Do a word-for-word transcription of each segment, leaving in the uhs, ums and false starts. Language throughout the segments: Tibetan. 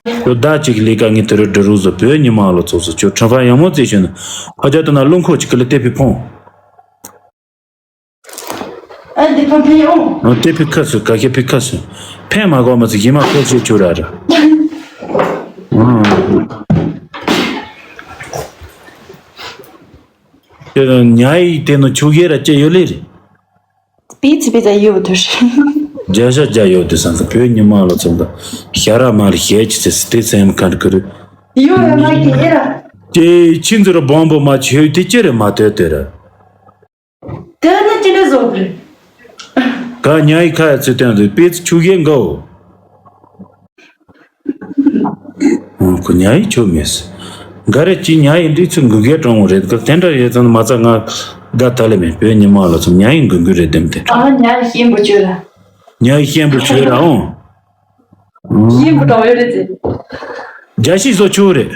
ཁྱོད་ཟླ་གཅིག་གི་ལས་ཀ་ངས་དེ་རུ་འབྲི་རོགས་བཟོ། བོད་ཉི་མ་ལ་ཚོགས་སུ་ཁྱོད་ཁྲི་ཕ་ཡང་མོ་རྩེ་ཤོད་ན། ཕ་རྒྱ་དུ་ན་རླུང་འཁོར་གཅིག་གི་ལ་ལྟེ་བའི་ཕུང་། ཨ་འདི་ཕ་ཕི་ཡོང་། ལྟེ་བའི་ཁ་སུ་ག་ཤེད་པའི་ཁ་སུ། ཕན་མ་གོ་མ་ཚིག་ཡིན་མ་ཁོ་ཤེད་ཆུ་ར་ར། ཉ་ཡིག་དེ་ནི་ཆུ་གེ་ར་ཅེ་ཡོད་ལེ་རེད། པི་ཙི་པི་ཙ་ཡོད་དུ་རེད། བརྒྱ་ཤ་བརྒྱ་ཡོད་དུ་སང་གི་བོད་ཉི་མ་ལ་ཚོགས་ད་ཤ་ར་མ་ར་ཤེད་ཅི་ཚེ་སི་ཏེ་སེམས་ཁན་ཀི་རུ། ཡོད་ཡོད་མ་གི་ཡེ་ར། ཅེ་ཆིན་ཙི་རུ་བོང་བུ་མ་ཆེ་དེ་ཅི་རེད་མ་ཐོས་དེ་ར། དེ་ནི་ཅི་འདྲ་བཟོ་དུ་རེད། ག་ཉ་ཡི་ཁ་ཡ་ཚུལ་སྟོན་དུ་པི་ཙི་ཆུ་གེ་འགའོ། ཁོ་ཉ་ཡི་ཆོ་མེད། འགའ་རེ་ཅི་ཉ་ཡི་འདི་ཚོ་འགུལ་སྐྱོད་གྲང་བོ་རེད་ག་དེ་འདྲ་ཡོད་ཙང་མ་ཚ་ང་དགའ་ཐ་ལེ་མེད་བོད་ཉི་མ་ལ་ཚོ་ཉ་ཡི་འགུལ་འགུལ་རེད་དེམ་དེ། ཨ་ཉ་ཡི་ཤེན་པོ་བྱོས་ར། ཉ་ཡི་ཤེན་པོ་བྱོས་ར་འོང་། ཤེན་པོ་གྲང་བོ་རེད་ཟེར། རྒྱ་ཤི་བཟོ་ཆོག་རེད།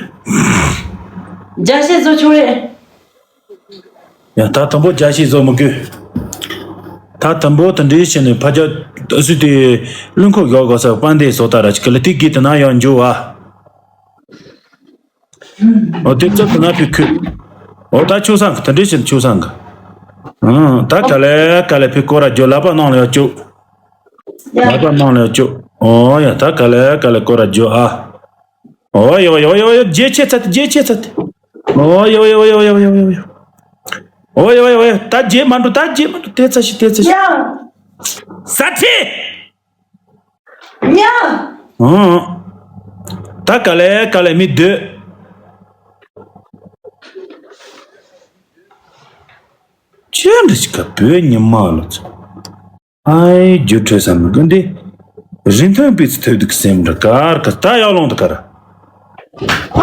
རྒྱ་ཤི་བཟོ་ཆོག་རེད། ཡང་ད་དུམ་བུ་རྒྱ་ཤི་བཟོ་མི་དགོས། ད་དུམ་བུ་དུ་འདྲེས་བྱས་ནས་ཕ་རྒྱ་ཨ་སུ་དེ་རླུང་འཁོར་བཞག་དགོས་ས་དཔལ་ལྡན་བཟོ་ལྟ་ར་ཅིག་གི་ལ་ཐིག་གི་དུ་ན་ཡང་འཇུ་བ། འོ་དེ་ཚོ་དུ་ན་ཕི་ཁུ། འོ་ད་ཆུ་སང་གི་དུ་འདྲེས་བྱས་ནས་ཆུ་སང་གི། ཨང་ད་ག་ལེ་ག་ལེ་ཕི་སྐོར་ར་འཇུ་ལ་པ་ནང་ལ་ཡང་བཅུག་ལ་པ་ནང་ལ་ཡང་བཅུག་འོ་ཡ་ད་ག་ལེ་ག་ལེ་སྐོར་ར་འཇུ་ཨ། ཨོ་ཡོ་ཡོ་ཡོ་ཡོ་རྗེས་ཆེ་ཚ་དེ་རྗེས་ཆེ་ཚ་དེ། ཨོ་ཡོ་ཡོ་ཡོ་ཡོ་ཡོ་ཡོ་ཡོ། ཨོ་ཡོ་ཡོ་ཡོ་ད་རྗེས་མ་འགྲོ་ད་རྗེས་མ་འགྲོ་དེ་ཚ་ཞིག་དེ་ཚ་ཞིག་ཡ། ས་ཁྲི། ཡ། ཨང་། ད་ག་ལེ་ག་ལེ་མི་སྡོད། ཁྱོད་འདི་ཞིག་ག་བོད་ཉི་མ་ལ་ཚོ། ཨའི་རྒྱུ་འཕྲོད་ས་མི་དགོས་འདི། རིན་ཐང་སྤུས་ཚད་ཐོབ་འདུག་སེམས་འདྲ་གར་ག་ད་ཡག་ལོང་དུ་གར།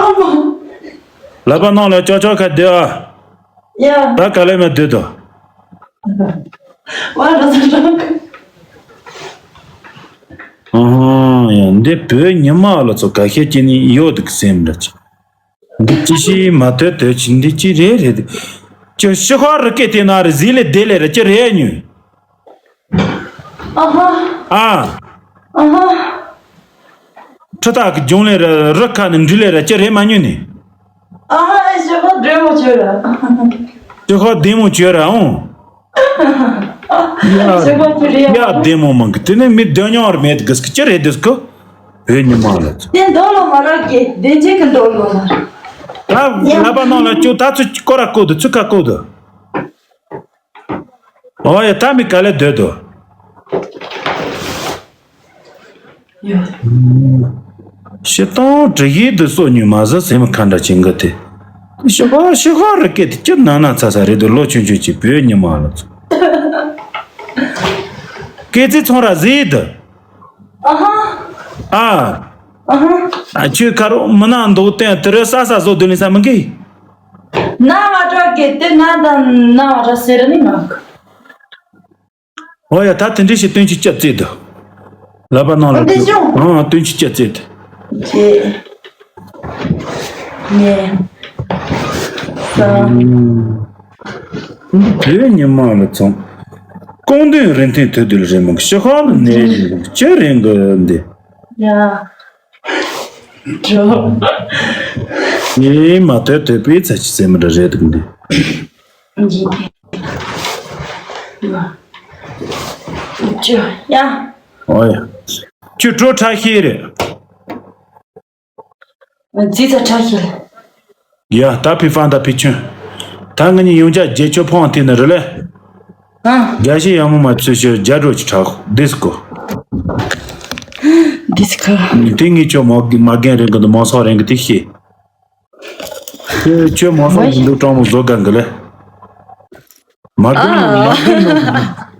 ཨ་མ། ལ་པ་ནང་ལ་ཅོག་ཅོག་ཁ་སྡོད་ཨ། ཡ། ད་ག་ལེ་མ་སྡོད་དོ། ཝ་ལ་ས་ཀྲང་། ཨ་ཧ་ཡ་འདི་བོད་ཉི་མ་ལ་ཚོ་ག་ཤེད་ཀྱི་ནི་ཡོད་འདུག་སེམས་འདྲ་ཅིག་འདི་ཅི་ཞིག་མ་ཐོས་ཐོས་ཅི་འདི་ཅི་རེད་རེད། ཅི་ཤི་ཁ་རི་སྐད་དེ་ན་རི་ཟི་ལེ་དེ་ལེ་ར་ཅི་རེད་ཉོས། ཨ་ཧ། ཨ། ཨ་ཧ། ཁྲི་སྟག་གི་ལྗོངས་ལེ་ར་རི་ཁ་ནས་འབྲི་ལེ་ར་ཅི་རེད་མ་ཉོས་ནི། ཨ་ཧ་ཨེ་ཤི་ཁ་བདེ་མོ་བྱོས་ར། ཤི་ཁ་བདེ་མོ་བྱོས་ར་འོང་། ཡ། ཤི་ཁ་ཅི་རེད་ཡ། ཡ་བདེ་མོ་མང་གི་དེ་ནས་མི་བདེ་མྱོང་ར་མེད་གི་སྐུ་ཅི་རེད་དེ་སྐུ། བོད་ཉི་མ་ལ་ཚོ། དེ་འདོགས་ལོ་མ་རག་གི་བདེ་འཇིགས་ཀྱི་འདོགས་ལོ་མ། ད་ལ་པ་ནང་ལ་ཅོ་ད་ཚོ་སྐོར་ར་བཀོད་དུ་ཚུགས་ཁ་བཀོད་དུ། ཨོ་ཡ་ད་མི་ག་ལེ་སྡོད་དོ། ཡོད། ཤི་སྟོང་དྲི་ཡིས་དུ་སོ་ཉུལ་མ་ཟ་སེམས་ཁ་འདྲ་ཅན་གི་དེ། ཤི་ཁ་ཤི་ཁ་རི་སྐད་དེ་ཅི་ན་ན་ཚ་ཚ་རེད་དུ་ལོ་ཆུང་ཆུང་ཅིག་བོད་ཉི་མ་ལ་ཚོ། སྐད་ཚིག་ཚོང་ར་ཟིག་དུ། ཨ་ཧ། ཨ། ཨ་ཧ། ཨ་ཁྱོད་ཁ་རོག་མི་ནང་འདུག་སྟེང་དུ་རུ་ས་ས་བཟོ་དུ་ལིན་ས་མི་གི། ན་མ་དྲག་གི་དེ་ན་དང་ན་མ་དྲག་ཟེར་ནི་མ། ཨོ་ཡ་ད་དེ་འདྲི་ཞིག་སྟོན་ཆུ་སྐྱ་བཙེད་དུ། ལ་པ་ནང་ལ་འདི་ཅུང་། ཨང་སྟོན་ཆུ་སྐྱ་བཙེད་དུ། ཅེ། ནེ། ས། བོད་ཉི་མ་ལ་ཚོང་། ཀོང་དོན་རིན་ཐང་ཐོད་དུ་རེད་མོ་ཤི་ཁ་ལ་ནེ་རིན་ལུགས་ཅི་རིན་གི་འདི། ཡ། ཇོ། ངས་མ་ཐོས་ཐོས་པའི་ཚ་ཅི་ཟེར་མི་འདྲ་རེད་འདུག་འདི། ཇོ། ཡ། ཨོ་ཡ། ཁྱོད་བྲོ་ཁྲ་ཤེས་རེད། རྫི་ཚ་ཁྲ་ཤེས་རེད། ཡ་ད་ཕི་ཧྥང་ད་ཕི་ཆུན། ད་ང་གཉིས་ཡོང་ཅག་རྗེས་ཆོད་ཕོང་དེ་ནི་རེད་ལེ། ཨ། རྒྱ་ཞིག་ཡང་མོ་མ་ཚོས་ཤོད་རྒྱ་འགྲོ་ཅི་དྲག་ཌིས་ཀོ། ཌིས་ཀོ། དེ་ངས་ཁྱོད་མ་མ་རྒན་རེད་གི་འདུག་མང་སོག་རེད་གི་དེ་ཤེས། ཁྱོད་ཁྱོད་མང་སོག་མི་འདུག་སྤྲང་མོ་བཟོ་ག་འགི་ལེ། མ་རྒན་ནོ་མ་རྒན་ནོ་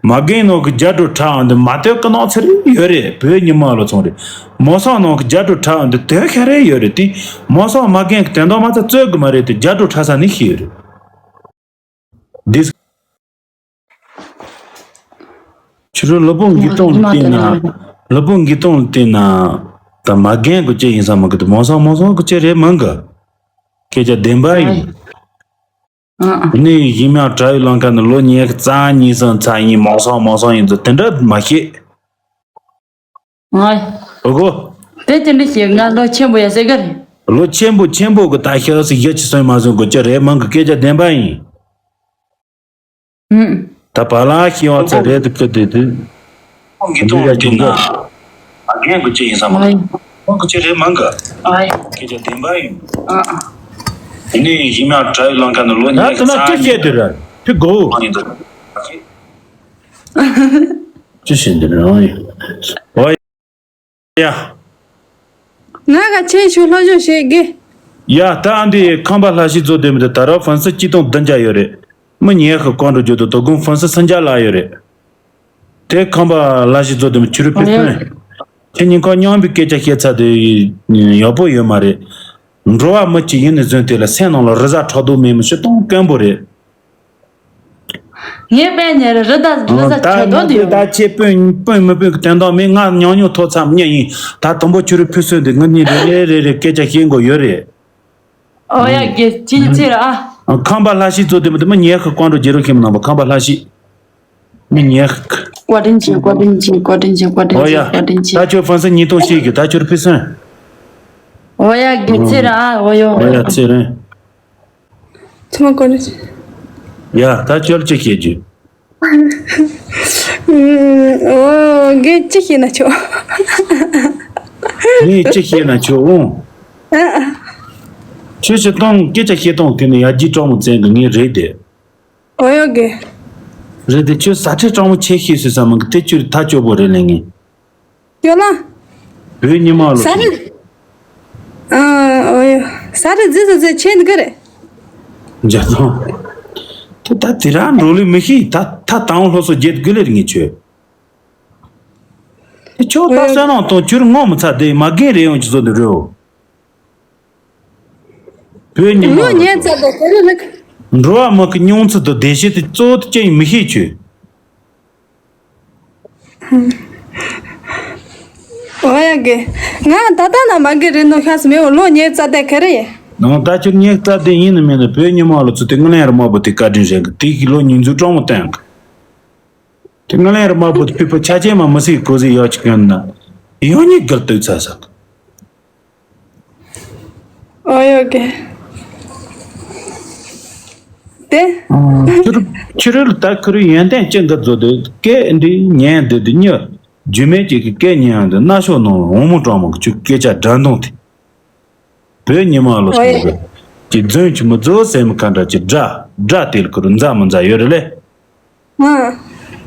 མ་རྒན་ནོ་གི་རྒྱ་འགྲོ་ཁྲ་འོང་དུ་མ་ཐོས་ཀི་ནོ་ཚེ་རིང་ཡོད་རེད་བོད་ཉི་མ་ལོ་ཚོང་རེད། མང་སོག་ནོ་གི་རྒྱ་འགྲོ་ཁྲ་འོང་དུ་དོན་ཁ་རེ་ཡོད་རེད་དེ། མང་སོག་མ་རྒན་གི་དོན་དག་མ་ཚ་རྩོད་གི་མ་རེད་དེ་རྒྱ་འགྲོ་ཁྲ་ས་ནི་ཤེས་ཡོད་རེད། འདི། ཕྱི་རུ་ལུས་པོ་འགི་སྟོང་ལ་བལྟས་ན། ལུས་པོ་འགི་སྟོང་ལ་བལྟས་ན། ད་མ་རྒན་གོ་ཅི་ཡིན་ས་མ་གི་དུ་མང་སོང་མང་སོང་གོ་ཅི་རེད་མང་གི། སྐད་ཆ་བདེན་པ་ཡིན། ཨ་ཨ། ནི་ཡིན་མ་གྲྭ་བའི་ལང་ཀ་ནི་ལོ་ཉེར་རྩ་གཉིས་སོང་ཚ་ཡིན་མང་སོང་མང་སོང་ཡིན་ཚོ་དེ་འདྲ་མ་ཤེས། ཨ། ཨོ་གོ། ཨེ་དེ་འདྲ་ཞིག་ང་ལོ་ཆེན་པོ་ཡ་ཟེར་གི་རེད། ལོ་ཆེན་པོ་ཆེན་པོ་གི་ད་ཤི་སི་ཡ་ཆི་སོན་མ་སོན་གོ་ཅི་རེད་མང་གི་སྐད་ཆ་བདེན་པ་ཡིན། ཨུམ། ད་བ་ལ་ཤི་བ་ཚ་རེད་དུ་ཁི་དེ་དུ། ཁོང་གི་ཐོག་དེ་ན་ཨ་རྒན་གི་ཅི་ཡིན་བསམ་མ། ཁོང་གི་ཅི་རེད་མང་གི། སྐད་ཆ་བདེན་པ་ཡིན། དེ་ནས་ཡིན་ན་གྲྭ་ཡི་ལང་ཀ་ནི་ལོ་ཉི་ཤུ་རྩ་གཉིས། ཅི་བཤད་དེ་ར་ཕི་གོ། ཡིན་འདུག་ཅི་བཤད་འདི་རང་ཡིན། ཨོ་ཡ། ང་ག་ཆེན་ཞུ་སློབ་སྦྱོང་བྱེད་དགོས། ཡ་ད་ཨ་འདི་ཁམས་པ་ལྷ་ཤི་ཚོ་དེ་མི་དེ་ད་ར་ཧྥན་སི་གཅིག་སྟོང་བདུན་བརྒྱ་ཡོད་རེད། མི་ཉེ་ཁ་ཀོང་འགྲོ་རྒྱུ་དུ་དོ་དགོང་ཧྥན་སི་སུམ་བརྒྱ་ལ་ཡོད་རེད། དེ་ཁམས་པ་ལྷ་ཤི་ཚོ་དེ་མི་ཆུ་རུ་ཕི་སོན། ཁྱེད་ཉིན་ཁ་མཉམ་པའི་སྐད་ཆ་བཤད་ཚར་དེ་ཡག་པོ་ཡོད་མ་རེད། འགྲོ་བ་མི་གཅིག་ཡིན་ནས་བཟུང་དེ་ལ་སེམས་ནང་ལ་རི་གཟར་ཁྲག་དོག་མེད་མི་ཤི་སྟོང་དཀོན་པོ་རེད། ངས་དཔེ་ཉེ་རེ་རི་དྭགས་རི་དྭགས་ད་ཁྱོད་དོན་དུ་ཡོང་། ད་ཁྱེད་སྤུན་སྤུན་མི་སྤུན་གི་དོན་དག་མིན། ང་ཉུང་ཉུང་ཐོག་མཚམས་གཉིས་ཡིན། ད་དང་པོ་ཁྱོད་རུ་ཕུ་སོན་དེ་ང་གཉིས་རེ་རེ་རེ་རེ་སྐད་ཆ་བཤད་དགོས་ཡོད་རེད། ཨོ་ཡ་དགེ་ཅི་ཡི་ཚེ་ར་ཨ། ཁམས་པ་ལྷ་ཤི་ཚོ་དེ་མི་དེ་མི་ཉེ་ཁ་ཀོང་འགྲོ་རྒྱལ་རོགས་ཁྱིམ་ནང་པ་ཁམས་པ་ལྷ་ཤི། མི་ཉེ་ཁ། བཀའ་དྲིན་ཆེ་བཀའ་དྲིན་ཆེ་བཀའ་དྲིན་ཆེ་བཀའ་དྲིན་ཨོ་ཡ། ཆེ་བཀའ་དྲིན་ཆེ། ད་ཁྱོད་ཧྥན་སི་ཉིས་སྟོང་ཤེས་གི་ད་ཁྱོད་རུ་ཕུ་སོན། ཨོ་ཡ་དགེ་ཚེ་ར་ཨ་ཨོ་ཡོ། ཨོ་ཡ་ཚེ་རིང་། ཚང་མ་གོ་ནས། ཡ་ད་ཁྱོད་ཅི་བཤད་རྒྱུ། ཨོ་དགེ་ཅི་བཤད་ན་ཆོག་ངས་ཅི་བཤད་ན་ཆོག་འོང་། ཁྱོད་ཅི་གཏོང་སྐད་ཆ་བཤད་གཏོང་དེ་ནི་ཡ་རྒྱུ་གྲོགས་མོ་བཙན་གི་ངས་རེད་དེ། ཨོ་ཡོ་དགེ། རེད་དེ་ཁྱོད་ཟ་ཁྲེ་གྲོགས་མོ་ཆེ་ཤེས་སུ་ས་མི་གི་དེ་ཁྱོད་ཐ་ཅོ་པོ་རེད་ལེ་ངས། ཡོད་ལ། བོད་ཉི་མ་ལོ་ས་རེད། ཨ་ཨོ་ཡོ། ས་རེད་རྫི་ཟ་རྫི་ཆེ་འདི་ག་རེད། འཇག་ཐང་། དེ་ད་དེ་རང་འགྲོ་ལེ་མི་ཤེས་ད་ད་དང་ལྷོ་སོ་རྒྱལ་དགུ་ལེར་ངེས་ཆོས། དེ་ཁྱོད་ད་ཨོ་ཡོ། སོན་ནང་དང་ཁྱོད་ངོ་མི་ཚ་དེ་མ་རྒན་རེ་ཡོང་གི་བཟོ་འདི་རེད། བོད་ཉི་མ་ལོ་ལོ་ཉེ་ཚ་དང་དེ་རེད་ལ། འགྲོ་བ་མི་གི་མྱོང་ཚུལ་དང་བདེ་སྐྱིད་དེ་གཙོ་བོ་དེ་ཅི་ཡིན་མི་ཤེས་ཆོས། ཨོ་ཡ་གི། ང་ད་ལྟ་ན་མ་གི་རེད་ནོ་ཤ་སི་མེ་འོ་ལོ་ཉེ་རྩ་དེ་ག་རེ་ཡིན། ནང་ད་ཁྱོད་ཉེ་རྩ་དེ་ཡིན་ནི་མིན་ནི་བོད་ཉི་མ་ལོ་ཚུ་དེ་དངུལ་ལན་རི་དམར་པོ་དེ་བཀའ་དྲིན་རེད་གི་དེ་གི་ལོ་ཉིས་འཛུགས་གྲོང་མོ་བསྟན་གི་དེ་དངུལ་ལན་རི་དམར་པོ་དེ་ཕུད་པ་ཆ་ཆེན་མ་མི་སྲིད་གོ་ཟི་ཡོད་ཅིག་ཡོད་ན་ཡང་ཉིད་དགར་སྟོད་ཚ་ས་གི་ཨོ་ཡོ་གི། དེ། ཕྱི་རུ་ཕྱི་རུ་ལ་ད་ཁུ་རུ་ཡོན་ཏན་ཅན་གི་བཟོ་དེ་སྐད་འདི་ཉན་འདི་དུ་ཉི་རྒྱུ་མེད་ཅིག་གི་སྐད་ཉན་འདི་སྣ་ཤོག་ནང་ལ་འོ་མོ་གྲོགས་མོ་གི་ཆུ་སྐད་ཆ་འདྲ་མདོང་དེ། བོད་ཉི་མ་ལོ་ཨོ་ཡ། སོང་གི་རྫུན་ཆུ་མོ་རྫོ་སེམས་ཁ་འདྲ་ཅི་འདྲ་འདྲ་དེ་ལ་ཁུ་རུ་མཛའ་མི་མཛའ་ཡོད་རེད་ལེ།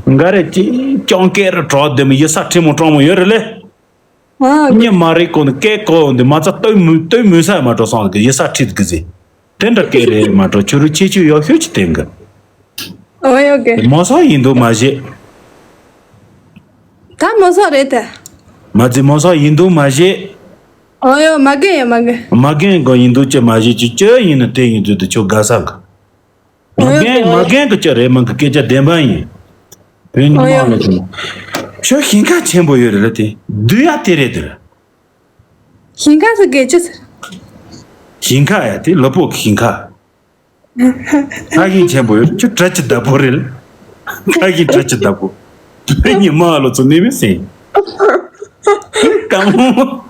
ཨ། འགའ་རེ་ཅི་ཅོང་སྐད་རུ་གྲོགས་དེ་མི་ཡི་ས་ཁྲི་མོ་གྲོགས་མོ་ཡོད་རེད་ལེ། ཨ། ཉི་མ་རེ་ཀོ་ནི་སྐད་གོ་འདི་མ་ཚ་ལྟོས་མུ་ལྟོས་མུ་ས་མ་འགྲོ་སོང་གི་ཡི་ས་ཁྲིད་གི་ཟི། དེ་འདྲ་སྐད་རེད་མ་འགྲོ་ཆུ་རུ་ཆེ་ཆུ་ཡོ་ཤུ་ཅི་དེང་གི་ཨོ་ཡོ་གི། མོ་སོ་ཡིན་འདུག་མ་ཞེས། ད་མོ་སོ་རེད་དེ། མ་ཙི་མོ་སོ་ཡིན་འདུག་མ་ཞེས། ཨོ་ཡོ་མ་གི་ཡ་མ་གི། མ་གན་གོ་ཡིན་འདུག་ཅི་མ་ཞེས་ཅི་ཅི་ཡིན་ནི་དེ་ཡིན་དུས་དུ་ཆུ་དགའ་ས་གི་མ་རྒན་མ་རྒན་གི་ཅི་རེད་མིན་གི་སྐད་ཆ་བདེན་པ་ཡིན། བོད་ཉི་མ་ལ་ཐོན། ཁྱོད་ཞིང་ཁ་ཆེན་པོ་ཡོད་རེད་ལ་དེ་བསྡུ་ཡ་དེ་རེད་དེ་རེད། ཞིང་ཁ་སུ་གས་ཅི་ཟེར། ཞིང་ཁ་ཡ་དེ་ལོ་པོ་གི་ཞིང་ཁ། ཁ་ཞིང་ཆེན་པོ་ཡོད་ཁྱོད་བྲ་ཅི་བདག་པོ་རེད། ཁ་ཞིང་བྲ་ཅི་བདག་པོ། བོད་ཉི་མ་ལ་ཚོ་ནི་མི་སྲིད། དང་མོ།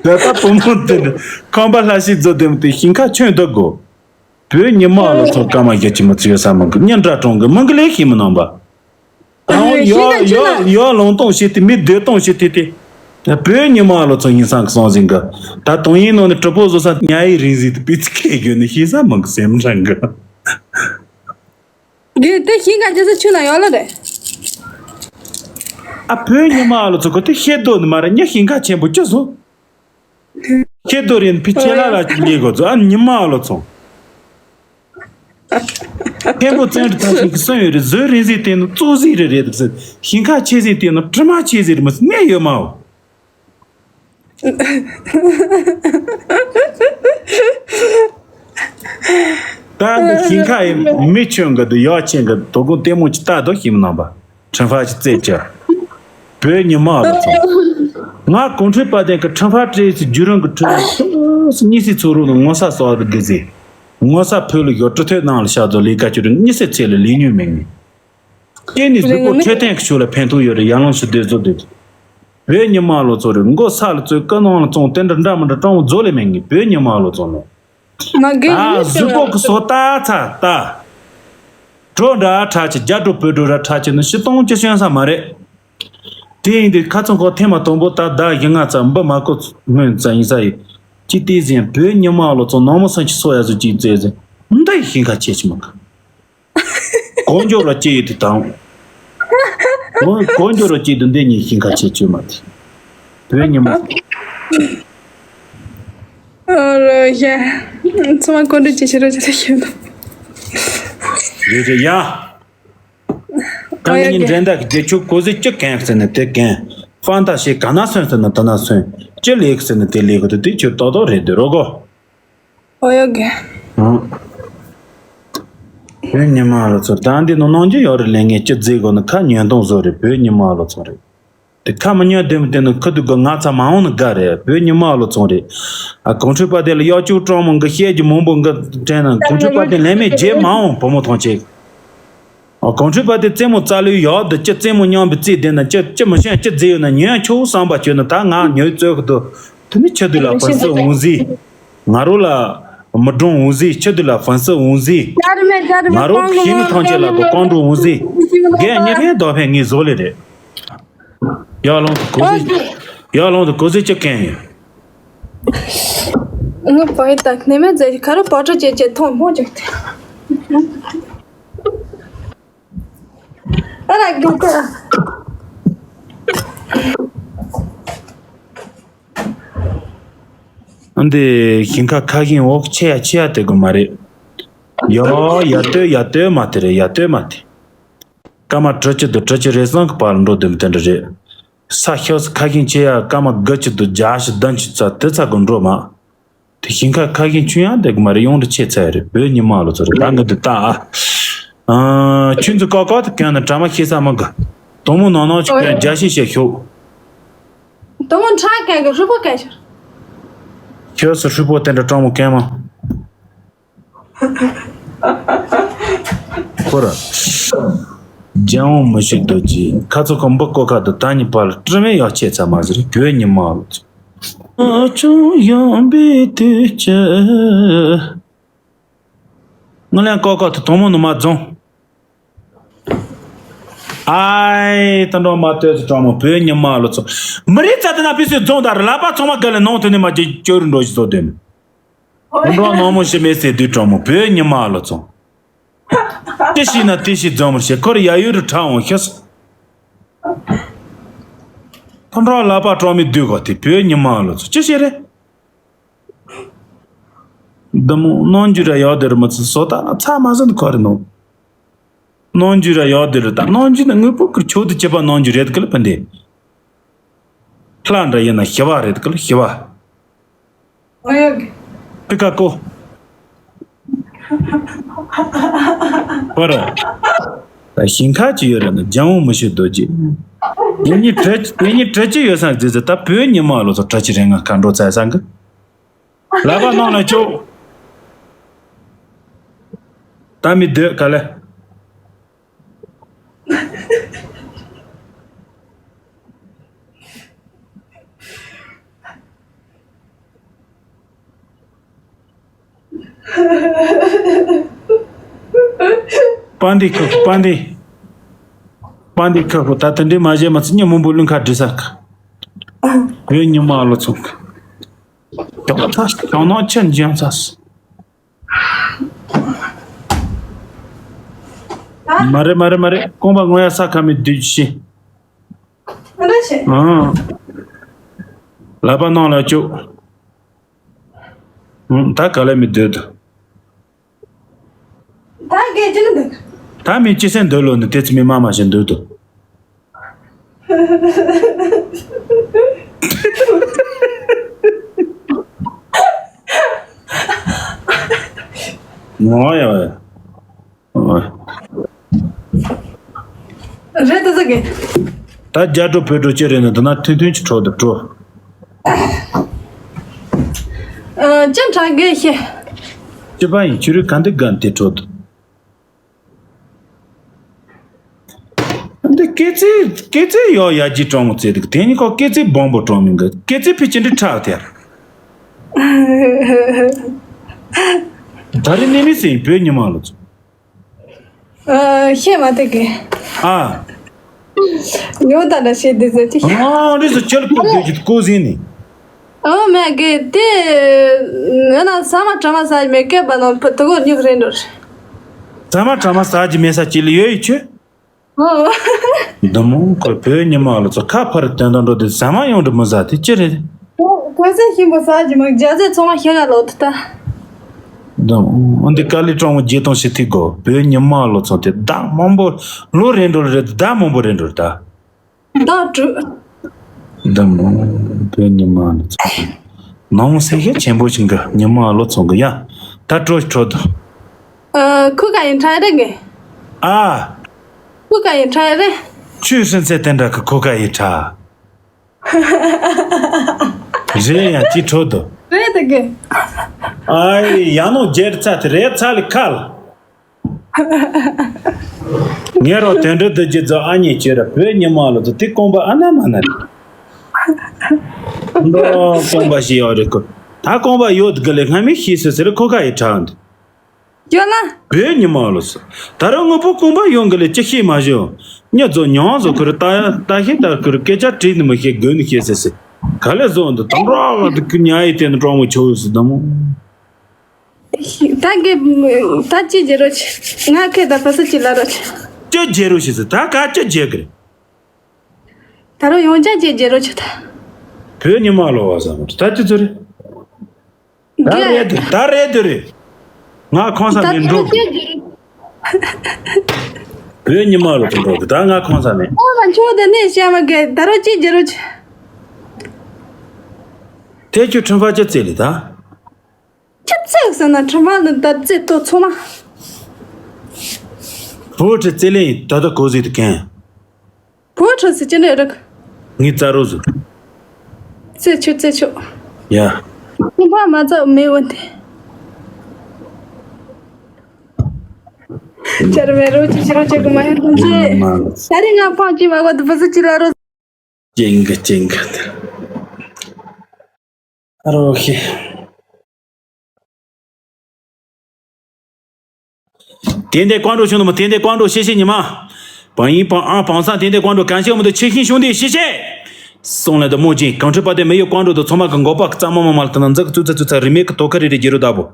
ད་ལྟ་བུ་མོ་དེ་ནི་ཁམས་པ་ལྷ་ཤི་རྫོ་དེམ་དེ་ཞིང་ཁ་ཆོན་འདུག་གོ་བོད་ཉི་མ་ལ་ཚོ་སྐར་མ་བཞི་གཅིག་མ་ཚུད་ས་མང་གི་སྙན་གྲགས་གྲོང་གི་མང་གི་ལས་ཤིག་མི་གནང་པ། ཨ་ཡོ་ཡོ་ཡོ་ལོང་སྟོང་བྱེད་དེ་མི་སྡོད་སྟོང་བྱེད་དེ་དེ། བོད་ཉི་མ་ལ་ཚོ་ཡིན་སང་གི་སོང་ཟིན་གི་ད་དུང་ཡིན་ནོ་ནི་གྲུ་པོ་བཟོ་ས་ཉ་ཡི་རིང་ཟིན་དེ་པི་ཚི་ཁེ་གྱོན་ནི་ཤེས་ས་མང་གི་སེམས་ཀྲང་གི་དེ་དེ་ཤིང་ཁ་ཅི་ཟེར་ཆུ་ན་ཡོད་ལ་རེད། ཨ་བོད་ཉི་མ་ལ་ཚོ་གི་དེ་ཤེས་རྡོ་ནི་མ་རེད་ཉ་ཤིང་ཁ་ཆེན་པོ་ཅི་བཟོ། ཤེས་རྡོ་རེད་ཕི་ཆེ་ལ་ལ་ཅི་ལས་གོ་ཚོ་ཨ་ཉི་མ་ལ་ཚོ། ཐེན་པོ་བཙན་དྲི་ཐང་ཤིང་གི་སོན་ཡོད་རེད་བཟོས་རིན་ཟིན་དེ་ནི་གཙོ་ཟིག་རེད་རེད་ཟེར་ཤིང་ཁ་ཆེ་ཟིག་དེ་ནི་དྲི་མ་ཆེ་ཟིག་རེད་མི་གནས་ཡོད་མའོ། ད་འདི་ཞིང་ཁ་ཡི་མི་ཆོན་གི་འདུག་ཡག་ཆེན་གི་དོ་དགོང་ལྟད་མོ་ཅི་ལྟ་འདུག་ཤིང་ནང་པ་ཁྲིམས་ཧྥ་ཅི་རྩེད་ཅི་བོད་ཉི་མ་ལ་ཚོ། ང་གོང་ཁྲོས་པ་དན་གི་ཁྲིམས་ཧྥ་བྲེས་སི་རྒྱུ་རང་གི་ཁྲིམས་ཧྥ་གཉིས་སི་ཚོ་རུ་ནི་ངོ་ས་སོགས་དི་གི་ཟེ། ངོ་ས་ཕུ་ལ་ཡོ་གྲི་ཐོད་ནང་ལ་ཤ་ཚོ་ལས་ཀ་ཅི་རུ་གཉིས་སི་ཚེ་ལ་ལས་ཉོས་མེད་ངེས། སྐྱེས་ནས་གཟུགས་པོ་འཕྲོད་བསྟེན་གྱི་ཕྱོགས་ལ་ཕན་ཐོགས་ཡོད་རེད། ཡར་ལངས་ཤིག་སྡོད་བཟོ་སྡོད། བོད་ཉི་མ་ལོ་ཚོ་རེད། མགོ་ས་ལ་བཙོས་སྐུ་ནང་ལ་བཙོང་། དེ་འདྲ་འདྲ་མི་འདྲ་སྤྲང་བོ་བཟོ་ལས་མེད་ངས། བོད་ཉི་མ་ལོ་ཚོ་ནོ། ད་གཟུགས་པོ་གི་སོ་ད་ཚ་ད། བྲོ་འདྲ་ཁྲ་ཆེ་རྒྱ་བྲོ་བོད་བྲོ་ར་ཁྲ་ཆེ་ནི་ཤི་སྟོང་ཅི་ཤོན་ས་མ་རེད། དེ་ཡིན་དུས་ཁ་ཚོན་ཁོ་ཐེངས་མ་དང་པོ་ད་ཟླ་བཞི་ལྔ་ཙམ་འབུ་མ་གོ་སྔོན་ཙམ་ཡིན་ས་ཡིན། ཅི་སྟེ་ཟིན་བོད་ཉི་མ་ལོ་ཚོ་ནང་མོ་སང་ཁྱི་སོ་ཡ་བཟོ་ཅིག་བཙལ་ཟིན། འདི་ཡི་ཞིང་ཁ་ཆེ་ཆི་མ་ག་གོ་འཇོག་ལ་སྐྱེ་ཡོད་དེ་དང་། གོ་གོ་འཇོག་ལ་སྐྱེ་དུ་འདི་ཉིད་ཞིང་ཁ་ཆེ་ཆོས་མ་དེ། བོད་ཉི་མ། ཨོ་རོ་ཡ། ཚང་མ་གོ་འདྲི་ཅི་ཤེས་རོ་ཅི་ཤེས་དང་། རེད་རེད་ཡ། ད་ཨོ་ཡ་ངས་གི་འགྲན་ཟླ་གི་རྒྱལ་ཁྱོད་གོ་ཟི་ཅི་གན་ཟེར་ན་དེ་གན། ཧྥན་ཏ་ཤི་ག་ན་སོན་ཟེར་ན་དེ་ན་སོན། ཅི་ལེགས་ཟེར་ན་དེ་ལེགས་གི་དུ་དེ་ཁྱོད་ཏོག་ཏོག་རེད་དེ་རོ་གོ། ཨོ་ཡ་གི། ཨང་། བོད་ཉི་མ་ལོ་ཚོ་ད་འདི་ནང་གནང་རྒྱུ་ཡོད་རེད་ལས་ངས་ཅི་བརྫིས་དགོས་ན་ཁ་ཉན་སྟོང་བཟོ་རེད། བོད་ཉི་མ་ལོ་ཚོ་རེད། དེ་ཁ་མི་ཉན་དེ་མི་དེ་ནི་ཁུ་དུ་གི་ང་ཚ་མ་འོང་ནི་དགའ་རེད། བོད་ཉི་མ་ལོ་ཚོ་རེད། ཨ་གོང་ཁྲོས་པ་དེ་ལ་གཡོག་བཅུ་སྤྲང་མོ་འགའ་བཤད་རྒྱུ་མང་པོ་འགའ་དྲན་ན་གོང་ཁྲོས་པ་དེ་ལན་མེད་རྗེས་མ་འོང་བུ་མོ་ཐང་ཆེ། ཨ་གོང་ཁྲོས་པ་དེ་རྩེད་མོ་རྩ་ལུས་ཡག་འདི་ཅི་རྩེད་མོ་མཉམ་པའི་རྩེད་དེ་ན་ཅི་ཅི་མི་ཤེས་ཅི་རྫི་ཡོད་ན་ཉོན་ཆོག་བསམ་པ་བཅོས་ན་ད་ང་ཉོས་རྩོད་གི་འདུག་དེ་ནི་ཆི་དུས་ལ་ཕན་སི་འོང་ཟིག་ང་རོ་ལ་མི་སྒྲུང་འོང་ཟིག་ཆི་དུས་ལ་ཕན་སི་འོང་ཟིག་ང་རོ་ཤི་ནི་ཐང་ཆེ་ལ་གོ་ཀོང་འགྲོ་འོང་ཟིག་རྒན་ཉི་མའི་རྡོ་ཕན་ངའི་བཟོ་ལས་རེད། ཡར་ལོང་དུ་གོ་ཟི། ཡར་ལོང་དུ་གོ་ཟི་ཅི་གན་ཡོད། ངའི་བོད་ཡིག་དང་གནས་མལ་མཛད་ཁ་རུ་བོ་ཁྲ་ཅེ་ཅེ་ཐོང་མོ་ཅེ། ཨ་ར་གི་ཏ། འདི་ཞིང་ཁ་ཁ་ཞིང་འོག་ཆེ་ཡ་ཆེ་ཡ་དེ་གོ་མ་རེད། ཡ་ཡ་ལྟོས་ཡ་ལྟོས་མ་དེ་རེད། ཡ་ལྟོས་མ་དེ། སྐར་མ་དྲུག་ཅུ་དང་དྲུག་ཅུ་རེ་གསུམ་གི་བར་འགྲོ་དུས་དེ་འདྲ་རེད། ས་ཤོག་ས་ཁ་ཤིང་ཆེ་ཡ་སྐར་མ་དགུ་བཅུ་དང་བརྒྱད་ཅུ་བདུན་ཅུ་ཙམ་དེ་ཚ་གི་འགྲོ་མ། དེ་ཞིང་ཁ་ཁ་ཤིང་ཆུ་ཡང་དེ་གི་མ་རེད། ཡོང་དུ་ཆེ་ཚ་ཡ་རེད། བོད་ཉི་མ་ལོ་ཚོ་རེད། ད་ངི་དུ་ལྟ་ཨ། ཨ་ཆུ་འཛི་ཀ་ཀ་དུ་གན་ན་གྲ་མ་ཤེས་ས་མ་གི། དོ་མོ་ནང་ནང་ཅིག་གན་རྒྱ་ཤེས་ཤེས་ཤོག་དོ་མོ་ཁྲ་གན་གི་ཧྲུལ་པོ་གན་ཤར། ཁྱོད་སུ་ཧྲུལ་པོ་དེ་འདྲ་སྤྲང་མོ་གན་མ། ཁོ་ར། རྒྱལ་དབང་མི་ཤིག་རྡོ་རྗེ་ཁ་ཚོ་ཁོ་འབུ་ཀོ་ཁ་དུ་ད་ཉི་པ་ལ་སྤྲི་མེད་ཡག་ཆེ་ཚ་མ་ཟེར་གོས་ཉི་མ་ལོ་ཚོ། ཨ་ཅུང་ཡོང་པའི་དུས་ཀྱི། ང་ལན་ཀོ་ཀོ་དུ་དོང་མོ་ནུ་མ་རྫོང་། ཨའི་ད་འགྲོ་མ་ལྟོས་ཚོ་སྤྲང་མོ་བོད་ཉི་མ་ལོ་ཚོ། མི་རིགས་རྩ་དེ་ན་ཕི་སུའི་རྫོང་དང་ལ་པ་ཚང་མ་ག་ལ་ནང་དུ་ནི་མ་ཅི་ཅོ་རུ་འགྲོ་ཞིག་བཟོ་དོན། ཁོང་ཁྲོ་ནང་མོ་ཞི་མེད་ཟེར་དུས་སྤྲང་མོ་བོད་ཉི་མ་ལོ་ཚོ། ཅི་ཞིག་ན་དེ་ཞིག་རྫོང་མོ་ཞེ་ཁོར་ཡ་ཡུལ་རུ་ཁྲ་འོང་ཤེས། ཁོང་ཁྲོ་ལ་པ་སྤྲང་མི་དུས་གོ་དེ་བོད་ཉི་མ་ལོ་ཚོ་ཅི་ཞིག་རེད། འདི་མོ་གནང་རྒྱུ་ར་ཡག་དེ་རུ་མི་ཚེ་བཟོ་ལྟ་ན་ཚ་མ་ཟིན་ཁོ་རེ་ནོ། གནང་རྒྱུ་ར་ཡག་དེ་རུ་ད་གནང་རྒྱུ་ནི་དངོས་པོ་ཀུར་ཆོག་ཏུ་བྱེད་པ་གནང་རྒྱུ་རེད་གི་ལ་ཕན་དེ། ལྷ་འདྲ་ཡིན་ན་ཞི་བ་རེད་གི་ལ་ཞི་བ། ཨོ་ཡ་གི། པི་ཀ་ཀོ། པར། ཞིང་ཁ་ཅི་ཡོད་རེད་ན་ལྗང་བོ་མི་ཤེས་རྡོ་རྗེ། དེ་ཉིད་བྲི་དེ་ཉིད་བྲི་ཅི་ཡོད་སང་ཟེར་ཟེར་ད་བོད་ཉི་མ་ལོ་ཚོ་བྲི་ཅི་རེད་ང་ཁ་འགྲོ་ཚར་སང་གི། ལག་པ་ནང་ལ་བཅུག་ད་མི་སྡོད་ག་ལེ། པ་འདི་ཁ་པ་འདི། པ་འདི་ཁ་ཁོ་ད་དེ་འདྲའི་མ་བྱས་མ་ཚིག་ཉི་མོ་འབུ་ལུང་ཁ་འདྲི་ས་ཁ། བོད་ཉི་མ་ལོ་ཚོ་ཁ། ཀྱང་ཚ་ཀྱང་ནང་ཆེན་འཇམ་ཚ། མ་རེད་མ་རེད་མ་རེད། རྐང་པ་ངོ་ཡ་ས་ཁ་མི་བདུད་ཤི། ཨ། ལག་པ་ནང་ལ་བཅུག་ད་ག་ལེ་མི་སྡོད་དོ། ད་གལ་ཅི་ནི་འདུག་ད་མི་ཅི་སེ་འདོད་ལོ་ནི་དེ་ཚི་མི་མ་མ་ཞིག་འདོད་དོ། ངོ་ཡ་ཡ། རེད་དུ་ཟེར་གི། ད་རྒྱ་འགྲོ་བོད་འགྲོ་ཅི་རེད་ན་འདི་ན་ཐུན་ཐུན་གྱི་འཕྲོ་འདི་འགྲོ། ཅི་དྲག་གི་ཤེ། ཅི་པ་ཡིན་ཆུ་རུ་ག་འདི་ག་འདི་འཕྲོ་འདི། སྐེ་ཚེ་སྐེ་ཚེ་ཡོ་ཡ་ཇི་གྲོང་མོ་ཚེ་དུག་དེ་ནི་ཁོ་སྐེ་ཚེ་སྦོམ་པོ་གྲོང་མི་འགའ་སྐེ་ཚེ་ཕི་ཅི་འདྲི་ཁྲག་དེར། ད་རི་ནི་མི་སེ་བོད་ཉི་མ་ལོ་ཚོ། ཨ། ཤེས་མ་ཐུབ་གི། ཨ། ཉོ་ད་ལ་ཤེས་དེ་ཟེར་ཅི། ཨ་རི་སུ་ཆལ་ཀུ་དེ་ཇི་ཀུ་ཟིན་ནི། ཨོ་མེ་གི་དེ། ང་ན་ཟ་མ་གྲ་མ་ཟ་མེད་སྐད་པ་ནང་བུ་དུ་གོ་ཉུག་རེད་འགྲོ། ཟ་མ་གྲ་མ་ཟ་ཇི་མེད་ས་ཅི་ལ་ཡོད་ཡི་ཆུ། ཨོ། འདི་མོ་ཁོ་བོད་ཉི་མ་ལོ་ཚོ་ཁ་ཕར་དོན་དང་འགྲོ་དེ་ཟ་མ་ཡོང་འདྲི་མི་ཟ་དེ་ཅི་རེད། ཁོ་ཁོ་ཚོ་ཞིམ་པོ་ཟ་ཇི་མ་རྒྱ་ཟས་ཚོང་མ་ཤེས་ག་ལོ་དུ་ད། འདི་མོ་འདི་ཀ་ལི་གྲོང་མོ་བརྒྱད་སྟོང་ཞིག་ཐིག་གོ་བོད་ཉི་མ་ལོ་ཚོ་དེ་ཟླ་མང་པོ་ལོ་རེ་འགྲོ་རེད་ཟླ་མང་པོ་རེ་འགྲོ་ད། ཟླ་དྲུག་ཟླ་མང་པོའི་ཉི་མ་ནི་ཚོགས། ནང་སེ་ཤེད་ཆེན་པོ་ཞིག་གི་ཉི་མ་ལོ་ཚོགས་གི་ཡ། ད་སྤྲོ་སྤྲོ་དུ། ཨ། ཁུ་ག་ཡིན་ཁྲ་རེ་གི། ཨ། ཁུ་ག་ཡིན་ཁྲ་རེ། ཆུ་སྲིན་ཚེ་དེ་འདྲ་གི་ཁུ་ག་ཡིན་ཁྲ། རེ་ཡ་ཅི་སྤྲོ་དུ། རེད་དེ་གི། ཨ་ཡ་ནོ་རྗེར་ཚ་དེ་རེད་ཚ་ལི་ཁ་ལ། ངེད་རང་དོན་འགྲུབ་བདུད་རྩི་རྫོགས་ཨ་མྱེས་ཁྱོད་ར་བོད་ཉི་མ་ལོ་ཚོ་དེ་རྐང་པ་ཨ་ན་མ་ན་རེད། འདོ་རྐང་པ་ཞིག་ཡོད་རེད་ཁོ། ད་རྐང་པ་ཡོད་གི་ལས་སྔ་མི་ཤེས་སོ་ཟེར་ཁོ་ཁ་ཡི་དྲག་འདུག་ཡོད་ལ། བོད་ཉི་མ་ལོ་ཚོ། ད་རང་དངོས་པོ་རྐང་པ་ཡོང་གི་ལས་ཅི་ཤེས་མ་བྱུང་། ཉ་ཚོ་མྱང་ཚོ་ཁུར་ལྟ་ལྟ་ཤེས་ལྟ་ཁུར་སྐད་ཆ་དྲིས་ནི་མི་ཤེས་དགོས་ནི་ཤེས་ཟེར་ཟེར། ག་ལས་བཟོ་འདུག་དང་རག་འདུག་ཉ་ཡི་དེ་ནི་གྲོང་མོ་ཆོག་ཡོད་ཟེར་དང་མོ། ད་གི། ད་ཅི་བྱེད་རོགས་བྱེད། ང་ཁེ་ད་ཕ་ས་ཅི་ལ་རོགས་བྱེད། ཅི་བྱེད་རོགས་བྱེད་ཟེར་ད་ག་ཅི་བྱེད་གི་རེད། ད་རུང་ཡོང་ཅག་ཅི་བྱེད་རོགས་བྱེད་ད། བོད་ཉི་མ་ལོ་བ་ཟ་མ་ད་ཅི་ཚོ་རེད། ད་རེད་དུ་ད་རེད་དུ་རེད། ང་ཁོང་ས་ད་མི་འགྲོ་གི། བོད་ཉི་མ་ལོ་ཚོ་འགྲོ་གི་ད་ང་ཁོང་ས་མེད། ཨོ་ལ་མཆོག་དེ་ནས་བཤད་མ་གི་ད་རུང་ཅི་བྱེད་རོགས་བྱེད། དེ་ཁྱོད་ཁྲིམས་ཕ་ཅི་བཙལ་ལི་ད། ཆབ་ཚེག་ཟེར་ན་ཁྲིམས་ཕ་ནི་ད་རྩེ་ཏོ་ཚོ་མ། བོད་ཁྲི་རྩེ་ལེན་ད་ད་གོ་ཟིག་ཏུ་གན། བོད་ཁྲི་སི་ཅི་འདྲ་རིག་ངའི་རྩ་རོ་ཟུ། རྩེ་ཆུ་རྩེ་ཆུ། ཡ། ཁྲིམས་ཕ་མ་རྩ་མེད་འོན་ཏེ། ཅར་མེ་རོ་ཅི་ཤི་རོ་ཅི་གི་མ་ཡོད་དོན་ཅི། མ། ད་རིང་ང་ཕང་ཅི་མ་གོ་དུ་བུ་སི་ཅི་ལ་རོ། ཅིང་གི་ཅིང་གི་དེ། ཨ་རོ་ཤི། དེ་འདྲའི་ཀོང་ཀྲོ་ཆུང་དུ་མོ་དེ་འདྲའི་ཀོང་ཀྲོ་ཤེས་ཤེས་ཉི་མ། བང་ཡིན་བང་ཨང་བང་སང་དེ་འདྲའི་ཀོང་ཀྲོ་གང་ཤེས་མོ་དུ་ཆེ་ཤིང་ཤོང་དེ་ཤེས་ཤེས། སོང་ལ་དུ་མོ་ཅིང་གང་ཁྲི་པ་དེ་མི་ཡོད་ཀོང་ཀྲོ་དུ་ཚོ་མ་གི་མགོ་པ་གི་རྩ་མོ་མ་མ་ལ་དུ་ན་འཛག་ཙུ་ཚ་ཙུ་ཚ་རི་མེ་གི་དོ་ཁ་རི་རི་རྒྱུ་རུ་ད་བོ།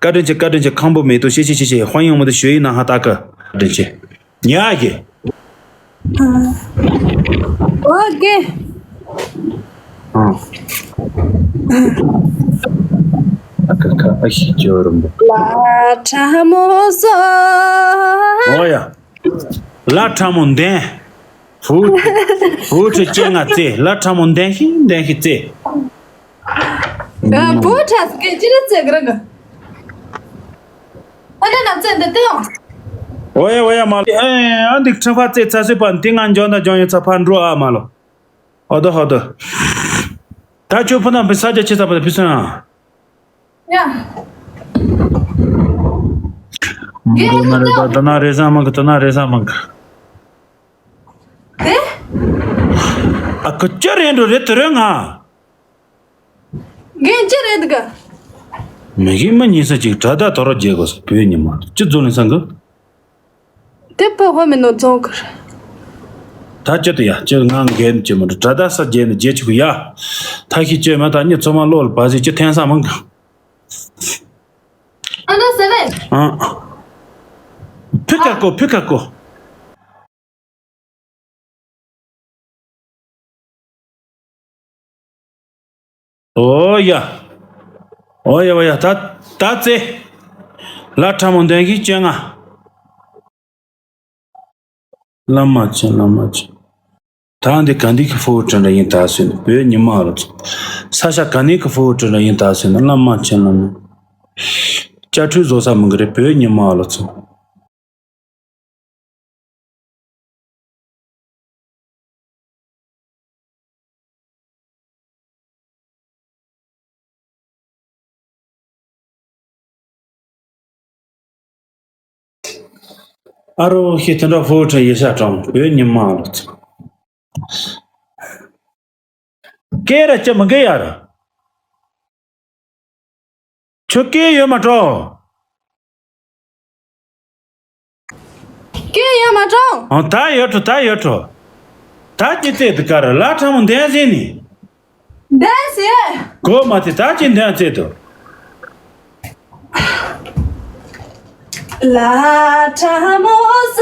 བཀའ་དྲིན་ཆེ་བཀའ་དྲིན་ཆེ་ཁང་པོ་མེད་དོ་ཤེས་ཤེས་ཤེས་ཤེས་ཧོན་ཡོང་མོ་དུ་ཞོ་ཡིན་ན་ཧ་ད་གི། བཀའ་དྲིན་ཆེ། ཉག་གི། ཨོ་ཀེ། ཨ་ཁ་ཁ་ཨ་ཤི་ཅོ་རུམ་པ། ལ་ཁྲ་མོ་སོ། ཨོ་ཡ། ལ་ཁྲ་མོ་འདན། བུ་བུ་ཁྲི་ཅན་ང་ཙེ་ལ་ཁྲ་མོ་འདན་ཤི་འདན་ཤི་ཙེ། བུ་ཁྲ་སྐད་ཅི་རེད་ཙེ་གི་ར་གི། ཨ་ནེ་ན་ཙེ་འདི་ཏེ་ཡོང་། ཝ་ཡ་ཝ་ཡ་མ་ལི་ཨེ་ཨ་འདི་ཁྲི་ཕ་ཙེ་ཚ་སུས་པ་འདི་ང་འཇོན་ད་འཇོན་ཡོད་ཚ་ཕ་འགྲོ་ཨ་མ་ལོ། ཧོ་དོ་ཧོ་དོ། ད་ཁྱོད་ཕུ་ན་བི་ས་རྒྱ་ཆེ་ཚ་པ་ཕི་སུ་ན། ཡ། འདི་ན་རེ་ད་ད་ན་རེ་ས་མང་གི་ད་ན་རེ་ས་མང་གི། ཨ་ཁུ་ཅི་རེད་འགྲོ་རེད་དུ་རེད་ང་། རྒན་ཅི་རེད་གི། མི་གི་མི་ཉིས་ས་ཅིག་དྲ་ད་དོ་རོ་རྒྱལ་གོ་ས་བོད་ཉི་མ་ཅི་རྫོང་ལེན་སང་གི། དེ་ཕོ་ཧོ་མི་ནོ་རྫོང་གི། ད་ཅི་དུ་ཡ་ཅི་ང་རྒན་ཅི་མི་འདྲ་དྲ་ད་ས་རྒྱལ་ནི་རྒྱལ་ཆུ་གི་ཡ། ད་ཤི་ཅི་མ་ད་ཉི་ཚོ་མ་ལོ་ལ་བ་ཟི་ཅི་འཐེན་ས་མང་གི། ཨ་ན་ཟེར་རེད། ཨ། ཕི་ཁ་ཀོ་ཕི་ཁ་ཀོ། ཨོ་ཡ། ཨོ་ཡ་ཨོ་ཡ་ད་ད་ཙེ། ལ་ཁྲ་མོ་འདོན་གི་ཅན་ང་། བླ་མ་ཆེ་བླ་མ་ཆེ། ད་འདི་ག་འདི་གི་ཕོ་བོ་དྲན་འདྲ་ཡིན་ད་ཟེར་ནས་བོད་ཉི་མ་རུ་ཚོ། ས་ཆ་ག་ནི་གི་ཕོ་བོ་དྲན་འདྲ་ཡིན་ད་ཟེར་ནས་བླ་མ་ཆེ་བླ་མ། ཅ་ཁྲུས་བཟོ་ས་མི་གི་རེད་བོད་ཉི་མ་རུ་ཚོ། ཨ་རོ་ཤི་དེ་འདྲ་ཕོ་ཁྲ་ཡེ་ཤ་གྲང་བོད་ཉི་མ་ལོ། སྐད་ར་ཅི་མི་འགི་ཡ་ར། ཁྱོད་སྐད་ཡོད་མ་གྲོགས། སྐད་ཡོད་མ་གྲོགས། ཨང་ད་ཡོད་གྲོགས་ད་ཡོད་གྲོགས། ད་ཅི་ཚེ་འདི་ཀར་ལ་ཁྲ་མོ་འདན་ཟིན་ནི། འདན་ཟིན། གོ་མ་དེ་ད་ཅི་འདན་ཚེ་དུ། ལ་ཁྲ་མོ་ས་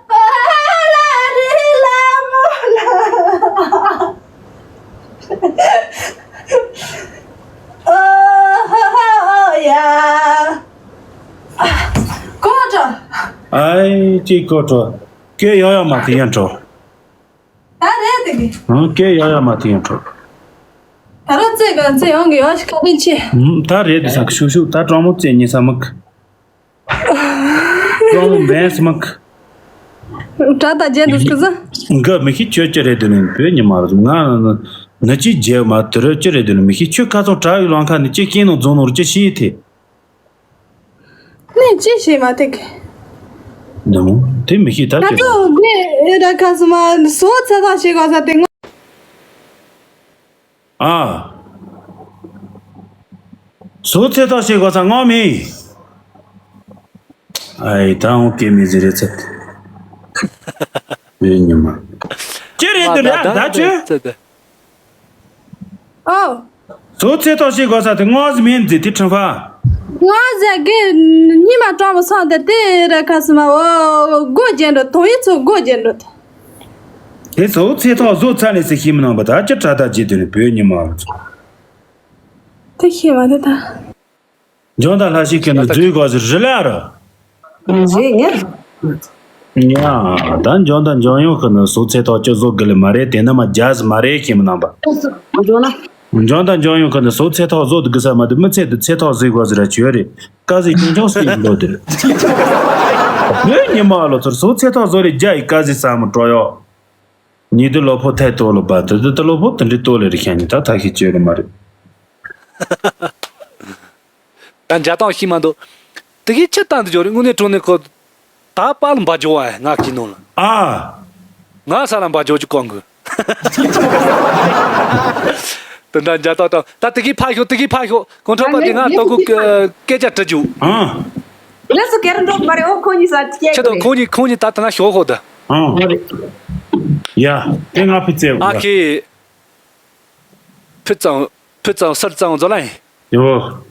པ་ལ་རི་ལ་མོ་ལ། ཨོ་ཧོ་ཧོ་ཡ། ཀོ་ཏྲ། ཨའི་ཅི་ཀོ་ཏྲ། སྐད་ཡག་ཡག་མ་ཐི་ཡན་ཏྲོ། ད་རེད་དེ་གི། ཧང་སྐད་ཡག་ཡག་མ་ཐི་ཡན་ཏྲོ། ད་ར་ཙེ་ག་ཙེ་ཡོང་གི་ཡོ་ཤི་ཁ་ཏི་ཆེ། ཧུམ་ད་རེད་དེ་ས་ཤུག་ཤུག་ད་གྲོགས་མོ་ཙེ་ཉི་ས་མིག་གྲོགས་མོ་འབེན་སྨག་དྲ་ད་རྒྱན་དུ་སྐུ་ཟ། འགའ་མི་ཤེས་ཁྱོད་ཅི་རེད་དུ་ནི་བོད་ཉི་མ་རུ་ང་ནི་ཅི་རྒྱལ་མ་དུ་རུ་ཅི་རེད་དུ་ནི་མི་ཤེས་ཁྱོད་ཁ་ཚོང་གྲྭ་བའི་ལང་ཁ་ནི་ཅི་སྐྱེས་ནོ་རྫོང་ནོར་ཅི་ཤེས་ཐེ། ནི་ཅི་ཤེས་མ་ཐེ་གི། འདི་མོ་དེ་མི་ཤེས་ད་ད་ཅི་ཚོ་དེ་ར་ཁ་སུ་མ་སོ་ཚེ་ཐག་ཤེས་ག་ས་དེ་ང་། ཨ། སོ་ཚེ་ཐག་ཤེས་ག་ས་ང་མི། ཨའི་ད་འོང་སྐྱེ་མི་ཟེར་རེད་ཚེ། ཡོད་ཉི་མ། ཅི་རེད་འདི་རེད་ད་ཆུ། ཨོ། སོ་ཚེ་ཐག་ཤེས་ག་ས་དེ་ངོ་ཟི་མིན་ཟི་དེ་ཁྲིམས་ཕ། ང་ཟེར་གི་ཉི་མ་གྲོགས་མོ་སང་དེ་དེ་ར་ཁ་སི་མ་ཨོ་སྒོ་རྒྱན་འགྲོ་དོང་ཡིག་ཚོ་སྒོ་རྒྱན་འགྲོ། དེ་སོ་ཚེ་ཐག་བཟོ་ཚར་ནས་སི་ཤི་མི་ནང་པ་ད་ཅི་དྲ་ད་ཇི་དེ་ནས་བོད་ཉི་མ་ཚོ། དེ་ཤེས་མ་དེ་ད། འཇོན་དང་ལྷ་ཞིག་གི་ནི་འཛུལ་དགོས་ཟེར་རི་ལ་ར། རེད་ངས། ཉ། ད་འཇོན་དང་འཇོན་ཡོང་གི་ནི་སོ་ཚེ་ཐག་ཅི་བཟོ་དགི་ལི་མ་རེད་དེ་ནི་མ་རྒྱ་ཟི་མ་རེད་ཤེས་མི་ནང་པ། འཇོན་ན། འཇོན་དང་འཇོན་ཡོང་གི་ནི་སོ་ཚེ་ཐག་བཟོ་དགི་ས་མ་དུ་མི་ཚེ་དུ་ཚེ་ཐག་ཟི་དགོས་ཟེར་ར་ཆོས་རེད། ཀ་ཟི་ཅུང་ཅུང་སི་ཡིན་ལོ་དེར། བོད་ཉི་མ་ལོ་ཚོར་སོ་ཚེ་ཐག་བཟོ་རེ་རྒྱ་ཡི་ཀ་ཟི་ས་མི་སྤྲོ་ཡོ། ཉི་དུ་ལོ་ཕོ་ཐད་ཏོ་ལོ་པ་དུ་དུ་དུ་ལོ་ཕོ་དུ་འདྲི་ཏོ་ལེ་རི་ཁྱ་ཉི་ད་ཐ་ཤི་ཅེ་རུ་མ་རེད། ད་འཇའ་ཐང་ཤི་མ་འདུག་དེ་གི་ཆི་ཏང་དུ་འཇོ་རེ་དངོས་གནས་དྲང་གནས་ཁོ། ད་པ་ལ་འབའ་འཇོ་བ་ང་གི་ནོ་ལ། ཨ། ང་ས་ལ་འབའ་འཇོ་ཅུ་གང་གི། དེ་འདྲ་འཇའ་ཐང་ད་ད་དེ་གི་ཕ་ཤོ་དེ་གི་ཕ་ཤོ་གོང་ཁྲོ་པ་དེ་ང་ལྟོ་གུ་སྐད་ཆ་དྲི་རྒྱུ། ཨ། ལགས་སོ་གེ་རུ་འགྲོ་མ་རེད་ཨོ་ཁོ་གཉིས་ས་ཁྱེད་ཁྱེད་དང་ཁོ་གཉིས་ཁོ་གཉིས་ད་ཐ་ན་ཤོག་ཧོ་ད། ཨང་། ཡ། དེ་ང་ཕི་ཙེ་ཨ་ཁེ། ཕི་ཙང་ཕི་ཙང་སར་ཙང་ཛོ་ལ་ཡིན། ཡོ།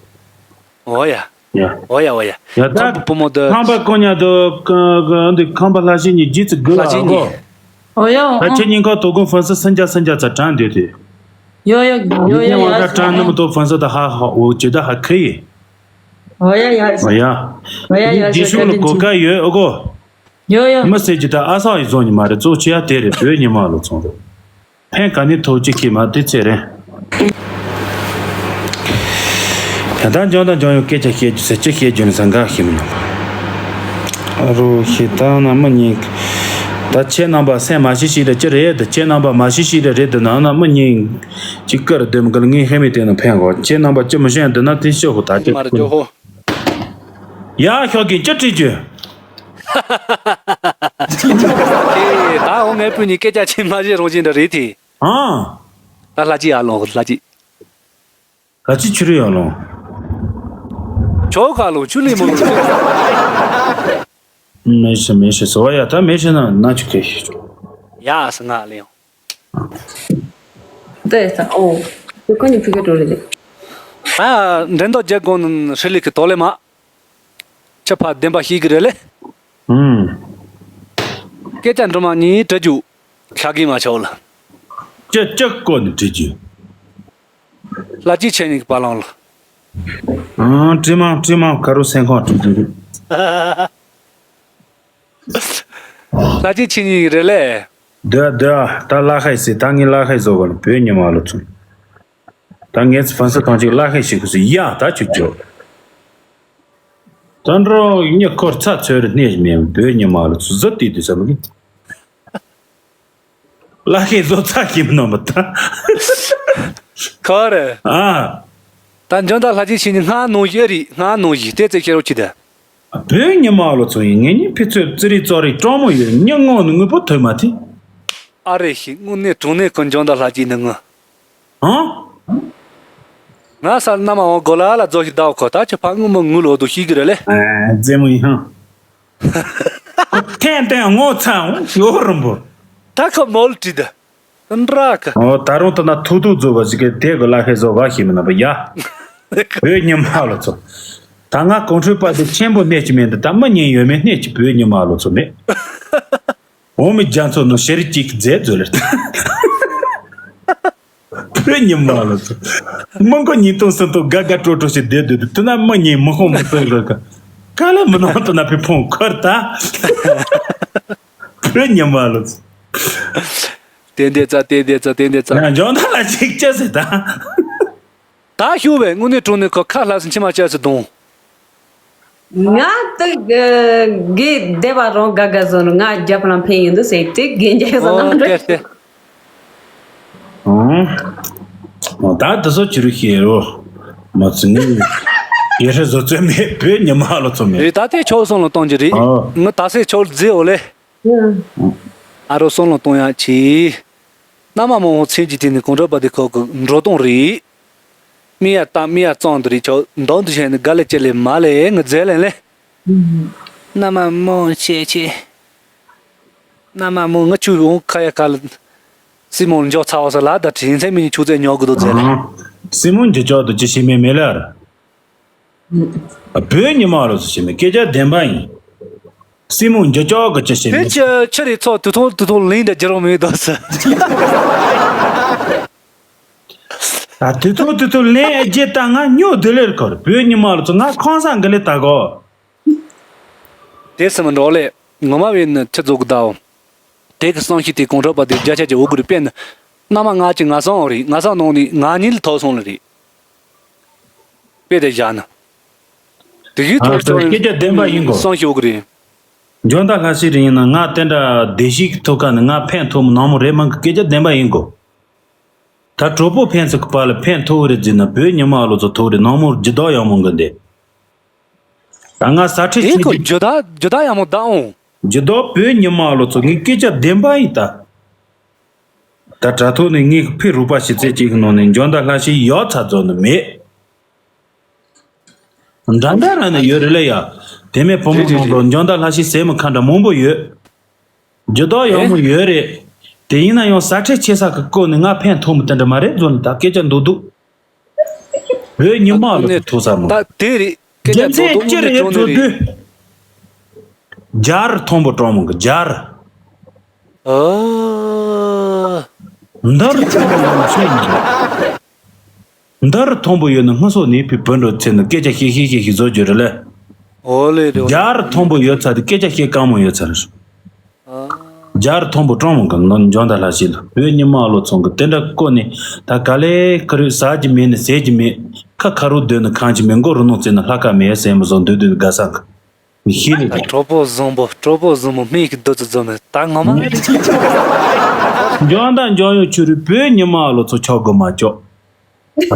ཨོ་ཡ། ཡ། ཨོ་ཡ་ཨོ་ཡ། ཡ་ད། ཁམ་བུ་མོ་དུ། ཁམ་པ་ཀོ་ཉ་དུ་ཀ་ཀ་འདི་ཁམ་པ་ལྷ་ཤི་ཉི་ཇི་ཙི་གུ་ལ་ལྷ་ཤི་ཉི། ཨོ་ཡ། ད་ཁྱེད་ཉིན་ཁ་དོ་ཀུན་ཧྥན་སི་སན་ཇ་སན་ཇ་ཙ་དྲན་འདོད་དེ། ཡོ་ཡོ་ཡོ་ཡོ་ཡོ། ཡ་དྲན་ནི་མི་དོ་ཧྥན་སི་ད་ཧ་ཧ་འོ་ཇི་ད་ཧ་ཁི་ཡི། ཨོ་ཡ་ཡ། ཨོ་ཡ། ཨོ་ཡ་ཡ། ཇི་ཤུག་ལ་གོ་ཀ་ཡོད་ཨོ་གོ། ཡོ་ཡོ། མི་ཟེར་གྱི་ད་ཨ་སང་ཡི་བཟོ་ཉི་མ་རེད་གཙོ་ཆེ་ཡ་དེ་རེད་བོད་ཉི་མ་ལོ་ཚོང་རེད། ཕན་ག་ནི་ཐོབ་ཅི་ཁྱི་མ་དེ་ཚེ་རེད། ད་ལྟ་འཇོན་དང་འཇོན་ཡོང་སྐད་ཆ་བཤད་རྒྱུ་ཟེར་ཅི་བཤད་རྒྱུ་ནི་ཟང་ག་ཤི་མི་ནོ། ཨ་རོ་ཤི་ད་ན་མི་ཉིན། ད་ཁྱེད་རྣམ་པ་སེམས་མ་ཤི་ཤི་རེད་ཅི་རེད་ད་ཁྱེད་རྣམ་པ་མ་ཤི་ཤི་རེད་རེད་ད་ན་ན་མི་ཉིན། ཅི་ཀར་དེ་མི་ག་ལ་ངའི་ཧེ་མི་དེ་ན་ཕན་གོ་ཁྱེད་རྣམ་པ་ཅི་མི་ཤེས་འདི་ན་དེ་ཤོག་གོ་ད་ཅི། མར་འཇོག་ཧོ། ཡ་ཤོག་གི་ཅི་བྲིས་རྒྱུ། ཨེ་ད་འོ་ངའི་བུ་གཉིས་སྐད་ཆ་ཆེ་མ་བྱེད་རང་བཞིན་འདྲ་རེད་དེ། ཨང་། ད་ལྷ་ཅི་ཡར་ལོངས་ལྷ་ཅི། ལྷ་ཅི་ཆུ་རུ་ཡར་ལོངས། ཆོག་ག་ལོངས་ཆུ་ལས་མོ་ལོངས། མེ་ཤི་མེ་ཤི་སོ་ཡ་ད་མེ་ཤི་ན་ན་ཆུ་ཁེ་ཤི་ཆོག་ཡ་སི་ང་ལེ་ཡོང་། ཏེ་ཏ་ཨོ། ཏེ་ཁོ་གཉིས་ཕི་གེ་འགྲོ་རེད། ཨ་འགྲན་ཟླ་རྒྱལ་དགོངས་ཧྲི་ལི་གི་དོ་ལེ་མ། ཆ་ཕ་བདེན་པ་ཤེས་གི་རེད་ལེ། ཧུམ། སྐད་ཆ་འགྲོ་མ་གཉིས་དྲི་རྒྱུ། ཤ་གི་མ་ཆོག་ལ། ཅི་ཅི་བཀོད་ནས་དྲི་རྒྱུ། ལྷ་ཅི་ཆེ་ཉིག་པ་ལང་ལ། ཨང་དྲི་མ་དྲི་མ་ཁ་རུ་སེང་ཁོང་དྲི་རྒྱུ། ལྷ་ཅི་ཆེ་ཉིག་རེད་ལེ། དེ་དེ་ད་ལ་ཧའི་སི་ད་ངའི་ལ་ཧའི་བཟོ་བ་ལ་བོད་ཉི་མ་ལོ་ཚུན། ད་ངས་ཕན་སི་ཐང་ཅིག་ལ་ཧའི་ཞིག་གུ་སི་ཡ་ད་ཆུ་ཅོ། ད་འགྲོ་ཉི་འཁོར་ཚ་ཚོད་རེ་གནས་མེད་བོད་ཉི་མ་ལོ་ཚུ་ཟི་ཏི་དུ་ས་མི་གི། ལ་ཧའི་བཟོ་ཚ་གི་མི་ནོ་མི་ད། ཁོ་རེ། ཨ། ད་འཇོན་ད་ལྷ་ཅི་ཆེ་ཉིག་སྔ་ནོ་ཡེ་རི་སྔ་ནོ་ཡེ་ཏེ་ཙེ་ཁྱེར་རོ་ཁྱི་ད། བོད་ཉི་མ་ལོ་ཚོ་ཡིན། ངེད་གཉིས་ཕི་ཚོད་ཙི་རི་ཙོ་རི་གྲོགས་མོ་ཡོད། སྙིང་ངོ་ནས་དངོས་པོ་ཐོས་མ་ཐེ། ཨ་རེ་ཞིག་དངོས་གནས་དྲང་གནས་ཀྱི་འཇོན་ཐང་ལྷ་སྐྱིད་ནི་ངུ། ཧང་། ང་སར་མནའ་མ་འོང་གོ་ལ་ལ་རྫོགས་ཤིག་བདག་ཁོ་ད་ཆ་ཕ་ངུ་མ་ངུ་ལོ་དུ་ཤིག་གི་རེད་ལེ། ཨ་རྫས་མོ་ཡིན་ཧང་། ཐན་ཐན་ངོ་ཚ་འོང་ཡོ་རིན་པོ། ད་ཁོ་མོལ་བྲིས་ད། འདྲ་གི། ཨོ་ད་རུང་ད་ན་ཐུག་ཐུག་བཟོ་བ་ཞིག་གི་དེ་གི་ལ་ཧེ་བཟོ་བ་ཞིག་མིན་ན་བ་ཡ། བོད་ཉི་མ་ལོ་ཚོ། ད་ང་གོང་འཕྲོས་པ་དེ་ཆེན་པོ་སྣེ་གཅིག་མེད་འདི་ད་མི་ཉན་ཡོད་མེད་སྣེ་གཅིག་བོད་ཉི་མ་ལོ་ཚོ་མེད། འོ་མི་རྒྱ་མཚོ་ནང་ཤེར་གཅིག་མཛད་མཛོད་ལེར། བོད་ཉི་མ་ལོ་ཚོ། མི་མགོ་ཉིས་སྟོང་སུམ་སྟོང་དགའ་དགའ་སྤྲོ་སྤྲོ་ཞིག་བསྡད་སྡོད་དུས་དེ་ན་མི་ཉན་མི་ཁོང་མི་སྟོན་དགོས་ག་ག་ལ་མི་ནང་དུ་ན་ཕི་ཕོང་འཁོར་ད། བོད་ཉི་མ་ལོ་ཚོ། དེ་འདྲ་ཙ་དེ་འདྲ་ཙ་དེ་འདྲ་ཙ། ཡང་འཇོན་ཐང་ལ་ཅིག་ཅི་ཟེར་ད། ད་ཞུ་བས་དངོས་གནས་དྲང་གནས་ཁོ་ཁ་ལྷ་སུ་མཆི་མ་བཅད་སུ་གདོང་། ང་དུ་གི་བསྡད་པ་རང་དགའ་དགའ་བཟོ་ནུ་ང་རྒྱབ་ལ་འཕེན་ཡིན་འདུག་ཟེར་དེ་རྒན་རྒྱག་བཟོ་ཨོ་གནང་གལ་ཏེ། ཨོ། ད་དུ་སོ་ཅི་རུ་ཤེས་རོ། མ་ཚུ་ནི། ཡེ་ཧྲ་བཟོ་རྩོད་མེད་བོད་ཉི་མ་ལོ་ཚོ་མེད། རེད་ད་དེ་ཆོག་སོང་ལ་གཏོང་རྒྱུ་རེད། ཨོ། ངི་ད་སེ་ཆོག་རྫི་འོ་ལེ། ཨ་རོ་སོང་ལ་གཏོང་ཡག་ཆེ། མནའ་མ་མང་བོ་ཚན་གྱི་དེ་ནི་གོང་དྲག་པ་དེ་ཁོ་གི་འགྲོ་སྟངས་རེད། མི་ཡ་ཏ་མི་ཡ་གཙང་དུ་རེད་ཆོག་མདང་དུ་བྱས་ནི་དགའ་ལེ་ཅེ་ལེ་མ་ལེ་ངི་རྫས་ལེ་ལེ། མནའ་མ་མང་ཆེ་ཆེ། མནའ་མ་མང་ངི་ཆུ་འོང་ཁ་ཡ་ཁ་ལ། སྲིན་མོ་འཇོག་ཚ་བ་ས་ལ་ད་དྲིན་ཚེ་མི་ཉི་ཆུ་ཚད་ཉོག་གི་དོ་རྫས་ལེ། སྲིན་མོ་འཇོག་ཆོག་ཏུ་ཅི་ཤེས་མེད་མེད་ལ། བོད་ཉི་མ་ལོ་ཚོ་ཞེས་མི་སྐད་ཆ་བདེན་པ་ཡིན། སྲིན་མོ་འཇོག་ཆོག་གི་ཅི་ཤེས་མེད། བོད་ཆི་ཆི་རེད་ཚོ་དུ་ཐོང་དུ་ཐོང་ལིང་ད་ཇི་རོ་མི་དོ་ས། ད་དུ་ཐོང་དུ་ཐོང་ལིང་ཨེ་ཇེ་ད་ང་སྨྱོ་དུ་ལེར་ཁོར་བོད་ཉི་མ་ལོ་ཚོ་ང་ཁང་ས་འགི་ལེ་ད་གོ། དེ་སི་མི་འགྲོ་ལེ། ངོ་མ་བས་ནི་ཆི་རྫོགས་གི་ད་འོ། དེ་གི་བསམ་ཤེས་དེ་གོང་དྲག་པ་དེ་བརྒྱ་ཆ་གྱི་འོ་གི་རེད་དཔེར་ན། མནའ་མ་ང་གཅིག་ང་སང་འོ་རེད་ང་སང་ནང་ནས་ང་གཉིས་ལ་ཐོག་སོང་ལ་རེད། དཔེ་དེ་བཞག་ན། དེ་གི་ཐོག་ཨ་སོང་སྐད་ཆ་བདེན་པ་ཡིན་གོ། བསམ་ཤེས་འོ་གི་རེད། འཇོན་ཐང་ལྷ་སྲས་རེད་ཡིན་ན་ང་དེ་འདྲ་བདེ་སྐྱིད་ཐོག་ཁ་ནས་ང་ཕན་ཐོགས་མི་ནང་མོ་རེད་མང་གི་སྐད་ཆ་བདེན་པ་ཡིན་གོ། ད་གྲོགས་པོ་ཕན་ཚུན་གི་བར་ལ་ཕན་ཐོགས་རེད་ཟེར་ན་བོད་ཉི་མ་ལོ་ཚོ་ཐོག་རེད་ནང་མོ་ཇི་ལྟར་ཡག་མོ་གི་འདི། ད་ང་ས་ཁྲི་ཨེ་ཆེན་ཁོ་གྱི་ཇོ་ད་ཇོ་ད་ཡག་མོ་ད་འོང་། ཇི་ལྟར་བོད་ཉི་མ་ལོ་ཚོ་ངའི་སྐད་ཆ་བདེན་པ་ཡིན་ད། ད་དྲ་ཐོག་ནས་ངའི་ཕི་རུ་པ་ཞིག་རྩེ་གཅིག་གི་ནང་ནས་འཇོན་ད་ལྷ་ཞིག་ཡག་ཚ་རྫོགས་ནི་མེད། འདྲ་འདྲ་ར་ནི་ཡོད་རེད་ལ་ཡ། དེ་མེད་བུ་མོ་རེད་རེད་མང་པོ་རེད། འཇོན་ད་ལྷ་ཞིག་ཟེར་མི་ཁ་འདྲ་མང་པོ་ཡོད། ཇི་ལྟར་ཡག་ཨེ། མོ་ཡོད་རེད། དེ་ཡིན་ན་ཡང་ས་ཁྲལ་ཆེ་ས་གི་སྐོར་ནས་ང་ཕན་ཐོགས་མི་དེ་འདྲ་མ་རེད་བཟོ་ནི་ད་སྐད་ཆ་མདོག་མདོག་བོད་ཉི་མ་ལ་ཐུག་ས་མོ། ད་དེ་རེད་སྐད་རྒྱུ་ཆ་མཚན་མདོག་མདོག་ཅི་ནས་རེད་བཟོ་དྲང་ནས་རེད། དུས། རྒྱ་རི་མཐོན་པོ་གྲོང་མོ་གི་རྒྱ་རི། ཨ། འདི་རུ་མཐོན་པོ་ཡོད་ན་ཤེས་མི་འདུག་འདི་རུ་མཐོན་པོ་ཡོད་ན་སྔ་སོ་ནས་ཕི་བུ་འགྲོ་ཚེ་ན་སྐད་ཆ་བཤད་བཤད་བཤད་བཤད་བཟོ་རྒྱུ་རེད་ལེ། ཨོ་ལེ་རེད། རྒྱ་རི་མཐོན་པོ་ཡོད་ཚ་དེ་སྐད་ཆ་བཤད་དཀའ་མོ་ཡོད་ཚ་རེད། རྒྱ་རི་མཐོན་པོ་གྲོང་མོ་གི་ནོར་འཇོན་ད་ལྷ་ཞིག་ལ་བོད་ཉི་མ་བློ་ཚོང་གི་དེ་འདྲ་བཀོད་ནས་ད་ག་ལེ་ཁ་རུས་ཟ་གི་མེད་ནི་ཟས་ཀྱི་མེད་ཁ་ཁ་རུ་སྡོད་ནི་ཁང་གི་མེད་མགོ་རུ་ནོར་བཙལ་ནི་ལྷ་ཁ་མེད་ཟེར་མི་བཟོ་འདོད་འདོད་དགའ་ས་གི་མི་ཤེས་ནི་ད་གྲོགས་པོ་བཟང་པོ་གྲོགས་པོ་བཟང་པོ་སྨན་གྱི་བདུད་རྩི་འཛོམས་ནི་ད་ངོ་མ་རེད། འཇོན་ད་འཇོན་ཡོད་ཆུ་རུས་བོད་ཉི་མ་བློ་ཚོ་ཆོག་དགོས་མ་ཆོག་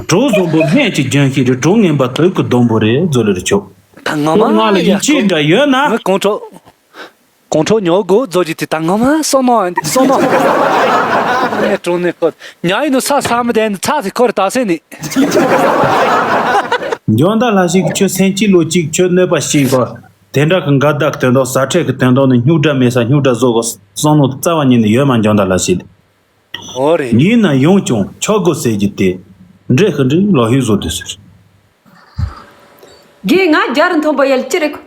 གྲོགས་བཟང་པོ་སྨན་གྱི་ལྗོན་ཤིང་རེད། གྲོགས་ངན་པ་དུག་གི་སྡོང་པོ་རེད་བཟོ་ལེ་རེ་ཆོག་དང་ངོ་མ་ང་ལ་ཡིད་ཆེས་འདྲ་ཡོད་ན། ངའི་གོང་ཁྲོ། གོང་ཁྲོ་ཉོ་དགོས་བཟོ་རྒྱུ་དེ་དང་ངོ་མ་བསོད་ནམས་ཨ་འདི་བསོད་ནམས། ངས་གྲོང་ནས་ཁོ་ཉ་ཡིན་ནོ་ས་ས་མི་དེ་ཚ་ཚེ་ཁོ་རེ་ད་སེ་ནི། འཇོན་ད་ལྷ་ཞིག་ཁྱོད་སེམས་སྐྱིད་ལོ་གཅིག་ཁྱོད་གནོད་པ་ཞིག་གོ། དེ་འདྲ་གི་འགལ་ཟླ་གི་དོན་དག་ཟ་འཕྲད་གི་དོན་དག་ནི་སྙུག་དྲ་མེད་ས་སྙུག་དྲ་བཟོ་གོ་བསམ་བློ་རྩ་བ་ཉིད་ནས་ཡོད་མ་འཇོན་ད་ལྷ་ཞིག་ཨོ་རེད། ཡིན་ན་ཡོང་ཀྱང་ཆོག་དགོས་ཟེར་རྒྱུ་དེ། འདྲེ་ཤི་འདྲེ་ལོ་ཧི་བཟོ་དུས་ཟེར། རྒན་ང་རྒྱ་རུ་མཐོན་པོ་ཡལ་ཅི་རེད།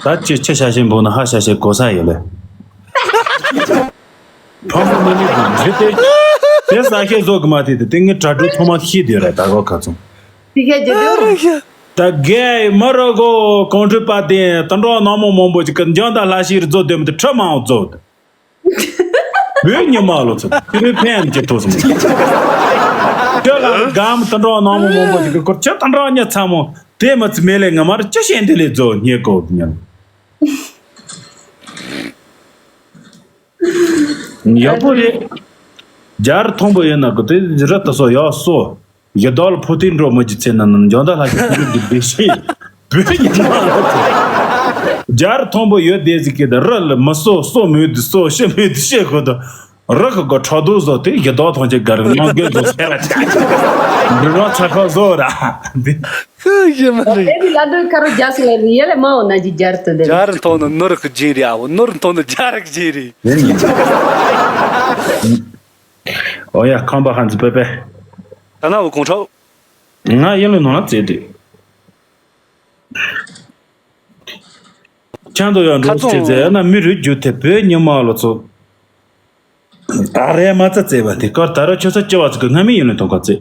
ད་ཅི་ཆི་ཤ་ཤེ་འབུག་ན་ཧ་ཤ་ཤེ་གོ་ས་ཡོད་ལེ། ཕམ་པོ་མི་ནི་དུ་འདྲེ་དེ། དེ་ས་ཤེ་བཟོ་གི་མ་དེ་དེ་ངའི་དྲ་གྲོགས་ཚང་མ་ཤེས་དེ་རེད་ད་གོ་ཁ་ཚོང་། དེ་ཤེས་ཀྱི་འདུག་ད་རྒན་མ་རོ་གོ་གོང་ཁྲོས་པ་དེ་དུད་འགྲོ་ནག་མོ་མང་པོ་ཅིག་གི་འཇོན་ད་ལྷ་ཞིག་རུ་བཟོ་དེ་མི་དེ་ཁྲི་མང་བཟོ། བོད་ཉི་མ་ལོ་ཚོ་ཁྱི་རེ་ཕན་གྱི་ཐོག་སོང་། ཁྱོད་ལ་སྒམ་དུད་འགྲོ་ནག་མོ་མང་པོ་ཞིག་གི་སྐོར་ཁྱོད་དུད་འགྲོ་ཉ་ཚ་མོ་དེ་མ་ཚི་མེད་ལས་ང་མར་ཅི་བཤད་འདི་ལས་རྫོགས་ཉེ་གོ་ཉན། ཡག་པོ་རེད། རྒྱ་རི་མཐོན་པོ་ཡོད་ན་གི་དེ་རི་ད་སོ་ཡག་སོ། ཡི་དྭགས་ལ་ཕོ་ཐིག་འགྲོ་མི་གྱི་ཚེ་ན་ནམ་འཇོན་ད་ལྷ་ཞིག་ཕུ་གི་བདེ་ཤེས་བོད་ཉི་མ་ལོ་ཚོ། རྒྱལ་མཐོན་པོ་ཡོད་དེ་ཟིག་གི་ད་རི་ལ་མི་སོ་སོ་མོས་དུ་སོ་ཤི་མོས་དུ་ཤི་ཁོ་ད། རི་ཁ་གི་ཁྲག་རྡོ་བཟོ་དེ་ཡི་དྭགས་ཐང་ཆེ་གར་ངང་གི་བཟོ་ཟེར་བ་ཆ། འདི་རང་ཚ་ཁ་བཟོ་ར། འདི། ཧུ་ཡེ་མ་རེད། དེ་ནི་ལ་འདོད་ཁ་རོ་རྒྱ་སི་ལ་ཡེ་ལེ་མ་འོ་ན་ཇི་རྒྱལ་དུ་འདེབས། རྒྱལ་མཐོན་ནི་ནོར་གི་རྗེས་རེད་ཨ་བོ། ནོར་མཐོན་ནི་རྒྱལ་རིགས་རྗེས་རེད། ཨོ་ཡ་ཁམས་པ་ཧན་ཙི་པེ་པེ། ད་ན་བུ་གོང་ཁྲོ། ང་ཡིན་ལུ་ནང་ལ་བཙལ་དུས། ཁྱང་དུ་ཡང་འགྲོ་ཁ་ཚོང་ཚེ་ཚེ་ན་མི་རུ་རྒྱུ་དེ་བོད་ཉི་མ་ལོ་ཚོ། ད་རེས་མ་ཚ་བཙལ་བ་དེ་ཀར་ད་ར་ཆོ་ས་ཅི་བ་ཚོ་གི་སྔ་མི་ཡིན་ལུ་ཐོག་ཁ་བཙལ།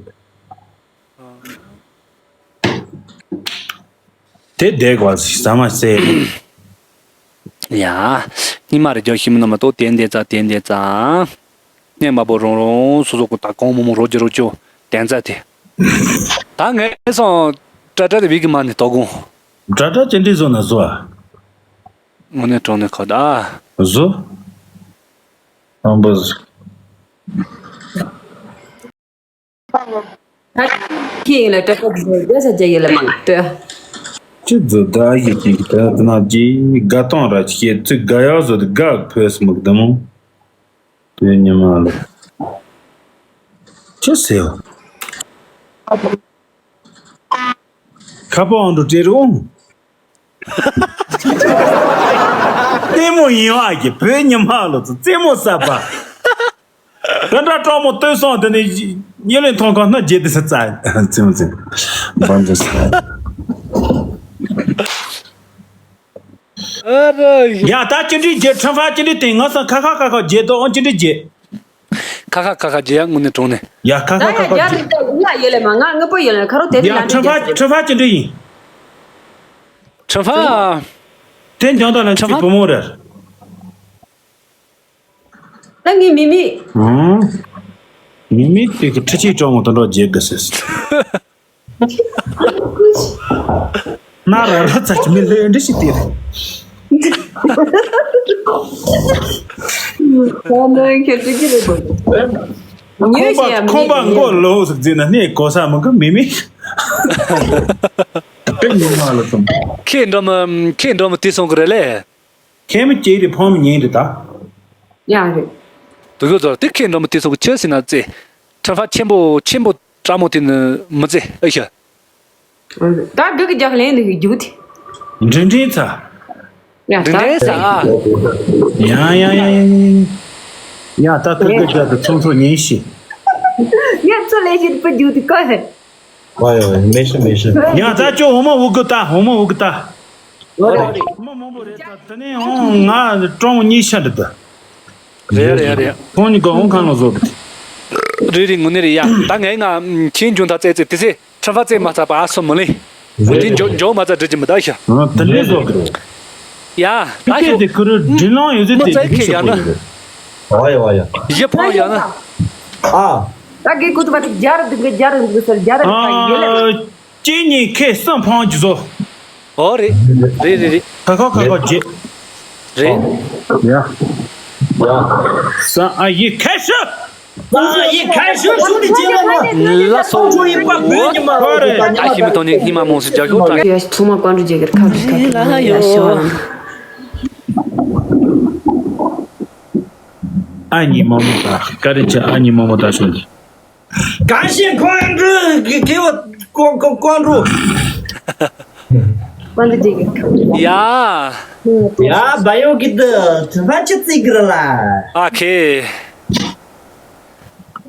དེ་བསྡད་དགོས་ཟེར་ཟ་མ་ཟེར། ཡ། སྙིང་མ་རེ་རྒྱོ་ཤི་མི་ནོ་མ་གཏོགས་དེ་འདས་ཙ་དེ་འདས་ཙ། སྙན་མ་པོ་རོང་རོང་སོ་སོ་གོ་ད་གོང་མོ་མོ་རོ་རྒྱུ་རོ་ཅོ་དན་ཙ་དེ། ད་ངས་སོང་། ཏྲ་ཏྲ་དེ་བི་གི་མ་ནི་དོ་གུང་། ཏྲ་ཏྲ་ཅི་འདྲི་བཟོ་ན་བཟོ་ཨ། དངོས་གནས་གྲོང་ནས་ཁོ་ད། བཟོ། ཨམ་བཟོ། ཁྱེད་ཡིན་ལ་སྤྲད་པ་འདི་རྒྱ་ས་རྒྱ་ཡིན་ལ་མང་སྟོད། ཅི་བཟོ་ད་ཡི་གི་ད་ད་ན་ཅི་དགའ་སྟོང་ར་ཅི་ཁྱེད་ཚོས་དགའ་ཡག་བཟོ་དུ་དགའ་ཕོས་མུག་དུ་མོ། དུས་ཉི་མ་ལ། ཅི་ཟེར། ཁ་པོ་ཨང་དུ་སྤྲད་རུང་། ལྟད་མོ་ཡིན་བ་གི་བོད་ཉི་མ་ལོ་ཚོ་རྩེད་མོ་ཟ་བ། ག་འདྲ་སྤྲང་མོ་ལྟོས་སོང་དེ་ནས་ཉེ་ལེན་མཐོང་གང་སྣ་བརྗེད་དེ་ས་རྩ་རྩེད་མོ་རྩེད་འབམ་རྩེད་ས། ཨ་ར་ཡ། ཡ་ད་ཅི་འདྲི་རྗེ་ཁྲམ་ཧྥ་ཅི་འདྲི་དེ་ང་ས་ཁ་ཁ་ཁ་ཁ་རྗེ་དོ་ཨང་ཅི་འདྲི་རྗེ། ཁ་ཁ་ཁ་ཁ་རྗེ་ཡ་དངོས་གནས་གྲོང་ནས། ཡ་ཁ་ད་ཁ་ཡ་ཁ་ཁ་རྒྱ་རྗེ། རིགས་ད་ཡིན་ལ་ཡོད་ལེ་མ་ང་དངོས་པོ་ཡོད་ལེ་ཁ་རོ་དེ་དེ་ཡ་ལ་འདྲ་ཁྲམ་ཧྥ་རྒྱ་ཁྲམ་ཧྥ་ཅི་འདྲི་ཡིན། ཁྲམ་ཧྥ། དེ་འཇང་ད་ལ་ཁྲམ་ཧྥ་ཅི་བུ་མོ་རེད། ད་ངའི་མི་མི། ཨང་། མི་མི་དེ་གི་ཁྲི་ཆེ་ཅོང་དུ་འགྲོ་རྗེས་དགའ་སེ། ན་ར་ར་ཚ་ཅི་མི་ལྷོད་འདྲི་ཞིག་དེ་རེད། ད་ནི་ཁྱེད་ཀྱི་རེད་དོ། ཉོས་ཤེས་ཡ་མི་ཁོང་པ་མཁོ་ལོ་ཟིག་ཟིན་ན་ནས་གོ་ས་མི་གི་མི་མི། དེ་མི་མ་ལ་སོང་། ཁྱེད་འགྲོ་མི་ཁྱེད་འགྲོ་མི་དེ་སོང་གི་རེད་ལེ། ཁྱེད་མི་སྐྱེས་རེད་ཕོ་མི་ཉན་རེད་ད། ཡ་རེད། དུ་གོ་ཚོ་དེ་ཁྱེད་འགྲོ་མི་དེ་སོང་གི་ཆོས་ཟིན་ན་ཙེ། ཁྲ་ཕ་ཆེན་པོ་ཆེན་པོ་ཀྲ་མོ་དེ་ནི་མི་ཙེ་ཨེ་ཤ། ད་གི་གི་རྒྱག་ལེན་ནི་གི་རྒྱུག་དེ། འདྲེ་འདྲེ་ཚ། ཡ་འདྲེ་འདྲེ་ད་ཚ། ཡ་ཡ་ཡ་ཡ་ཡ། ཡ་ད་ཐུག་གི་རྒྱག་ཏུ་ཚོང་ཚོང་ཉན་ཤི། ཡ་ཚོ་ལས་ཤི་པ་རྒྱུག་དེ་ཀ་ཧེ། ཝ་ཡ་ཝ་ཡ་མེ་ཤི་མེ་ཤི། ཡ་ད་ཅོ་འོ་མ་འུ་གི་ད་འོ་མ་འུ་གི་ད། ཨོ་རེད། མ་མང་པོ་རེད་ད་དེ་ནས་འོང་ང་ཀྲོང་གཉིས་ཤ་འདི་ད། རེད་རེད་རེད། ཁོང་གཉིས་ཀ་འོང་ཁང་ལ་བཟོ་གི། རེད་རེད་དངོས་གནས་རེད་ཡ། ད་ངས་ང་ཁྱེད་འཇུ་མཐའ་བཙལ་ཚེ་དེ་ཚེ་ཁྲ་ཕ་བཙལ་མ་ཚར་པ་ཨ་སོ་མི་ལེ། འོ་དེ་འཇོ་འཇོ་མ་ཚར་འགྲིག་གི་མི་ད་ཤ། ཨ་དེ་འདྲས་བཟོ་གི་རེད། ཡ་ད་ཤོ། དེ་ཁུ་རུ་དྲིན་ལང་ཡོད་ཚེ་མི་དེ་ཚེ་འདི་ཁེ་ཤོ་ཡ་ན། གོ་རེད། ཝ་ཡ་ཝ་ཡ། གཞི་ཕང་ཡ་ན། ཨ། ད་གི་ཀུ་ཏུ་བ་དེ་རྒྱ་རུ་འདུག་གི་རྒྱ་རུ་འདུག་ཟེར་རྒྱ་རུ་འདུག་ག་ཡོད་ལ། ཨ། གཅིག་གཉིས་ཁེ་གསུམ་ཕང་རྒྱུ་བཟོ། ཨོ་རེད། རེད་རེད་རེད། ཁ་ཁ་ཁ་ཁ་རྗེ། རེད། ཡ། ཡ། ས་ཨ་ཡི་ཁ་ཤུ། ས་ཨ་ཡི་ཁ་ཤུ་ཤུ་ནི་རྗེ་ལ་ལ། ལ་སོ། ཁོ་ཡི་པ་བོད་ཉི་མ་ཁོ་རེད། ཨ་ཤི་མི་ཐོན་ནི་ཉི་མ་མོ་སི་རྒྱ་ཤོ་ཏྲ། ཡ་ཚོ་མ་ཀོན་རུ་རྗེ་གེར་ཁ་རུ་ཁ་རུ་ལ་ཡ་ཤོ། ཨ་ཉི་མ་མོ་ད་ཀ་རི་ཆ་ཨ་ཉི་མ་མོ་ད་ཤོ་ནི། གང་ཞིག་ཁོང་འགྲོ་གི་གི་བ་ཀོ་ཀོ་ཀོ་འགྲོ། ཀོ་འགྲོ་ཅིག་གི། ཡ། ཡ་བ་ཡོ་གི་དུ་དུ་བ་ཅི་ཙིག་གི་ར་ལ། ཨ་ཁེ།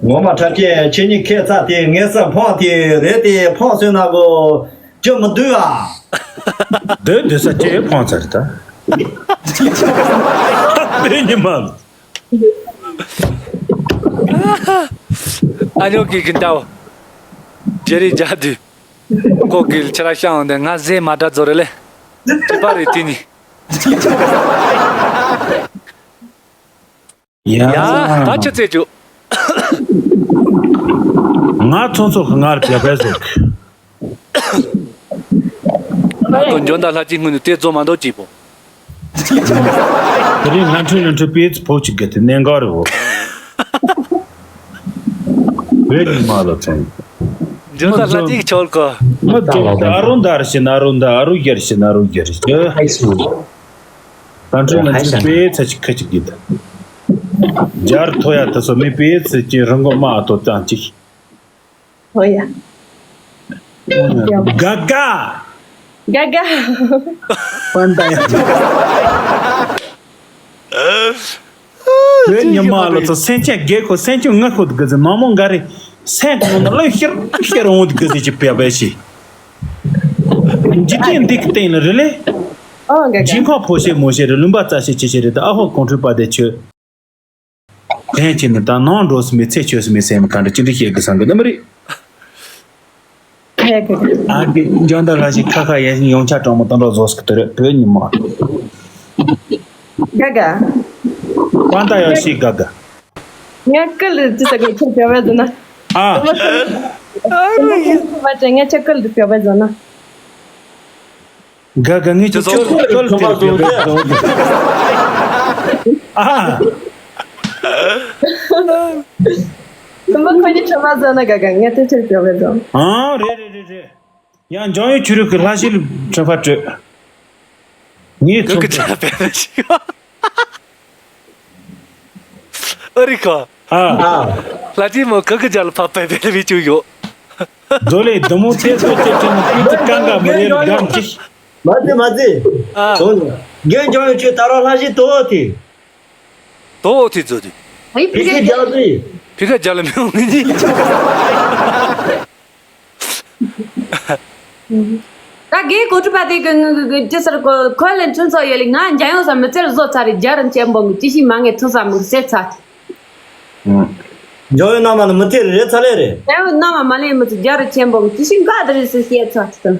ངོ་མ་ཁྲ་ཁེ་ཁྱེད་གཉིས་ཁེ་ཚ་དེ་ངེ་ས་ཕོང་དེ་རེད་དེ་ཕོང་སོན་ན་གོ་ཅི་མི་འདུག་ཨ། འདོད་འདོད་ས་ཅི་ཕོང་ཚར་ད། དེ་ཉི་མ། ཨ་ཉོ་གི་གི་འདའོ། ཇེ་རི་ཇ་དུ། ཀོ་གི་ལ་ཆ་ར་ཤང་འདི་ང་ཟེ་མ་འདྲ་ཛོ་རེ་ལེ། ཅི་པ་རེ་ཏི་ནི། ཡ། ཡ་ད་ཆི་ཚེ་ཅུ། ང་ཚོང་ཚོགས་ཀྱི་ངར་བྱ་བའི་ཟོག་ད་དུང་འཇོན་ད་ལྷ་གཅིག་སྔོན་ནས་དེ་རྫོ་མ་འདོག་གཅིག་པོ། དེ་རིང་ལྷ་འཕྲིན་ལྷ་འཕྲིན་པས་ཕོ་གཅིག་གི་དེ་གནད་འགག་རེད་བོ། བོད་ཉི་མ་ལ་ཚོང་། འཇོན་ད་ལྷ་གཅིག་ཆོལ་གོ། མི་ཚོ་ད་ཨ་རུ་འདར་བཞིན་ཨ་རུ་འདར་ཨ་རུ་རྒྱར་བཞིན་ཨ་རུ་རྒྱར་བཞིན། ད་འཕྲོད་ན་ཅི་དཔེ་ཚ་ཅིག་ཁ་ཅིག་གི་ད། རྒྱར་ཐོ་ཡ་ད་སོ་མི་དཔེ་ཚ་ཅི་རང་གོ་མ་ཐོ་ཙང་ཅིག་ཧོ་ཡ། ག་ག་ག་ག་པན་ད་ཡ། བོད་ཉི་མ་ལོ་ཚོ་སེམས་ཅན་རྒས་ཁོ་སེམས་ཅན་ངུ་ཁོ་དུ་གི་ཟི་ནང་མོ་འགའ་རེ་སེམས་ཁོ་ན་ལོ་ཤར་ཤར་འོང་དུ་གི་ཟི་ཅི་པེ་བེ་ཤི། འཇིག་རྟེན་འདི་གི་སྟེང་ལ་རེ་ལེ། ཨོ་འགའ་འཇིག་ག་ཁོ་ཕོ་ཤེ་མོ་ཤེ་རེ་ལུམ་པ་རྩ་ཤེ་ཅི་ཤེ་རེ་ད་ཨ་ཧོ་ཀོང་ཁྲོ་པ་དེ་ཆོས། དྲན་ཆེ་ནི་ད་ནང་འགྲོ་སི་མི་ཚེ་ཆོས་སི་མི་སེམས་ག་འདྲ་ཅི་འདྲ་ཤེས་གི་སང་གི་ནི་མི་རེད། ཧེ་གི་གི། ཨ་གི་འཇོན་ད་ལ་ཞིག་ཁ་ཁ་ཡ་ཞིག་ཡོང་ཆ་གྲོང་མོ་དང་འགྲོ་བཟོ་སི་གི་དུ་རེད་བོད་ཉི་མ། ག་ག་པན་ད་ཡོ་ཤི་ག་ག་ངས་ཀི་ལི་ཅི་ཟེར་གི་ཁྱོད་བྱ་བའི་ཟོ་ན། ཨ། ངས་ཁྱོད་ཀི་ལི་ཅི་བྱ་བའི་ཟོ་ན། ག་ག་ངས་ཁྱོད་ཅི་ཚོགས་ཀོལ་ཀོལ་ཁྲོམ་པ་ཏེ་བཟོ་བཟོ་ཨ། ཁོ་མོ་ཁོ་གཉིས་ཁྲོམ་པ་བཟོ་ན་ག་ག་ངས་ཏེ་ཆེར་བྱ་བའི་ཟོ། ཨ་རེད་རེད་རེད་རེད། ཡང་འཇང་ཡོད་ཆུ་རུ་གི་ལྷ་ཤིལ་ཁྲོམ་པ་སྤྲོད། ངས་གི་ཚོང་གི་ཆ་པེ་ལ་ཞིག་ཨ་རི་ཁ། ཨ། ཨ། ལྷ་ཅི་མོ་གི་གི་ཇལ་ཕ་པེ་པེ་ལ་བི་ཅུ་ཡོ། དོ་ལེ་དུ་མོ་ཚེ་སོ་ཅེ་ཅེ་ནི་ཀུན་ཏུ་ཀང་ག་མི་ཡེར་གམ་ཅི། མ་ཙི་མ་ཙི། ཨ། དོ་ནི། རྒན་འཇང་ཡོད་ཆུ་ད་ར་ལྷ་ཤིལ་དོ་ཏི། དོ་ཏི་ཛོ་ཏི། ཕི་ཁ་ཇལ་ཏི། ཕི་ཁ་ཇལ་མི་ཡོང་ནི། ད་རྒན་གོ་ཁྲུ་པ་དེ་གི་ངི་གི་གི་ཅི་ཟེར་གོ་ཁོ་ལ་འཕྲིན་ཚོགས་ཡོད་ལེ། ང་འཇམ་དབྱངས་སམ་མི་ཚེར་བཟོ་ཚར་རེད། རྒྱ་རི་ཆེན་པོ་གི་ཅི་ཞིག་མ་ངས་ཐུག་ས་མི་གི་སེ་ཚ། འཇམ་དབྱངས་རྣམ་པ་ནི་མི་ཐེ་རེ་རེ་ཚ་ལེ་རེད། འཇམ་དབྱངས་རྣམ་པ་མ་ལེ་མི་ཚེ་རྒྱ་རི་ཆེན་པོ་གི་ཅི་ཞིག་འགའ་དེ་རེད་སི་ཤེས་ཚ་ཚི་ཏན།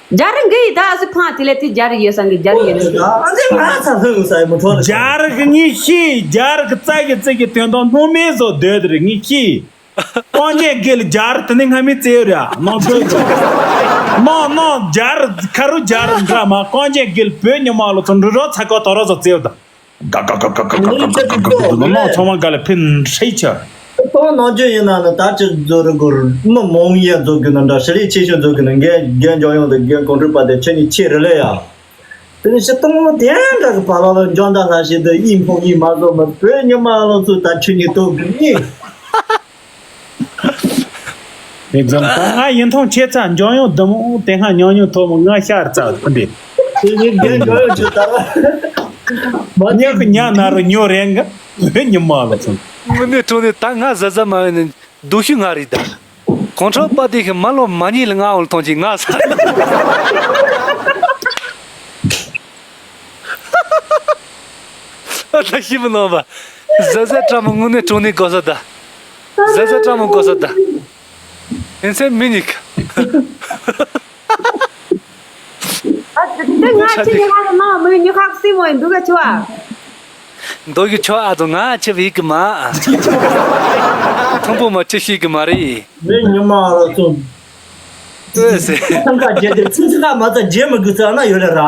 རྒྱ་རི་འགི་ཡི་ད་ཨ་སི་ཕང་དེ་ལེ་དེ་རྒྱ་རི་ཡོད་ས་གི་རྒྱ་རི་ཡོད་ལེ། ཨ་སི་ང་ཚ་ལྷུང་ས་ཡི་མི་ཁྲོ་ལེ། རྒྱ་རི་གི་ངི་ཤི་རྒྱ་རི་གི་རྩ་གི་རྩི་གི་དོན་དང་སྣང་མེད་བཟོ་སྡོད་དེ་རེད་ངི་ཤི། ཀོང་ཅན་དགེ་ལ་རྒྱ་རི་དེ་ནི་སྔ་མའི་རྩེའུ་རེད་ཨ། ནང་ཚོའི་ཚོ། ནང་ནང་རྒྱ་རི་ཁ་རུ་རྒྱ་རི་འདྲ་མ་ཀོང་ཅན་དགེ་ལ་བོད་ཉི་མ་ལོ་ཚོ་འབྲུ་རོགས་ཚ་ཀོ་དོ་རོགས་ཚོ་རྩེའུ་དང་། ག་ག་ག་ག་ག་ག་ག་ག་ག་ག་ག་ནང་ཚང་མ་ག་ལ་ཕན་ཧྲེ་ཆ། ཏོང་ནང་ཆོས་ཡིན་ན་ནི་ད་ཅི་རྫོ་རི་གོར་མི་མང་ཡ་རྫོ་གི་ན་འདྲ་ཧྲི་ལི་ཆེ་ཤོས་རྫོ་གི་ན་རྒན་རྒན་འཇོག་ཡོང་དུ་རྒན་གོང་ཁྲོད་པ་དེ་ཁྱེད་ནི་ཆེ་རི་ལེ་ཡ། དེ་ནི་ཤི་སྟོང་དེ་འདྲ་གི་བ་ལ་ལ་འཇོན་ད་ལ་ཞིག་ཏུ་ཨི་འཕོང་ཨི་མ་བཟོ་མི་བོད་ཉི་མ་ལོ་ཚོ་ད་ཁྱེད་ནི་ཏོ་གི་ནི། མི་འཛོམས་ད་ང་ཡིན་མཐོང་ཆེ་ཚ་འཇོན་ཡོང་དུ་མོ་དེ་སྔ་ཉོ་ཉོ་ཐོ་མོ་ང་ཤར་ཚ་ཐུ་འདི། དེ་ནི་རྒན་འཇོན་ཡོང་ཆུ་ད་ར། མ་ཉག་གི་ཉག་ན་རུ་ཉོ་རེ་ང་བོད་ཉི་མ་ལ་ཚོ། དངོས་གནས་དྲང་གནས་ད་ང་ཟ་ཟ་མ་ཡིན་ནི་སྡུག་ཤོས་ང་རེད་ད། གོང་ཁྲོ་པ་དེ་གི་མ་ལོ་མ་ཉིད་ལ་ང་འོང་ལ་ཐོང་ཅིག་ང་ས། ཨ་ད་ཤི་མི་ནོ་བ། ཟ་ཟ་ཀྲ་མོ་དངོས་གནས་དྲང་གནས་གོ་ས་ད། ཟ་ཟ་ཀྲ་མོ་གོ་ས་ད། ཨིན་སེ་མི་ཉིག་ཨ་དེ་ང་ཆི་ཉི་ཧ་ལ་ན་མི་ཉི་ཧ་སི་མོ་ཡིན་འདུག་ག་ཆི་བ། མདོ་གི་ཆོ་ཨ་ཙོ་ང་ཆི་བི་གི་མ། ཐང་པོ་མ་ཆི་ཤི་གི་མ་རེད། མི་ཉི་མ་ར་ཙུམ། ཨོ་སེ། ཐང་ཀ་རྒྱལ་དེ་ཚིག་ཚིག་ཁ་མ་ཚ་རྒྱལ་མི་དགོས་ཚ་ན་ཡོད་ལེ་ར།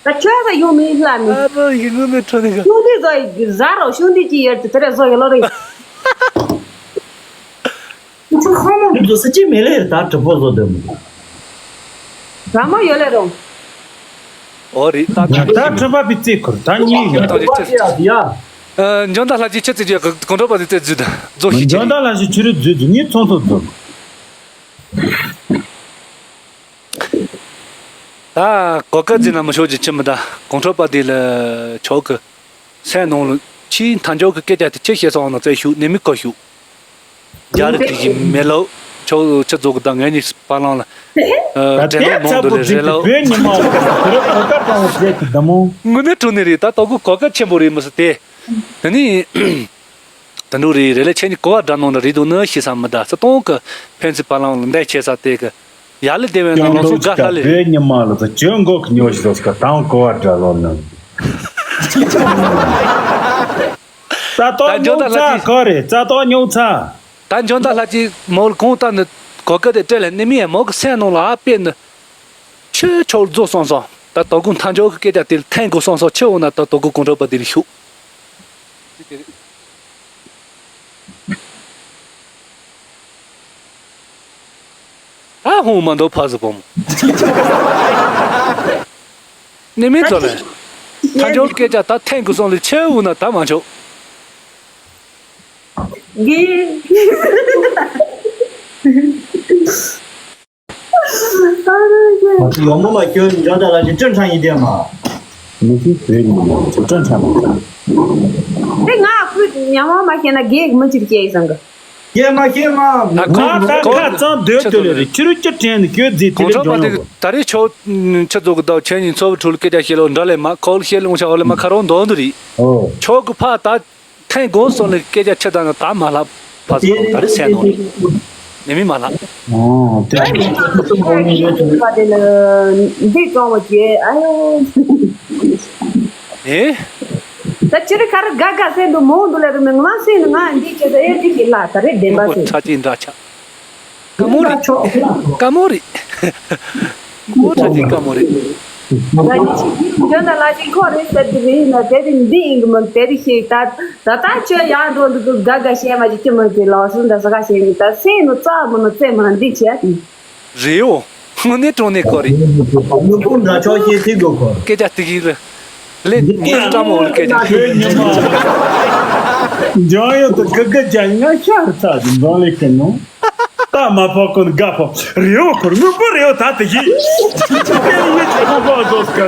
ད་ཁྱོད་ས་ཡོང་མི་ལ་མི། ཨ་རོ་ཡི་ངུ་མི་ཁྲོ་ནི་ག་ཤུང་དེ་ཟོ་ཡི་ཟ་རོ་ཤུང་དེ་ཅི་ཡོད་དེ་དེ་རེ་ཟོ་ཡི་ལོ་རེ། ཁྱོད་ཚོ་ཁ་མོ་འདི་ཚོ་ས་ཅི་མེ་ལེ་ར་ད་གྲི་པོ་ཟོ་དེ་མི། ར་མ་ཡོད་ལེ་རོ། ཨོ་རི་ད་ད་ད་ཁྲི་པ་པི་ཙེ་ཁུར་ད་གཉིས་ཡོད། ད་རི་ཅི་ཡ། ཨ་འཇོན་ད་ལྷ་ཅི་ཆི་ཙི་ཅི་གོང་ཁྲོ་པ་ཙི་ཙི་རྫུ་ད་རྫོ་ཤི་ཅི། འཇོན་ད་ལྷ་ཅི་ཆི་རུ་རྫུ་རྫུ་ངས་ཚོང་ཚོ་རྫུ། ད་གོ་སྐབས་ཟིན་ན་མི་ཤོག་ཅིག་ཆི་མི་ད་གོང་ཁྲོ་པ་དེ་ལ་ཆོག་གི་སེམས་ནང་ལ་ཆེས་མཐའ་མཇུག་གི་སྐད་ཆ་དེ་ཆི་བཤད་སོང་ན་བཙལ་ཤུགས་ནས་མི་གོ་ཤུགས། རྒྱ་རི་དེ་བཞིན་མེ་ལོ་ཆོག་ཆི་རྫོགས་གི་ད་ངས་ནི་པ་ལང་ལ་ཨ་ད་དྲན་ལོ་མང་དུ་ལས་རེ་ལོ། བོད་ཉི་མ་བོད་གོ་སྐབས་དང་བོ་བྱེད་ཀྱི་ད་མོ། དངོས་གནས་དྲང་གནས་རེད་ད་དོ་གུ་གོ་སྐབས་ཆེན་པོ་རེད་མི་སྲིད་དེ། དེ་ནི། ད་འགྲོ་རེད་རེ་ལ་ཆེ་ནི་གོ་བ་འདྲ་ནང་ལ་རེད་འདུག་ནི་ཤེས་ས་མི་ད་ས་སྟོང་གི་ཕན་ཚུན་པ་ལང་ལ་འདས་ཆེ་ས་དེ་གི་ཡ་ལི་དེ་བས་ན་ལོ་སུ་དགའ་ཧ་ལེ་རེད། བོད་ཉི་མ་ལ་ཚ་གྱོད་མགོ་གི་ཉོ་ཞིག་ལོ་སུ་ག་དང་གོ་བ་འདྲ་ལོ་ནི། རྩ་ཏོག་ཉོ་ཚ་གོ་རེད་རྩ་ཏོག་ཉོ་ཚ། ད་འཇོན་ད་ལྷ་ཅིག་མོ་ལ་གོང་ལྟ་ནི་གོ་སྐབས་དེ་སྤྲད་ལ་ནི་མི་ཡ་མོ་གི་སེམས་ནང་ལ་ཨ་དཔེ་ནི། ཆོས་ཕྱོགས་རྫོགས་སོང་སོང་། ད་དོ་དགོང་མཐའ་མཇུག་གི་སྐད་ཆ་དེ་ལ་ཐན་དགོས་སོང་སོང་ཆེ་འོ་ན་ད་དོ་དགོང་གོང་ཁྲོ་པ་དེ་ལ་ཤུགས། ད་ཧོང་མ་འདོ་ཕ་ཟི་བོ་མོ། ནི་མི་ཚོ་ལེ། ཁ་འཇོག་སྐད་ཆ་ད་ཐེངས་དགུ་སོང་ལས་ཆེ་འུ་ན་ད་མ་ཆོག་དགེ། ཡོང་མོ་མ་ཁྱོད་འཇོན་ད་ལ་ཞིག་སྤྲིན་ཕྲ་ཡིན་དེ་མ། མི་ཤེས་བོད་ཡིན་མ་ཚོ་སྤྲིན་ཕྲ་མ་ཚོ། དེ་ང་ཁོས་ཉམས་མ་མ་ཤེས་ན་དགེ་མི་ཅིག་སྐྱེ་ཡི་སང་གི། སྐྱེ་མ་ཤེས་མ། ད་ཁོ་ད་ཁོ་ཁ་ཚང་སྡོད་སྡོད་ལེ་རེད། ཁྱི་རུ་ཅི་དྲན་ནས་ཁྱོད་རྫི་དེ་ལས་གྲོང་ཁྱོད་ཚོ་ཡོང་གི། ད་རེས་ཆོག་ཆི་ཚོགས་གི་ད་ཁྱེད་གཉིས་ཚོ་བུ་ཕྲུག་ལ་སྐད་ཆ་བཤད་ལོ་འདྲ་ལས་མ་ཁོ་ལ་བཤད་ལོང་ཆ་བ་ལས་མ་ཁ་རོག་འདོན་འདུ་རེད། ཨོ། ཆོག་གི་ཕ་ད། ཐེངས་དགུ་སོང་ལ་སྐད་ཆ་ཆི་ད་ན་ད་མ་ལབ་པ་ཟེར་ད་རེ་སེ་ནོ་ནི་མི་མ་ལབ། ཨོ་དེ། འདི་གྲོང་བ་ཅེ་ཨ་ཡོ། ཨེ། ད་ཅི་རི་ཁ་རི་ག་ག་སེ་འདུག་མོ་འདུག་ལ་རི་མི་ང་སེ་ནི་ང་འདི་ཅེ་ས་ཨེ་འདི་ཞིག་ལ་ད་རེ་བདེན་པ་སེ། ཁྲ་ཅིག་འདྲ་ཆགས། ཀ་མོ་རི། ཀ་མོ་རི། ཀ་མོ་ཁྲ་ཅིག་ཀ་མོ་རི། ང་ནི་ཅིག་འཇོན་ན་ལ་ཅིག་ཁོ་རེ་སད་དི་རི་ན་དེ་རི་འདི་ཡིན་གི་མིན་དེ་རི་ཤེས་ད་ད་ད་ཁྱོད་ཡང་འགྲོ་འདུག་གི་ག་ག་ཤེས་མ་ཅིག་ཅི་མིན་ཅི་ལོ་སུ་འདྲ་ས་ག་ཤེས་ནི་ད་སེ་ནི་རྩ་མི་ནི་རྩེ་མ་འདི་བྱས། རེའོ། དངོས་གནས་དྲང་གནས་ཁོ་རེད། ཉོ་ཁུངས་འདྲ་ཆོག་ཤེས་ཐིག་དགོས་ཁོ། སྐད་ཆ་ཐིག་ཡིན་རེད། ལས་ཉིན་སྤྲ་མོ་ལ་སྐད་ཆ་ཐིག་ཡིན། འཇང་ཡོད་དུ་གི་གི་ཅན་ང་ཤར་ཚ་དུ་འཛང་ལས་ཀི་ནོ། ད་མ་ཕོ་ཀུན་དགའ་ཕོ་རེའོ་ཁོར་དངོས་པོ་རེའོ་ད་དེ་ཡིན། ཁོ་ཁོ་ཟོས་ཀ་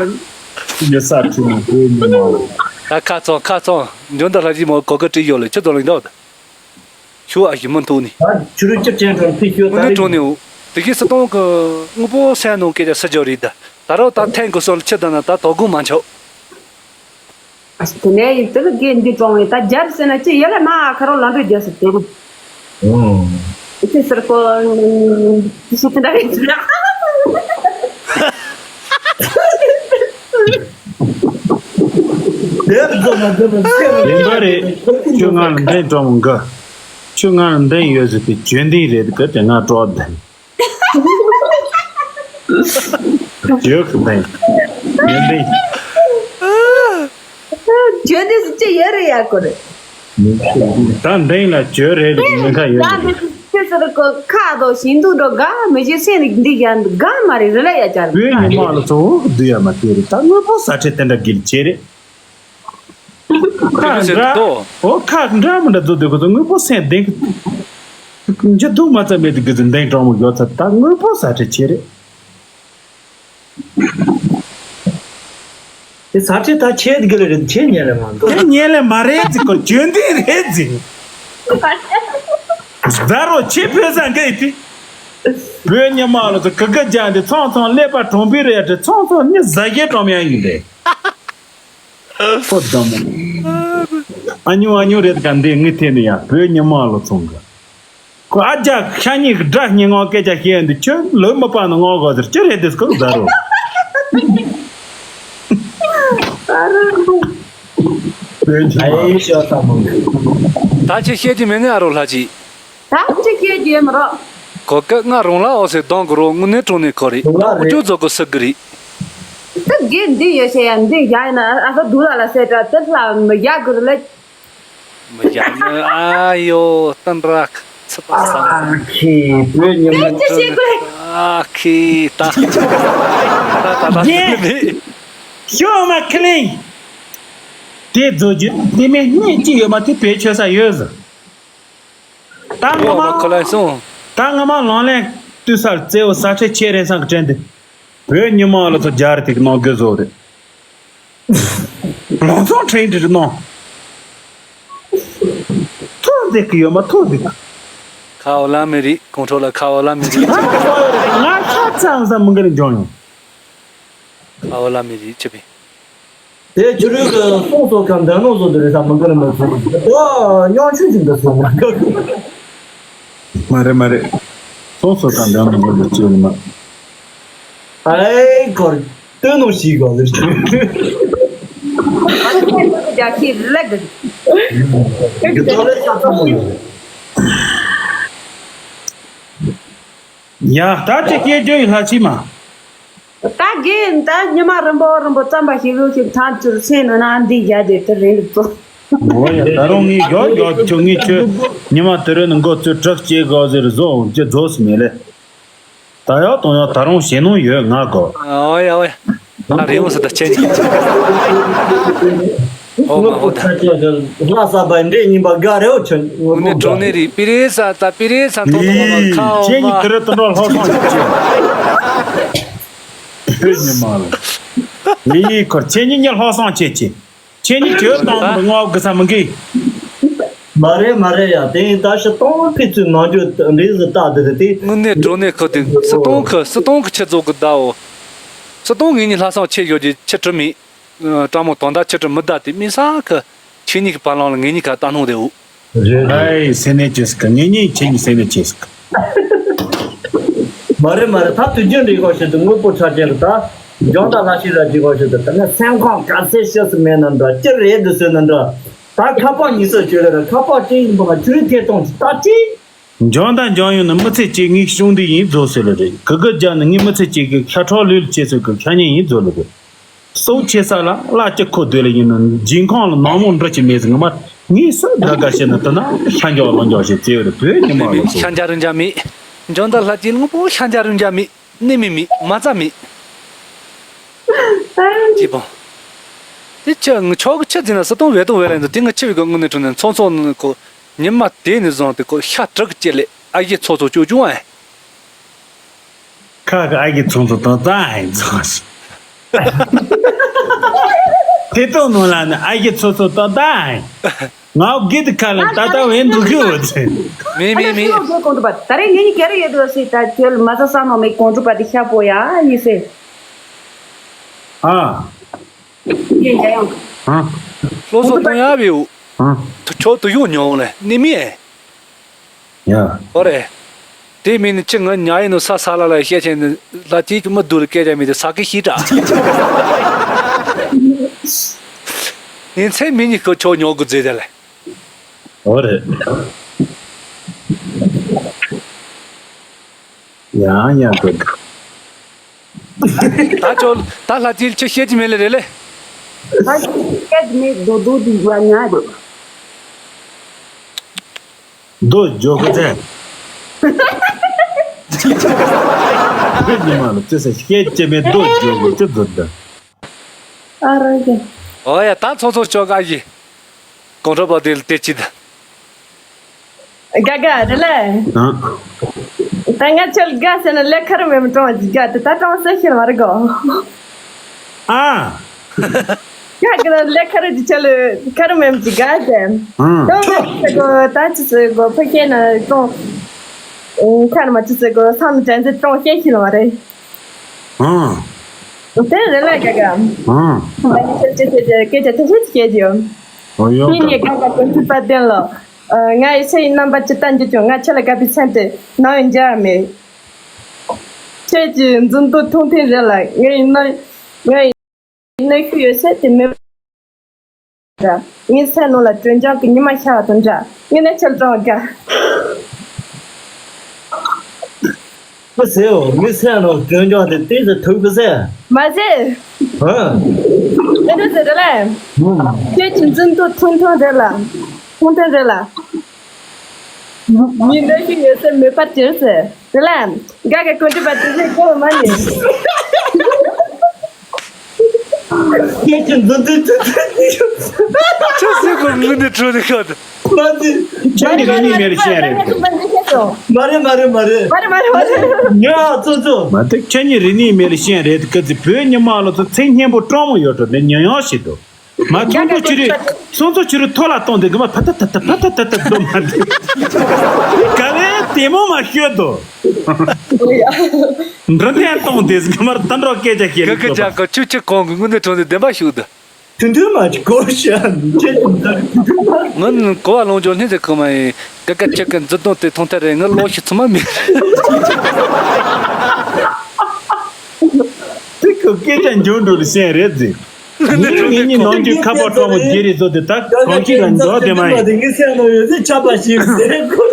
ཡོད་ས་ཁྲི་མོ་བོད་ཉི་མ། ད་ཁ་ཚང་ཁ་ཚང་འཇོན་ད་ལྷ་ཞིག་མོ་གོ་གི་བྲིས་ཡོད་ལ་ཆུ་ཚོད་ལ་འདོད། ཞུ་བ་ཞུ་མི་ཐུབ་ནི། ད་ཆུ་རུ་ཅིབ་ཅན་གྲོང་ཚིག་ཞུ་དངོས་གནས་དྲང་གནས་འུ། དེ་གི་སྲིད་དོན་གི་དངོས་པོ་སེམས་ནང་སྐད་ཆ་སྲིད་ཇོ་རེད་ད། ད་རོ་ད་ཐེངས་གི་སོང་ལ་ཆི་ད་ན་ད་དོ་དགོང་མ་འཆོག་ཨ་ཙི་དེ་ནས་ཡིན་དེ་ལ་དགེ་འདི་གྲོང་བའི་ད་རྒྱབ་ཟེར་ན་ཅི་ཡ་ལ་མ་ཨ་ཁ་རོ་ལ་འགྲོ་རྒྱབ་ཟེར་དེ་རུ། ཨོ། ཅི་ཟེར་གོ། ཅི་ཟེར་དེ་འདྲ་རེད་ཟེར། དེབ་རྫོགས་མ་རྫོགས་མ་ཚེ་རིང་། ཡིན་པ་རེད། ཁྱོད་ང་ལ་འདྲེན་གྲོང་མོ་འགའ། ཁྱོད་ང་ལ་འདྲེན་ཡོད་ཟེར་ཏེ་བྱོན་འདི་རེད་གི་དེ་ང་སྤྲོ་བ་ལྡན། བྱོས་གི་འདྲེན། ཡོན་འདྲེན། བྱོས་འདི་ཟེར་ཅི་ཡོད་རེད་ཡ་གོ་རེད། ད་འདྲེན་ལ་བྱོས་རེད་ལ་མི་ཁ་ཡོད་རེད། ཁྱེད་ཚོར་གོ་ཁ་དོ་ཞིང་དུ་འགྲོ་ག་མི་ཞིག་སེམས་འདི་ཡ་འདི་ག་མ་རེད་རེ་ལ་ཡ་ཅར། བོད་ཉི་མ་ལ་ཚོ་འདི་ཡ་མ་དེ་རེད། ད་དངོས་པོ་ཟ་ཁྲེ་དེ་འདྲ་གིལ་ཆེ་རེད། ཁ་འདྲ། ཨོ་ཁ་འདྲ་མི་འདྲ་བཟོ་སྡོད་གི་ཚོ་དངོས་པོ་སེམས་ལྡན་གི། འཇི་སྡུག་མ་ཙམ་མེད་དུ་གི་ཚོ་འདེང་གྲོང་མོ་ཡོད་ཚ་ད་དངོས་པོ་ཟ་ཁྲེ་ཆེ་རེད། དེ་ཟ་ཁྲེ་ད་ཆེ་དི་གི་ལ་རེད་ཆེ་ཉེ་ལ་མ་འདུག་དེ་ཉེ་ལ་མ་རེད་ཟིག་གོ་བྱོན་དི་རེད་ཟིག་ཟ་རོ་ཆེ་བོད་ས་འགའི་དི། བོད་ཉི་མ་ལ་ཚོ་གི་གི་ཅང་དི་ཚོང་ཚོང་ཀླད་པ་གྲོང་པི་རེད་དི་ཚོང་ཚོང་ནི་ཟ་རྒྱལ་གྲོང་ཡང་ཡིན་རེད། ཁོ་བདམ། ཨ་ཉུ་ཨ་ཉུ་རེད་ག་འདི་ངི་ཐེ་ནི་ཡ་བོད་ཉི་མ་ལོ་ཚོང་གི། ཁོ་ཨ་ཅག་ཤ་ཉིག་སྒྲ་སྙན་ངག་སྐད་ཆ་བཤད་འདི་ཁྱོད་ལོ་མ་པ་ནི་ངག་གོ་ཟེར་ཅི་རེད་འདི་སྐོར་ཟ་རོ། བོད་ཉི་མ། ད་ཅི་བཤད་ཀྱི་མེད་ནི་ཨ་རོ་ལྷ་ཅི། ད་ཅི་བཤད་ཀྱི་མི་རོ། གོ་སྐབས་ང་རང་ལ་འོ་ཟེར་གདོང་གི་རོ་དངོས་གནས་དྲང་གནས་ཁོ་རེད། རང་ལ་རེད། ཨུ་ཅུ་ཛོ་གི་སུ་གི་རེད། ད་དགེ་འདི་ཡོད་ཤེ་ཡ་འདི་ཡ་ཡིན་ན་ཨ་ས་དུ་ལ་ལ་སེ་ཏྲ་ཏི་ལ་མི་ཡ་གི་རུ་ལ། མི་ཡ་ནི་ཨ་ཡོ་སྟན་ར་ཚི་པ་སང་། ཨ་ཁེ་བོད་ཉི་མ། ཅི་བཤད་གི་རེད། ཨ་ཁེ་ད་ད་ད་ད་ད་ད། ཤོ་མ་ཁི་ལིང་། དེ་རྫོ་རྒྱུ་དེ་མེད་གནས་ཅི་ཡོད་མ་དེ་བེད་ཆོད་ས་ཡོད་ཟེར། ད་ངོ་མ། ཁོ་ལ་སོང་། ད་ངོ་མ་ལོང་ལེན་དུས་སར་རྩེའུ་ས་ཁྲེ་ཆེ་རེད་སང་གི་དྲན་དེ། བོད་ཉི་མ་ལ་ཚོ་རྒྱ་རི་ཐིག་ནང་དགོས་བཟོ་རེད། ལོང་ཚོང་ཁྲེན་འདྲི་རི་ནང་། ཐོ་འདེགས་གི་ཡོད་མ་ཐོ་འདེགས། ཁ་འོ་ལ་མི་རིགས་གོང་ཁྲོ་ལ་ཁ་འོ་ལ་མི་རིགས། ང་ཁ་ཚང་ས་མི་འགལ་འཇོང་ཡོང་། ཁ་འོ་ལ་མི་རིགས་ཆི་པི། དེ་ཆུ་རུལ་གྱི་སོང་སོ་ཁམས་འདྲ་ནོ་བཟོ་འདི་རེད་ས་མི་འགོར་མ་ཚུགས། ཨོ་ཉོ་ཆུ་ཞིག་འདི་སོང་མ་འགོར། མ་རེད་མ་རེད། སོང་སོ་ཁམས་འདྲ་ནོ་བཟོ་འདི་ཅི་ཡིན་མ། ཨེ་གོར་ཏོ་ནོ་ཞིག་གོ་ལེ། རྒྱ་ཆེ་ལེགས། ཡ་ད་ཅི་སྐད་བརྗོད་ཡིན་ལྷ་ཆི་མ། ད་རྒན་ད་ཉི་མ་རིང་པོ་རིང་པོ་རྩམ་པ་ཞིག་ལོ་ཞིག་ཐང་ཆུར་སེང་ནོ་ན་འདི་ཡ་དེ་དེ་རིང་ལ་བཙོ། འོ་ཡ་ད་རུང་ངས་ཡོད་ཡོད་ཁྱོད་ངས་ཁྱོད་ཉི་མ་དེ་རིང་ནི་མགོ་ཚོས་དྲག་སྐྱེས་གོ་ཟེར་བཟོ་འོང་ཅི་རྫོགས་སུ་མེད་ལེ། ད་ཡག་དང་ཡག་ད་རུང་ཞེ་ནོ་ཡོད་ང་གོ། འོ་ཡ་འོ་ཡ། ཨ་རེད་འོང་ས་ད་ཆེན་ཆེན། ཨོ་མ་ཨོ་ད། ལྷ་ས་པའི་འདྲེ་ཉིན་པ་དགའ་རེ་འོ་ཆོན། དངོས་གནས་གྲོང་ནས་རེད། པི་རེ་ས་ད་པི་རེ་ས་མཐོང་མཐོང་མ་མ་ཁ་འོ་ཁྱེད་ཉིད་མ། དེ་རུ་དུ་འགྲོ་ལྷག་སོང་ཆེ་ཆེ། ཁྱོད་ཉི་མ་ལ། མི་ཡི་ཁོར་ཁྱེད་ཉིད་ཉི་ལྷག་སོང་ཆེ་ཆེ། ཁྱེད་ཉིད་ཁྱོད་དང་དུ་ང་གི་ས་མི་འགི། མ་རེད་མ་རེད་ཡ། དེ་ཡིན་ད་ཕྱི་གཏོང་ཕི་ཚུལ་མ་འགྱོ་འདྲེ་ཟི་ལྟ་དེ་རེད་དེ། དངོས་གནས་གྲོང་ནས་ཁོ་དེ་སི་སྟོང་ཁི་སི་སྟོང་ཁི་ཆེ་ཚོགས་གི་ཟླ་འོ། སི་སྟོང་ངེད་གཉིས་ལྷག་སོང་ཆེ་ཡོད་ཀྱི་ཆེ་གྲི་མེད། ཀྲང་མོ་དོན་དག་ཆེ་གྲི་མི་ཟླ་དེ་མི་ས་ཁི། ཁྱེད་གཉིས་ཀྱི་བར་ལང་ལ་ངེད་གཉིས་ཀ་ལྟ་སྣང་དེ་འོ། རེད་རེད། ཨའི་སེ་ནེ་ཅེས་ཀ་ངེད་གཉིས་ཁྱེད་གཉིས་སེ་ནེ་ཅེས་ཀ། མ་རེད་མ་རེད། ད་དུས་རྒྱུན་རེད་གོ་ཞིག་ཏུ་དངོས་པོ་ཆ་ཅན་ལ་ད། འཇོན་ད་ལ་ཤི་ར་ཅི་གོ་ཞིག་ཏུ་ད་ནི་སེམས་ཁོང་ག་ཚད་ཤི་སི་མེད་ན་འདྲ་ཅི་རེད་དུ་སོན་ན་འདྲ། ད་ཁ་པར་ཉིས་སུ་བཅོས་ལ་ར་ཁ་པར་ཅི་ཡིན་པ་ང་ཁྱོད་ཐེ་གཏོང་ཅི་ད་ཅི། འཇོན་ད་འཇོན་ཡོང་ན་མི་ཚེ་གཅིག་ངའི་གཞུང་འདི་ཡིན་རྫོགས་སོད་ལ་རེད། གི་གི་རྒྱ་ནི་ངའི་མི་ཚེ་གཅིག་གི་ཤ་ཁྲག་ལུས་ལ་བྱེད་སོད་གི་ཤ་ཉེ་ཡིན་རྫོགས་ལ་རེད། སྲོག་ཆེ་ས་ལ་བླ་སྤྱི་ཁོ་སྡོད་ལ་ཡིན་ནོ་འཇིན་ཁང་ལ་ནག་མོ་འབྲི་ཅི་མེད་ཟིན་ང་མ་ངས་སུ་དགའ་དགའ་བྱེད་ན་དུ་ན་ཤ་འཇོག་ལོ་འཇོག་བྱེད་ཙེ་བར་བོད་ཉི་མ་ལོ་ཚོ། ཤ་འཇག་རུ་འཇག་མེད། འཇོན་ད་ལྷ་ཅི་ལུང་པོ་ཤ་འཇག་རུ་འཇག་མེད། ནི་མི་མེད་མ་རྩ་མེད། ཅི་པོ། དེ་ཆ་ང་ཆོག་གི་ཆ་འཛིན་ན་སི་སྟོང་བས་སྟོང་བས་ལ་འདུག་དེ་ང་ཆི་བའི་གི་དངོས་གནས་དྲུང་ནས་ཚོང་ཚོང་ནི་ཁོ། ཉི་མ་དེ་ནས་བཟུང་སྟེ་ཁོ་ཤ་དྲག་གི་ལས་ཨ་ཡེ་ཚོ་ཚོ་ཅོ་ཅོ་ཨེ། ཁ་གི་ཨ་ཡེ་ཚོང་ཚོ་ཏོ་ཏ་ཨེ་ཚོང་ཞིག་དེ་ཏོ་ནོ་ལ་ནི་ཨ་ཡེ་ཚོ་ཚོ་ཏོ་ཏ་ཨེ། ང་གི་དི་ཁ་ལ་ཏ་ཏ་བས་འདུག་གི་འོ་ཚེ། མེ་མེ་མེ། ད་རེས་ངེད་གཉིས་ཀྱི་རེ་ཡོད་དུ་སི་ད་ཁྱོད་མ་ས་ས་ནོ་མེ་ཀོང་ཀྲུ་པ་དི་ཤ་པོ་ཡ་ཡིན་སེ། ཨ། ཡིན་ཡ་ཡང་། ཨ། སློབ་གསོ་གཏོང་ཡ་བེའུ། ཨ། ཐུ་ཆོ་དུ་ཡོ་ཉོ་ལེ་ནི་མི་ཨེ། ཡ། ཧོ་རེ། དེ་མིན་ནི་ཅི་ང་ཉ་ཡིན་ནོ་ས་ས་ལ་ལ་བཤད་ཆེན་ནི་ལ་ཅིག་མི་སྡུག་ལ་སྐད་ཆ་མི་དེ་ས་ཀི་ཤི་དྲ། ཡིན་ཚེ་མི་གཉིས་ཁོ་ཆོ་ཉོ་དགོས་རྫས་དེ་ལེ། ཧོ་རེ། ཡང་ཡང་དུ། ད་ཅོ་ད་ལྷ་ཅིལ་ཆུ་ཤེད་ཅི་མེད་ལེ་རེ་ལེ། ད་ཤེད་མེད་རྡོ་རྡོ་དུ་ཡ་ཉ་རེ། རྡོ་འཇོག་གི་ཚེ། ཁྱོད་ཉི་མ་ལ་ཅི་ཟེར་ཤེད་ཅི་མེད་རྡོ་འཇོག་གི་ཅི་འཛུལ་ད། ཨ་རོ་གི། ཨོ་ཡ་ད་ཚོ་ཚོ་ཅོ་ག་ཡི། ཀོང་ཁྲོ་པ་དེ་ལ་དེ་ཅི་ད། དགའ་དགའ་རེད་ལ། ཨ། ད་ང་ཆོ་ལ་དགའ་ཟེར་ན་ལས་ཁ་རུ་མེད་མི་གྲོང་བ་ཅིག་དགའ་དེ་ད་གྲོང་གསེབ་ཤེར་བ་རེད་གོ། ཨ། ང་གི་ལས་ཁ་རུ་ཅིག་ཆ་ལུ་ཁ་རུ་མེད་མི་ཅིག་དགའ་དེ། ཨ། གྲོང་ཟེར་གོ་ད་ཅི་ཟེར་གོ་ཕ་ཁྱེད་ན་གྲོང་། ཁ་ནས་མ་ཅི་ཟེར་གོ་བསམ་དྲན་ཚེ་གྲོང་གསེབ་ཤེར་བ་རེད། ཨ། དེ་རེད་ལ་དགའ་དགའ། ཨ། ང་ནི་ཁྱེད་ཅི་ཟེར་ཏེ་སྐད་ཆ་ཐུང་ཐུང་ཅིག་བཤད་རྒྱུ། ཨོ་ཡོད་ངེད་གཉིས་དགའ་དགའ་ཀུན་སྤྱོད་པ་བསྟན་ལོ། ཨ། ང་ཡི་ཆེ་ཡི་རྣམ་པ་ཇི་ལྟར་འགྱུར་ཀྱང་ང་ཆེ་ལ་དགའ་བའི་མཚན་དེ་ནམ་ཡང་འཇལ་བ་མེད། ཁྱེད་ཀྱི་འཛུམ་མདངས་ཐུང་ཐུང་རེད་ལ་ངའི་གནོན་ངའི་གནོན་ཤུགས་ཡོད་ཚད་དེ་མེད་པ་འདྲ། ངའི་སེམས་ནང་ལ་སྒྲོན་ལྗང་གི་ཉི་མ་ཤར་བ་དང་འདྲ། ངས་ནི་ཁྱེད་ལ་དྲང་བ་དགའ། མི་ཟེར་འོ། མི་ཟེར་ནོ་སྐྱོན་ཀྱང་དེ་ཏིག་ཙམ་ཐུག་གི་ཟེར། མ་ཟེར། ཧ། ཨེ་འདྲ་ཟེར་རེད་ལ། ཁྱོད་ཀྱི་འཛིན་ཐོ་ཐུང་ཐུང་རེད་ལ། ཐུང་ཐུང་རེད་ལ། མི་འདྲ་ཞིག་ཡོད་ཟེར་མེད་པར་གྱུར་ཟེར་རེད་ལ། དགའ་དགའ་ཀུན་སྤྱོད་པ་དེ་ཟེར་གོ་མ་ནི། ཁྱེད་ཀྱི་འཛིན་ཐོ་ཐུང་ཐུང་རེད། ཆུ་སྲིན་པོ་ངུ་ནས་བྲོས་ནས་ཤོག་ད། མ་ཚད། ཁྱེད་ཀྱི་རིག་གནས་མེད་ལ་ཤེས་རེད། མ་རེད་མ་རེད་མ་རེད། མ་རེད་མ་རེད་མ་རེད། ཉ་ཚོ་ཚོ། མ་ཚད་ཁྱེད་ཀྱི་རིག་གནས་མེད་ལ་ཤེས་རེད། སྐད་ཚིག་བོད་ཉི་མ་ལོ་ཚོ་ཚེ་སྙན་པོ་སྤྲང་མོ་ཡོད་འགྲོ་ནས་ཉོན་ཡང་ཞིག་འདུག་མ་ཚོང་ཚོ་ཆུ་རུ་ཚོང་ཚོ་ཆུ་རུ་ཐོ་ལ་གཏོང་དེ་གི་མ་ཕ་ཏ་ཏ་ཏ་ཕ་ཏ་ཏ་ཏ་སྡོད་མ་འདུག་ག་ལེ་དེ་མོ་མ་ཤོད་དོ། འབྲི་ཐན་གཏོང་དེ་གི་མར་ད་འགྲོ་སྐད་ཆ་བཤད་གི་ཀི་ཀི་ཅག་གི་ཆུ་ཆུ་གོང་གི་དངོས་གནས་དྲང་ནས་བདེན་པ་ཞུ་ད། ཐུང་ཐུང་མ་ཅིག་གོ་ཤ་ཁྱེད་ཀྱི་འདི་ཐུང་ཐུང་མ། ང་ནི་གོ་བ་ལོངས་སྤྱོད་ལྷན་ཚེ་ཁོ་མ་ཡིན། ཀ་ཀ་ཁྱེད་ཀྱི་འཛིན་སྟངས་དེ་ཐུང་ཐལ་རེད། ང་ལོ་ཤི་ཚོད་མ་མེད། དེ་ཁོ་སྐད་ཆ་འཇོན་འགྲོ་ལ་ཤེས་རེད་ཟེར། ངས་ངེད་གཉིས་ནང་རྒྱུ་ཁ་པར་གྲོགས་མོ་བརྗེ་རེས་བཟོ་དེ་ད་གང་ཞིག་ལ་འཇོག་དེ་མ་ཡིན། ངས་སེམས་ནང་ཡོད་ཚེ་ཆགས་པ་ཞིག་ཟེར་ཁོ།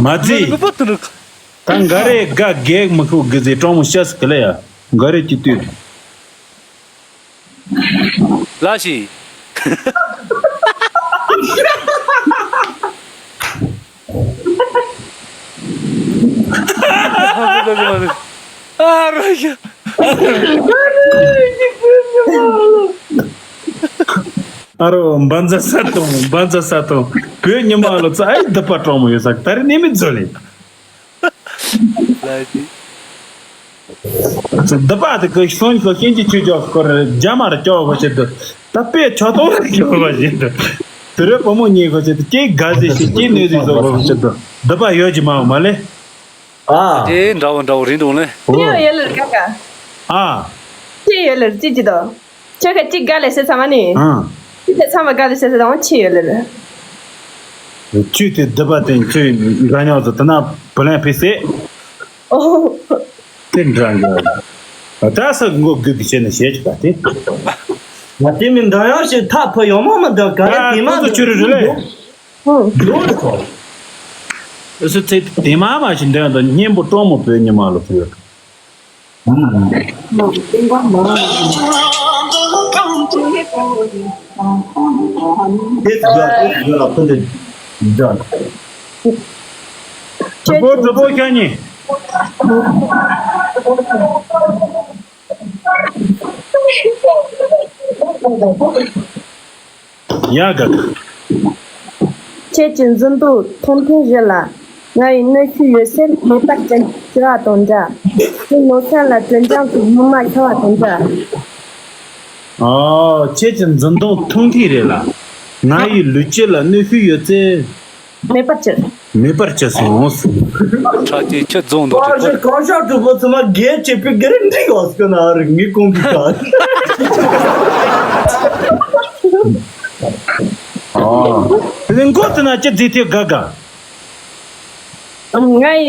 མ་ཚིག་ད་འགའ་རེ་དགའ་གེག་མི་ཁུག་གི་ཟེར་གྲོགས་མོ་ཤ་སི་གི་ལ་ཡ་འགའ་རེ་ཅི་ལྟོས། ལ་ཞིག་ཨ་རོ་ཡ། ཨ་རོ་འབའ་འཛའ་ས་དང་འབའ་འཛའ་ས་དང་བོད་ཉི་མ་ལོ་ཙཱ་ཨའི་སྡུག་པ་གྲོགས་མོ་ཡོད་ས་ད་རེ་ནས་མི་འཛོལ་ལེ། ལ་དེ། སྡུག་པ་དེ་གི་སོན་གི་ཤིན་གྱི་ཆུ་ཇོག་སྐོར་རྒྱ་མར་སྐྱོ་བ་ཆེད་དུ། ད་པས་ཆོ་ཏོ་ར་སྐྱོ་བ་ཆེད་དུ། དུ་རེ་བུ་མོ་གཉིས་གི་ཆེད་དུ་སྐྱེས་དགའ་ཟེ་ཞིག་སྐྱེས་ནུས་ཟིག་བཟོ་བ་ཆེད་དུ་སྡུག་པ་ཡོད་ཀྱི་མ་འོང་མ་ལེ། ཨ། དེ་འདྲ་བོ་འདྲ་བོ་རེད་འདུག་ལེ། ཅི་ཡོད་ཡོད་ལེར་ཀ་ཀ་ཨ། ཅི་ཡོད་ལེར་ཅི་ཅི་དོ། ཁྱོད་ཁ་ཅིག་དགའ་ལེ་ཟེར་ཚང་མ་ནི། ཨ། ཅི་དེ་ཚང་མ་དགའ་ལེ་ཟེར་ཚང་མ་ཅི་ཡོད་ལེར། ཁྱོད་དེ་སྡུག་པ་དེ་ཁྱོད་འདྲ་མཉམ་དུ་དེ་ན་བུ་ལན་ཕི་སེ། ཨོ། དེ་འདྲ་འདྲ། ད་ས་མགོ་དགུ་གི་བྱས་ནས་བྱེད་ཀྱི་པ་དེ། ང་དེ་མིན་འདྲ་ཡང་ཞིག་ཐག་ཕུ་ཡོང་མ་མི་འདུག་ག་རེ་ཨ་དེ་མ་ཁོ་ཚོ་ཆུ་རུ་རུ་ལེ། ཨུ། འགྲོ་རུ་ཐོག་ཨུ་སུ་ཚེ་དེ་མ་མ་ཞིག་འདོན་དང་སྙན་པོ་སྤྲང་མོ་བོད་ཉི་མ་ལོ་ཕུལ། དེ་ཚོ་དེ་ཚོ་ལ་ཕུལ་ཏེ་འདོན། གྲུ་པོ་གྲུ་པོ་ཁྱོད་གཉིས། ཡ་ག་ག་ཁྱེད་ཀྱི་འཛིན་དོན་མཐོང་ཐེངས་རེ་ལ། ང་ཡི་གནོན་ཤུགས་ཡོད་སེམས་མེད་པར་གྱུར་གྱུར་བ་དང་འདྲ། དེ་ནང་སེམས་ལ་དྲོད་འཇམ་གྱི་ཉི་མ་ཤར་བ་དང་འདྲ། ཨོ། ཁྱེད་ཀྱི་འཛིན་དོན་མཐོང་ཐེངས་རེ་ལ། ང་ཡི་ལུས་སྐྱེས་ལ་གནོན་ཤུགས་ཡོད་ཚེ། མེད་པར་གྱུར། མེད་པར་གྱུར་སོང་། ཁྲག་གི་ཁྱི་རྫོང་དུ་ཁོ་ཞིག་གང་ཤར་གྲུ་པོ་ཚང་མ་རྒྱལ་བྱེད་པའི་གི་རིགས་འགྲིག་ཡོད་སྐྱོ་ན་རིག་མི་ཀུན་གི་ཁ། ཨོ། ལིང་གོ་དེ་ན་ཅི་རྫི་ཐེབས་དགའ་དགའ། ང་ཡི་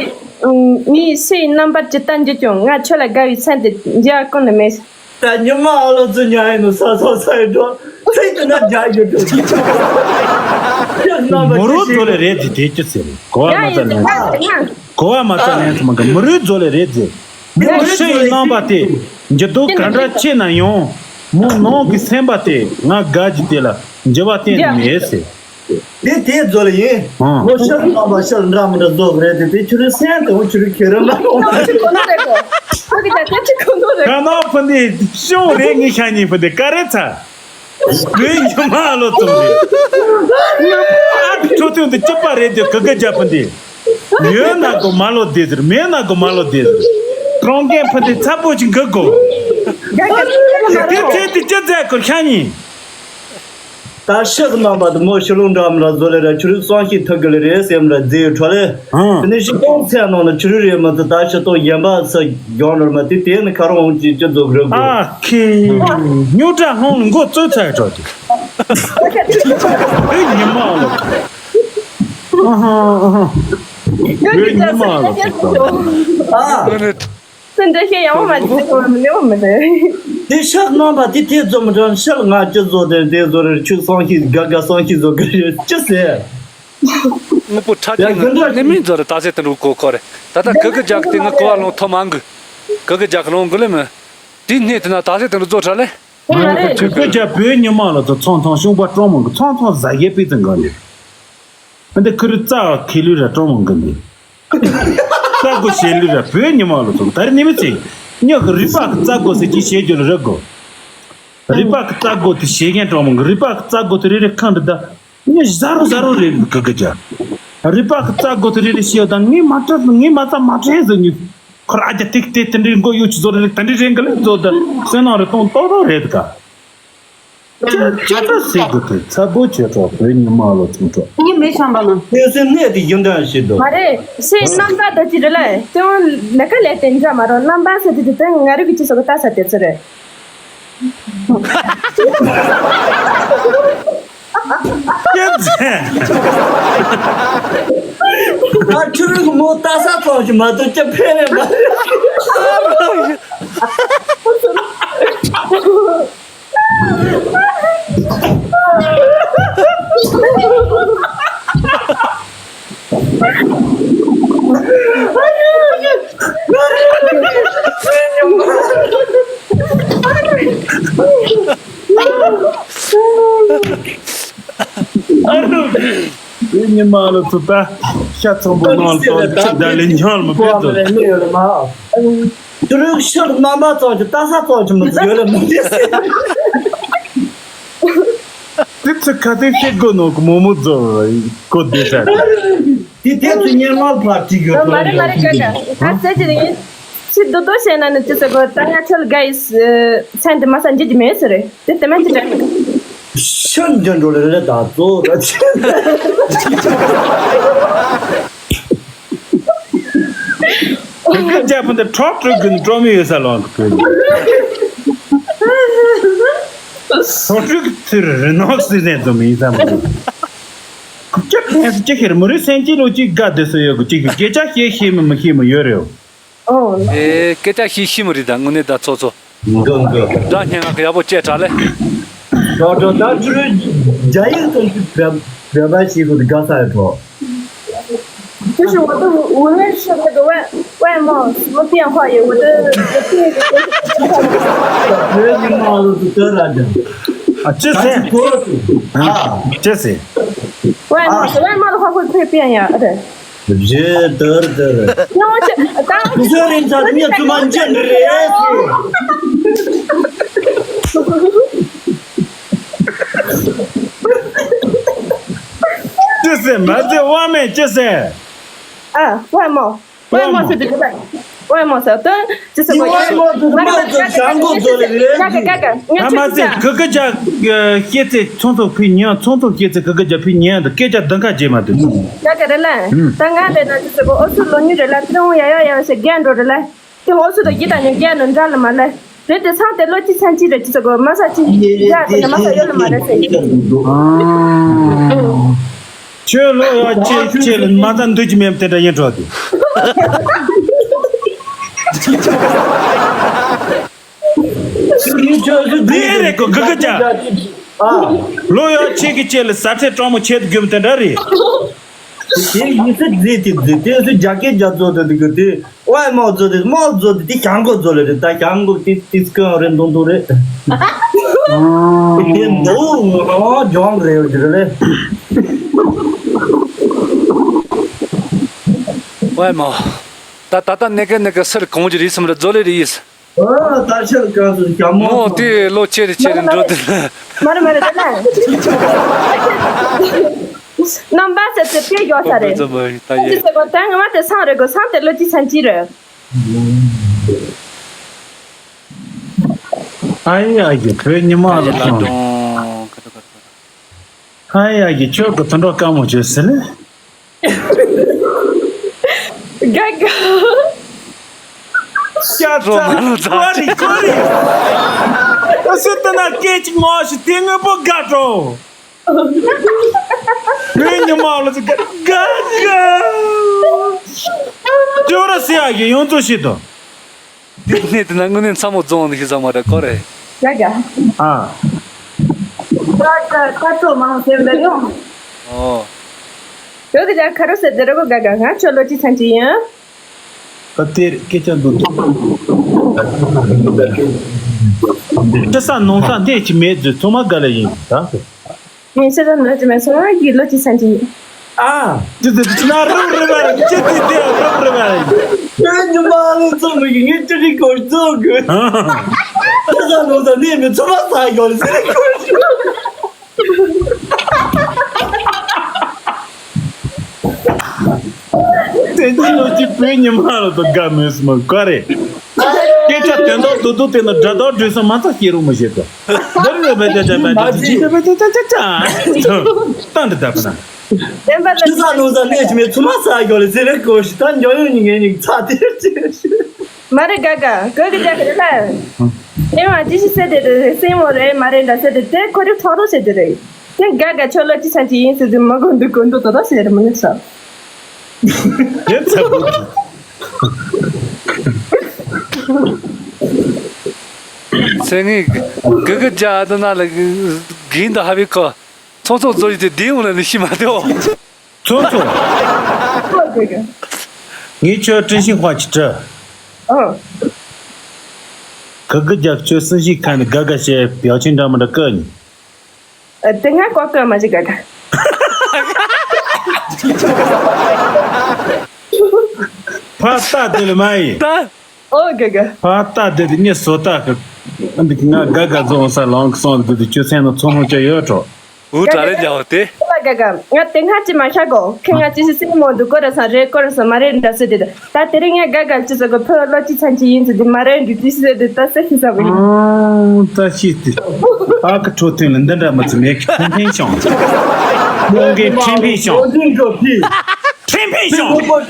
ངའི་སེ་ཡི་རྣམ་པར་ཇི་ལྟར་འགྱུར་ཀྱང་ང་ཁྱོད་ལ་དགའ་བའི་སེམས་དེ་འཇལ་བ་ཀུན་ནས་མེད། ད་ཉི་མ་ཨ་ལོ་ཚོ་ཉ་ཡིན་ནོ་ས་སོ་སའི་འགྲོ་ཚིག་དེ་ན་རྒྱ་ཡོད་འགྲོ་ཅི་ཆོག་ཡ་རྣམ་པ་མོ་རོ་ཅི་ཚོ་ལས་ཞིག་རེད་དེ་དེ་ཅི་ཟེར་གོ་བ་མ་ཡ་ཡིན་ཚ་ལན་ཚ་ཡིན་ན། གོ་བ་མ་ཚ་ལན་ཚ་མ་གི་མོ་རོའི་ཚོ་ལས་རེད་ཟེར། མོ་ཤི་ཡི་རྣམ་པ་དེ་འགྱུར་ལྡོག་ག་འདྲ་ཆེ་ན་ཡང་མོ་ནང་གི་སེམས་པ་དེ་ང་དགའ་གི་དེ་ལ་འགྱུར་བ་གཏན་ནས་མེད་ཟེར། དེ་དེའི་རྫོ་ལ་ཡིན། ཨང་། ལོ་ཤར་རྣམ་པ་ཤར་འདྲ་མི་འདྲ་རྫོགས་རེད་དེ་དེ་ཆུ་རུ་སེམས་དེ་འོ་ཆུ་རུ་ཁེ་རུ་མ་རུང་། ཁོ་ཚོ་གོ་ནོ་རེད་གོ། ཁོ་གི་ད་དེ་ཆུ་གོ་ནོ་རེད། ད་ནང་ཕུ་འདི་ཤོང་རེད་ངི་ཤ་ཉིན་ཕུ་འདི་ཀ་རེ་ཚ། བོད་ཉི་མ་ལོ་ཙམ་རེད། ཨ་ཁྲོ་ཐུང་འདི་སྐྱིད་པ་རེད་དེ་ག་ག་རྒྱབ་ཕུ་འདི། ཡོད་ན་གོ་མ་ལོ་བདེ་ཟེར་མེད་ན་གོ་མ་ལོ་བདེ་ཟེར། གྲོང་ཁྱེར་ཕུ་འདི་ཚ་པོ་ཅིག་གི་གོ། དེ་ཚེ་དེ་ཅི་མཛད་གོ་ཤ་ཉིན། ད་ཕྱི་གི་རྣམ་པ་དུ་མོ་ཕྱི་ལུང་འདྲ་མི་འདྲ་བཟོ་ལེ་ར་ཆུ་རུ་གསང་ཤིང་ཐུག་གི་ལེ་རེད་སེམས་ར་རྫི་ཡོད་འཕྲོ་ལེ། ཨང་། དེ་ནས་ཕྱི་གཏོང་ཚད་ནང་ལ་ཆུ་རུ་རེད་མི་ཚོ་ད་ཕྱི་གཏོང་གཞན་པ་ཚོ་གྱོང་ནོར་མ་དེ་དེ་ནི་ཁ་རོང་ཅི་ཅི་རྫོགས་རེད་གོ། ཨ་ཁེ། ཉོ་གྲ་ཧོང་མགོ་ཙོ་ཚ་འགྲོ་དེ། ཨེ་ཉི་མ་ལོ། ཨ་ཧ་ཨ་ཧ། ཨེ་ཉི་མ་ལོ། ཨ། སུ་འདྲ་ཤེས་ཡང་མ་བརྗེད་གོ་མི་ནེའོ་མི་ནེ། དེ་ཤག་རྣམ་པ་དེ་དེ་རྫོ་མི་འདྲ་ཤག་ང་ཅི་བཟོ་དེ་དེ་བཟོ་རེ་ཆུ་གསང་ཤིང་དགའ་དགའ་གསང་ཤིང་བཟོ་གི་རེད་ཅི་ཟེར། དངོས་པོ་ཁྲ་ཡ་ཅིག་ང་གི་འདྲ་ནི་མིན་བཟོ་རེ་ད་ཟེར་དེ་འདྲ་གོ་ཁོ་རེ་ད་ལྟ་གི་གི་རྒྱག་དེ་ང་གོ་བ་ལོང་ཐོ་མང་གི་གི་གི་རྒྱག་ལོང་གི་ལེ་མི། དེ་སྣེ་དེ་ན་ད་ཟེར་དེ་འདྲ་བཟོ་ཁྲ་ལེ། ང་ཚོ་གི་གི་རྒྱག་བོད་ཉི་མ་ལ་ཚོ་ཚང་ཚང་ཤུང་པ་ཀྲོང་མང་གི་ཚང་ཚང་ཟ་ཡེ་པི་ཙང་ག་ནི། འདི་ཁུ་རུ་རྩ་བ་ཁེ་ལུས་ར་ཀྲོང་མང་གི་འདི། རྩ་དགོས་བྱེད་ལུས་ར་བོད་ཉི་མ་ལོ་ཚོ་ད་རེ་ནི་མི་ཚེ། ཉག་གི་རིག་པ་གི་རྩ་དགོས་ཟེར་གྱི་བྱེད་རྒྱུ་ལ་རེ་དགོས། རིག་པ་གི་རྩ་དགོས་དེ་བྱེད་མཁན་ཀྲོང་མང་གི་རིག་པ་གི་རྩ་དགོས་དེ་རེ་རེ་ཁང་དུ་ད། ཉི་ཟ་རུ་ཟ་རུ་རེ་གི་གི་ཇ། རིག་པ་གི་རྩ་དགོས་དེ་རེ་རེ་བྱེད་ད་ངས་མ་དྲན་ངས་མ་རྩ་མ་དྲན་ཟེར་ཉི། ཁོ་ར་ཨ་ཅག་ཏིག་ཏིག་དེ་འདྲའི་མགོ་གཡུག་ཅི་བཟོ་རེ་རེ་དེ་འདྲའི་རེ་གི་ལེ་བཟོ་ད་སེམས་ནང་རེ་གཏོང་ཏོག་ཏོག་རེད་ག་ཅི་ཅི་ལྟར་སྲིད་དགོས་དེ་ཚ་པོ་བྱེད་གྲོགས་བོད་ཉི་མ་ལོ་ཚུགས་གྲོགས། ངས་མེད་བྱམས་པ་ན། གནས་སེམས་གནས་དེ་ཡིན་འདྲ་ཞིག་འདུག་མ་རེད། སེམས་རྣམ་པ་དང་གཅིག་རེད་ལ། དེ་འོང་ལས་ཀ་ལས་དེ་འདྲ་མ་རོ་རྣམ་པ་ཟེར་དུས་དེ་ང་རིག་གི་ཅི་སོགས་ལྟ་ས་དེ་ཚོ་རེད། སྐྱེ་མཚན། ད་ཁྱོད་རིག་མོ་ལྟ་ས་ཙམ་ཞིག་མ་གཏོགས་སྐྱེ་ཕན་རེད་མ་རེད། ཨ་རོ། དེ་ཉི་མ་ལ་ཚོ་ད་ཤ་ཚོན་པོ་ནང་ལ་ཚོ་ཆུ་ད་ལེ་ཉང་ལ་མ་ཕེབས་ཚོ། ཏུ་རུག་ཤར་རྣམ་པ་ཙམ་གྱི་ལྟ་ས་ཙམ་གྱི་མི་ཡོད་ལ་མི་འདི་སྲིད། དེ་ཚོ་ཁ་ཐུག་ཤེས་དགོས་ནོ་གི་མོ་མོ་ཛོ་གོ་བདེ་ས་རེད། དེ་དེ་ཚོ་སྙན་ངག་ཕར་བྲིས་ཡོད་ཨ། མ་རེད་མ་རེད། ཀ་ཀ་ཨ་ཙེ་ཅི་རེད། ཚིག་རྡོ་རྡོ་བཤད་ན་ནི་ཅི་ཟེར་གོ། ད་ང་ཁྱོད་ལ་དགའ་ཡི་མཚན་དེ་མ་ས་འཇིག་གི་མེད་ཟེར་རེད། དེ་དེ་མ་ཅི་དྲན་མི་འདུག་ཤ་འཇོན་འགྲོ་ལེ་ལེ་ད་ཙོ་ར་ཆེ། ག་གི་རྒྱ་ཕུ་འདི་ཁྲོག་ཁྲོག་གི་ནི་སྤྲོ་མི་ཡོད་ས་ལོང་གི་ཁྲོག་ཁྲོག་གི་ཚུར་རི་ནོག་སི་ནས་འཛོམས་ཡིན་ས་མ་རེད། ཁུ་ཅག་ཕན་སི་ཅག་ཁེར་མོ་རི་སེན་ཅི་ལོ་ཅིག་དགའ་བདེ་སོ་ཡོད་གི་ཅིག་གི་སྐད་ཆ་བཤད་ཤེས་མི་མི་ཤེས་མི་ཡོད་རེད། ཨོ། ཨེ་སྐད་ཆ་ཤེས་ཤེས་མི་རེད་ད་དངོས་གནས་ད་ཚོ་ཚོ། འགྲོ་འགྲོ། སྒྲ་སྙན་ངག་གི་ཡག་པོ་བཅད་དྲ་ལེ། འགྲོ་འགྲོ། ད་ཅུ་རུ་རྒྱ་ཡིག་ཙམ་ཞིག་བེ་བེ་བ་ཞིག་གི་དགའ་ས་ཡོད་འགྲོ། 就是我的无论是那个外外貌什么变化也，我的我对我的变化。 ཨ་ཅི་ཟེར། ཨ་ཅི་ཟེར། 外貌是外貌的话会不会变呀？对。 རེད་དར་དར། 那我这当 ཁུ་ཚོ་རིན་ཚ་མི་ཚུ་མ་འཇོན་རེད། ཅི་ཟེར་མ་ཟེར་དབང་མེད་ཅི་ཟེར། 啊，外貌，外貌是这个，外貌是对，就是我。 དབང་མེད་ཚོ་བྱང་གོ་ཚོ་རེད། 那个那个， ང་ཚོ་ཅི་ཟེར། 啊，མ་ཟེར། གི་གི་ཇ་སྐྱེས་ཚེ་ཚོང་ཚོགས་ཕི་ཉན། ཚོང་ཚོགས་སྐྱེས་ཚེ་གི་གི་ཇ་ཕི་ཉན་དུ་སྐད་ཆ་འདི་ཁ་རྗེས་མ་དུ། ད་ག་རེ་ལ། ད་ང་རེ་ན་ཅི་ཟེར་གོ། ཨོ་སུ་ལོ་ཉུ་རེ་ལ་ཏི་རུང་ཡ་ཡ་ཡ་ཟེར་རྒན་འགྲོ་རེ་ལ། ཏི་ཨོ་སུ་དོ་ཡི་ད་ཉུ་རྒན་ནོ་འདྲ་ལ་མ་ལ། རེད་དེ་སང་དེ་ལོ་ཅི་ཚན་ཅི་རེད་ཅི་ཟེར་གོ། མ་ས་ཅི་ཡ་དེ་ན་མ་ས་ཡོད་ལ་མ་རེད་ཟེར། ཁྱོད་ལོ་ཡ་ཆེ་ཆེ་ལ་མ་ད་འདུག་ཅི་མེད་དེ་འདྲ་ཡིན་འགྲོ་དེ། དེ་རེད་གོ་གི་གི་ཅག་ལོ་ཡ་ཆེ་གི་ཆེ་ལ་ས་ཁྲལ་སྤྲང་མོ་ཆེ་དུ་རྒྱུ་དེ་འདྲ་རེད། དེ་ཡིན་ཚེ་རྫི་དེ་རྫི་དེ་སུ་རྒྱ་སྐད་རྒྱ་མཚོ་དེ་དེ་གི་དེ་ཝའི་མའོ་མཚོ་དེ་མའོ་མཚོ་དེ་དེ་ཞང་གོ་མཚོ་ལ་རེད། ད་ཞང་གོ་དེ་དེ་སྐོན་རེད་མདོང་མདོང་རེད། དེ་མདོ་ངོ་ལྗོངས་རེད་ཡོད་རེད། ཝའི་མའོ། ད་ད་ད་ནེ་གེ་ནེ་གེ་སར་གོང་གི་རིས་སམ་ར་མཛོ་ལེ་རེད། ཨ་ད་ཆར་གང་དུ་ཞྭ་མོ་མོ་དེ་ལོ་ཆེ་རེ་ཆེ་རེ་འགྲོ་དེ་ལ། མ་རེད་མ་རེད་དེ་ལ། རྣམ་པ་ཟེར་ཚེ་དཔེ་ཡོད་ས་རེད། ད་ཡེ་ཟེར་གོ་ད་ང་མ་དེ་སང་རེད་གོ། སང་དེ་ལོ་ཅི་ཚན་ཅི་རེད། ཨ་ཡ་གི་བོད་ཉི་མ་ལ་སོང་། ཨ་ཡ་གི་ཁྱོད་ཀྱི་དུད་འགྲོ་དཀའ་མོ་བྱོས་ཟེར་ལེ། དགའ་དགའ། ཤ་ཚ་ཀོ་རི་ཀོ་རི། ཨ་སི་ཏི་ན་སྐད་ཅིག་མོ་ཞིག་དེ་དངོས་པོ་དགའ་འགྲོ། ངའི་ཉི་མ་ལ་ཚོ་དགའ་དགའ་དགའ། ཅོ་ར་སི་ཡ་གི་ཡོང་ཚོ་ཞིག་དང་། དེ་ནས་དེ་ན་དངོས་གནས་མཚམས་མོ་རྫོང་ནས་ཤི་ས་མ་རེད་ཀོ་རེད། ཡ་ཡ། ཨ། ད་ད་ད་ཚོ་མང་སེམས་ལ་ཡོང་། ཨོ། ཡོད་གི་ད་ཁ་རོ་སེ་དེ་རོ་གོ་དགའ་དགའ། ང་ཁྱོད་ལོ་ཅི་ཚན་ཅི་ཡིན། ད་དེར་སྐད་ཆ་འདུག་ཁྲི་ས་ནོང་ས་འདི་ཅི་མེད་ཚོ་ཚང་མ་དགའ་ལ་ཡིན་ད། ངས་ཤེས་ཚོད་འདོད་ཀྱི་མེད་སོང་ང་གི་ལོ་གཅིག་ཚན་གཅིག་ཡིན། ཨ། ཅི་ཙི་ཅི་ན་རུབ་རུབ་པ་རེད། ཅི་ཙི་ཙི་རུབ་རུབ་པ་རེད། ཁྱོད་ཉི་མ་ལོ་ཚོ་མི་གི་ངས་ཅི་རིགས་གོར་ཚོ་གི། ཁྲི་ས་ནོང་ས་ནས་མི་ཚོ་མ་ས་ཡོད་ཟེར་གོར། དེ་ཚོ་ལོ་གཅིག་བོད་ཉི་མ་ལ་དང་དགའ་མོས་སུ་མ་ག་རེ། སྐད་ཆ་དོན་དག་ཏུ་ཏུ་དེ་ན་དགྲ་དག་འགྲོས་སུ་མ་ཚ་སྐྱེ་རུ་མི་བྱེད་དོ། འདིར་ཡོད་པའི་ཅ་ཅ་པའི་ཅ་ཅ་ཅ་ཅ་ཅ་ཅ། ཏང་འདི་ད་པ་ན། བདེན་པ་ལ་ཤི་ས་ལོ་ས་ནས་ཅི་མེད་ཚུ་མ་ས་གོ་ལ་ཟེར་རེ་གོ་ཤི་ད་འཇོ་ཡོད་ཉི་ངེད་ཉིག་ཚ་དེར་ཅི་ཤི། མ་རེད་དགའ་དགའ་གོ་གི་དགའ་གི་རེད་ལ། ཨེ་མ་ཅི་ཞིག་ཟེར་དེ་རེད་སེམས་མོ་རེད་མ་རེད་འདྲ་ཟེར་དེ་དེ་ཁོ་རེ་ཁྲོ་རོ་ཟེར་དེ་རེད། དེ་དགའ་དགའ་ཁྱོད་ལོ་ཅི་ཚན་ཅི་ཡིན་ཟེར་དུས་མ་གོ་འདུག་གོ་འདུག་ད་ད་ཟེར་མ་ནུས་ས། དེ་ཚ་པོ་ཟེར་ངེས་གི་གི་ཇ་ཨ་ད་ན་ལ་གིན་ད་ཧ་བི་ཁོ་ཚོང་ཚོང་བཟོ་ཡི་དེ་དེ་འོང་ལ་ནི་ཤི་མ་དེ་འོ། ཚོང་ཚོང་། ངས་ཁྱོད་བཀྲ་ཤིས་དཔལ་གྱི་བཀྲ། ཨ། ག་གི་རྒྱབ་ཁྱོད་སྲིད་ཞིག་ཁ་ནས་དགའ་དགའ་བྱས་བྱས་ཆེན་འདྲ་མི་འདྲ་བཀའ་ཉོན། ཨ། དེ་སྔ་ཀོ་ཀ་མ་ཅི་དགའ་དགའ། ཕ་ས་དེ་ལ་མ་ཡིན། ད། ཨོ་དགའ་དགའ། ཕ་ཏ་དེ་དེ་ངས་བཟོ་ལྟ་གི། ང་དགའ་དགའ་བཟོ་འོང་ས་ལོང་གི་སོང་དེ་དེ་ཁྱོད་སེམས་ནང་ཚོང་ཧོང་ཅོ་ཡོད་འགྲོ། འུ་དྲ་རེ་རྒྱག་དེ། ཨོ་དགའ་དགའ། ང་དེ་སྔ་ཅི་མ་ཤ་གོ། ཁྱེད་ང་ཅི་ཞིག་སེམས་མོ་འདུག་གོ་ར་སང་རེད་གོ་ར་སང་མ་རེད་འདྲ་སེ་དེ་དེ། ད་དེ་རིང་ངས་དགའ་དགའ་ཅི་ཟེར་གོ། ཕོ་བློ་ཅི་ཚན་ཅི་ཡིན་ཟེར་དེ་མ་རེད་འདི་ཅི་ཟེར་དེ་ད་སེ་ཤི་ས་བ་ཡིན། ཨང་ད་ཤི་དེ། ཨ་ཁ་ཁྲོ་ཐུན་ལ་འདི་འདྲ་མ་ཚུ་མེད་ཁྲིམས་ཕིང་ཤོང་། མོང་གི་ཁྲིམས་ཕིང་ཤོང་། ཁྲིམས་ཕིང་ཤོང་།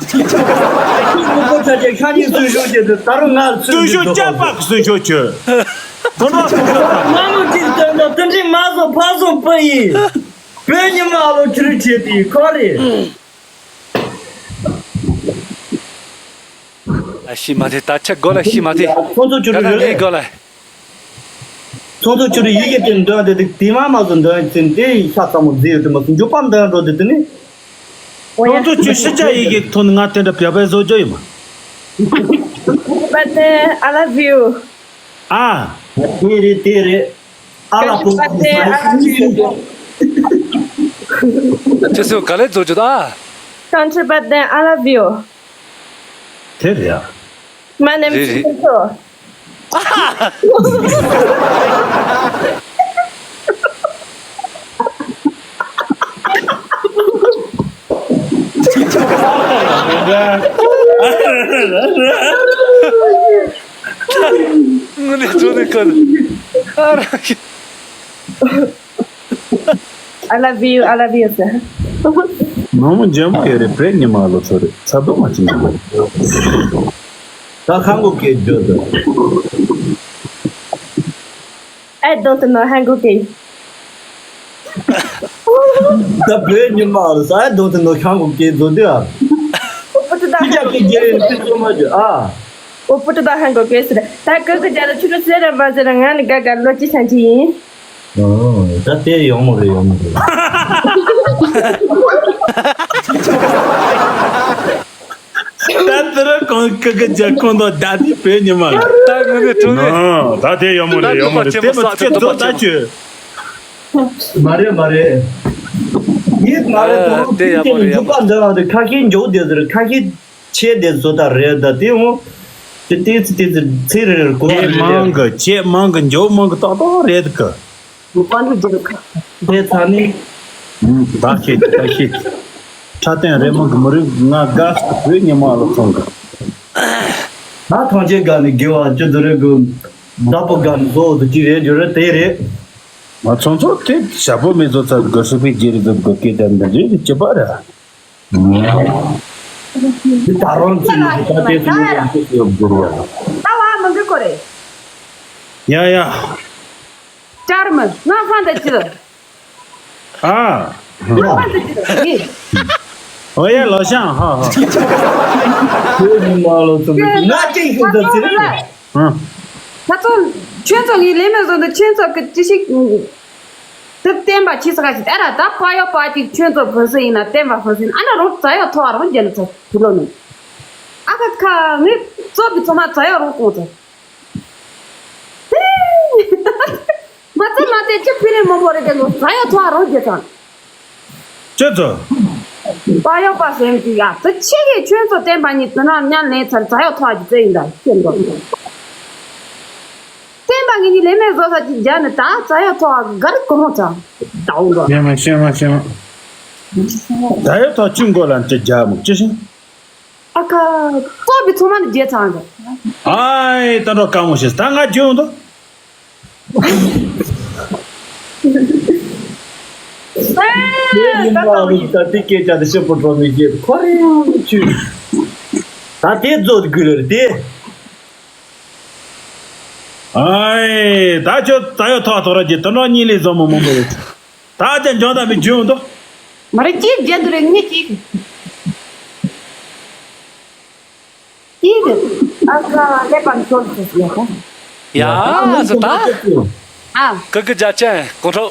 ཁྱི་མོ་པོ་ཆ་ཅན་ཤ་ཉེ་སུན་ཤོག་ཅེས་དུ་ད་རུང་ང་ཚུན་སུན་ཤོག་ཅག་པག་སུན་ཤོག་ཁྱོད། དོན་དག་སུན་ཤོག་ད། ང་མོ་གཅིག་སྟོན་ད་དུ་འདྲི་མ་བཟོ་ཕ་བཟོ་པ་ཡིན། བོད་ཉི་མ་ལོ་ཁྱི་རི་བྱེད་དེ་ཁོ་རེད། ཨ་ཤི་མ་དེ་ད་ཆ་གོ་ལ་ཤི་མ་དེ། ཁོང་ཚོ་ཁྱི་རི་ད་ད་རེད། ངའི་གོ་ལ། ཚོགས་གཙོ་ཁྱོད་ཡི་གེ་དེ་འདོན་དེ་དེ་མ་མ་བཟོ་འདོན་ཙམ་དེ་ཤ་ཚ་མོ་མཛེས་ཡོད་དེ་མ་སོང་མགྱོགས་པ་འདོན་འགྲོ་དེ་དེ་ནི། ཚོགས་གཙོ་ཁྱོད་ཕྱི་རྒྱལ་ཡི་གེ་ཐོན་ང་དེ་འདྲ་བྱ་བའི་བཟོ་རྒྱུ་ཡོད་མ། But then I love you. ཨ། དེ་རེད་དེ་རེད། ཨ་ལ་པོ། But then I love you. ཁྱོད་ཚོ་ག་ལེ་བཟོ་རྒྱུ་ད། Country, but then I love you. དེ་རེད་ཨ། My name is རེད་རེད། Pinto. དངོས་གནས་ཚོ་ནི་ཁ་ནི། ཨ་ར། I love you, I love you ཟེར། མང་མོ་འཇམ་པོ་ཡོད་རེད། བོད་ཉི་མ་ལོ་ཚོ་རེད། ཚ་དོ་མ་ཅི་མ་རེད། ད་ཧང་གོ་སྐད་བརྗོད་དོ། I don't know ཧང་གོ་སྐད། ད་བོད་ཉི་མ་ལོ་ས་I don't know ཧང་གོ་སྐད་བརྗོད་དེ་ཨ། ཨོ་པོ་ཏི་ད་ཅི་ཅག་གི་རྒྱལ་ཡོད་ཅི་ཚོ་མ་བརྗོད་ཨ། ཨོ་པོ་ཏི་ད་ཧང་གོ་སྐད་ཟེར། ད་ཀི་ཀི་རྒྱ་ལ་ཆུ་ལ་ཟེར་ར་མ་ཟེར་ར་ང་ནི་དགའ་དགའ་ལོ་ཅི་ཆང་ཅི་ཡིན། ཨོ། ད་དེ་ཡོང་མོ་རེད་ཡོང་མོ་རེད། ད་དེ་ར་གང་ཀི་ཀི་རྒྱ་ཁོང་དང་ད་དེ་བོད་ཉི་མ་རེད། ད་ངོ་ནས་དྲང་ནས། ཨ། ད་དེ་ཡོང་མོ་རེད་ཡོང་མོ་རེད། དེ་མ་ཚད་རྫོགས་ད་ཁྱོད། མ་རེད་མ་རེད། ཡིད་མ་རེད་ཨ། དོ། དེ་ཡག་པོ་རེད་ཡག་པོ། འཇུག་པ་འདི་རང་དེ་ཁ་ཤས་མགྱོགས་བསྡད་ཟེར་ཁ་ཤས། ཆེ་དེ་བཟོ་ལྟ་རེད་ད་དེ་འོ། དེ་ཏེ་ཙི་ཏེ་ཙི་ཚེ་རེ་རེར་གོ་བ་ཆེ་རེ་རེ། མང་གི་ཆེ་མང་གི་མགྱོགས་མང་གི་ཏག་ཏག་རེད་གི། དེ་ཚ་ནི། ད་ཤེས་ད་ཤེས། ཁྲ་སྟེང་རེ་མང་གི་མི་རིགས་ང་དགའ་བོད་ཉི་མ་ལ་ཚོང་གི། ད་ཐང་ཆེན་དགའ་ནི་དགེ་བ་ཅི་ཟེར་རེད་གི། བདག་པོ་དགའ་ནི་བཟོ་འོ་དུ་ཅི་རེད་འགྱུར་རེད་དེ་རེད། ང་ཚོང་ཚོགས་དེ་ཞབས་པོ་མི་བཟོ་ཚར་གི་སུ་ཕི་རྒྱལ་རི་བཟོ་གི་སྐད་ཆ་འདི་འདྲའི་ཅི་པ་རེད། འདི་ད་རུང་ཚིག་ནི་ད་དེ་ཚོ་ཡང་ཤེས་ཡོད་དགོས་རེད། ད་བ་མི་འགྲིག་གོ་རེད། ཡ་ཡ། ཅར་མི་ང་ཧ་འདི་ཅི། ཨ། ང་ཧ་འདི་ཅི་རེད། ཨོ་ཡ་ལོ་ཤང་ཧ་ཧ། ཁྱོད་ཉི་མ་ལོ་ཚོ་མི་ང་ཅི་ཤོད་ད་ཚེ་རིང་། ཨ། ད་ཚོ་ཁྱོད་ཚོ་ངའི་ལས་མེད་བཟོ་འདི་ཁྱོད་ཚོ་གི་ཅི་ཞིག་དེ་བསྟན་པ་ཁྱི་ས་ག་ཞིག་ཨ་ར་ད་ཕ་ཡོ་པ་ཅིག་ཁྱོད་ཚོ་བོད་སུ་ཡིན་ན་བསྟན་པ་བོད་སུ་ཡིན་ཨ་ན་རོགས་ཙ་ཡོ་ཐོ་ཨ་རོགས་རྒྱལ་ཚོ་དེ་ལོ་ནི་ཨ་ཁ་ཁ་ངས་ཚོ་གི་ཚོ་མ་ཙ་ཡོ་རོགས་གོང་ཚོ་མ་ཚེ་མ་ཚེ་ཅི་ཕི་རེ་མོ་མོ་རེ་དེ་ལོ་ཙ་ཡོ་ཐོ་ཨ་རོགས་རྒྱལ་ཚང་། ཁྱོད་ཚོ། པ་ཡོ་པ་སེམས་ཀྱི་ཡ་ཙི་ཆེ་གེ་ཁྱོད་ཚོ་བསྟན་པ་ཉིད་དུ་ན་མཉམ་ལེན་ཚར་ཙ་ཡོ་ཐོ་ཨ་ཅི་ཙེ་ཡིན་ད་ཁྱོད་ཚོ། བསྟན་པ་ངེད་གཉིས་ལས་མེད་བཟོ་ས་ཅིག་རྒྱ་ནི་ད་ཙ་ཡོ་ཐོ་ཨ་གར་གོ་ཧོ་ཙང་ད་འོང་གོ། ཤེས་མ་ཤེས་མ་ཤེས་མ། ཙ་ཡོ་ཐོ་ཨ་ཆུ་མགོ་ལ་ཅི་རྒྱ་མོ་ཅི་ཤིང་། ཨ་ཁ། ཙོ་བི་ཚོ་མ་ནི་རྒྱལ་ཚང་གི། ཨའི་ད་འགྲོ་དཀའ་མོ་ཤེས་ད་ང་རྒྱུན་འདུག་ཨ་ད་ད་ད་དེ་སྐད་ཆ་དེ་ཤོད་པོ་འགྲོ་མི་ཤེས་ཁོ་རེ་ཡང་ཆུ། ད་དེ་རྫོགས་དགོས་ལ་དེ། ཨའི་ད་ཁྱོད་ད་ཡོད་ཐོག་ཐོག་ར་གྱི་ད་འགྲོ་གཉིས་ལས་བཟོ་མོ་མོ་མོ་རེད། ད་ཅང་འཇོན་ད་མི་འཇོན་འདུག་མ་རེད་ཅིག་རྒྱན་དུ་རེད་ངས་ཅིག་ཅིག་རེད། ཨ་ཁ་ལེ་པན་ཚོར་ཚོར་ཡ་ཁོ། ཡ་ཟེར་ད། ཨ། ཀི་ཀི་རྒྱ་ཅན་གོང་ཁྲོ།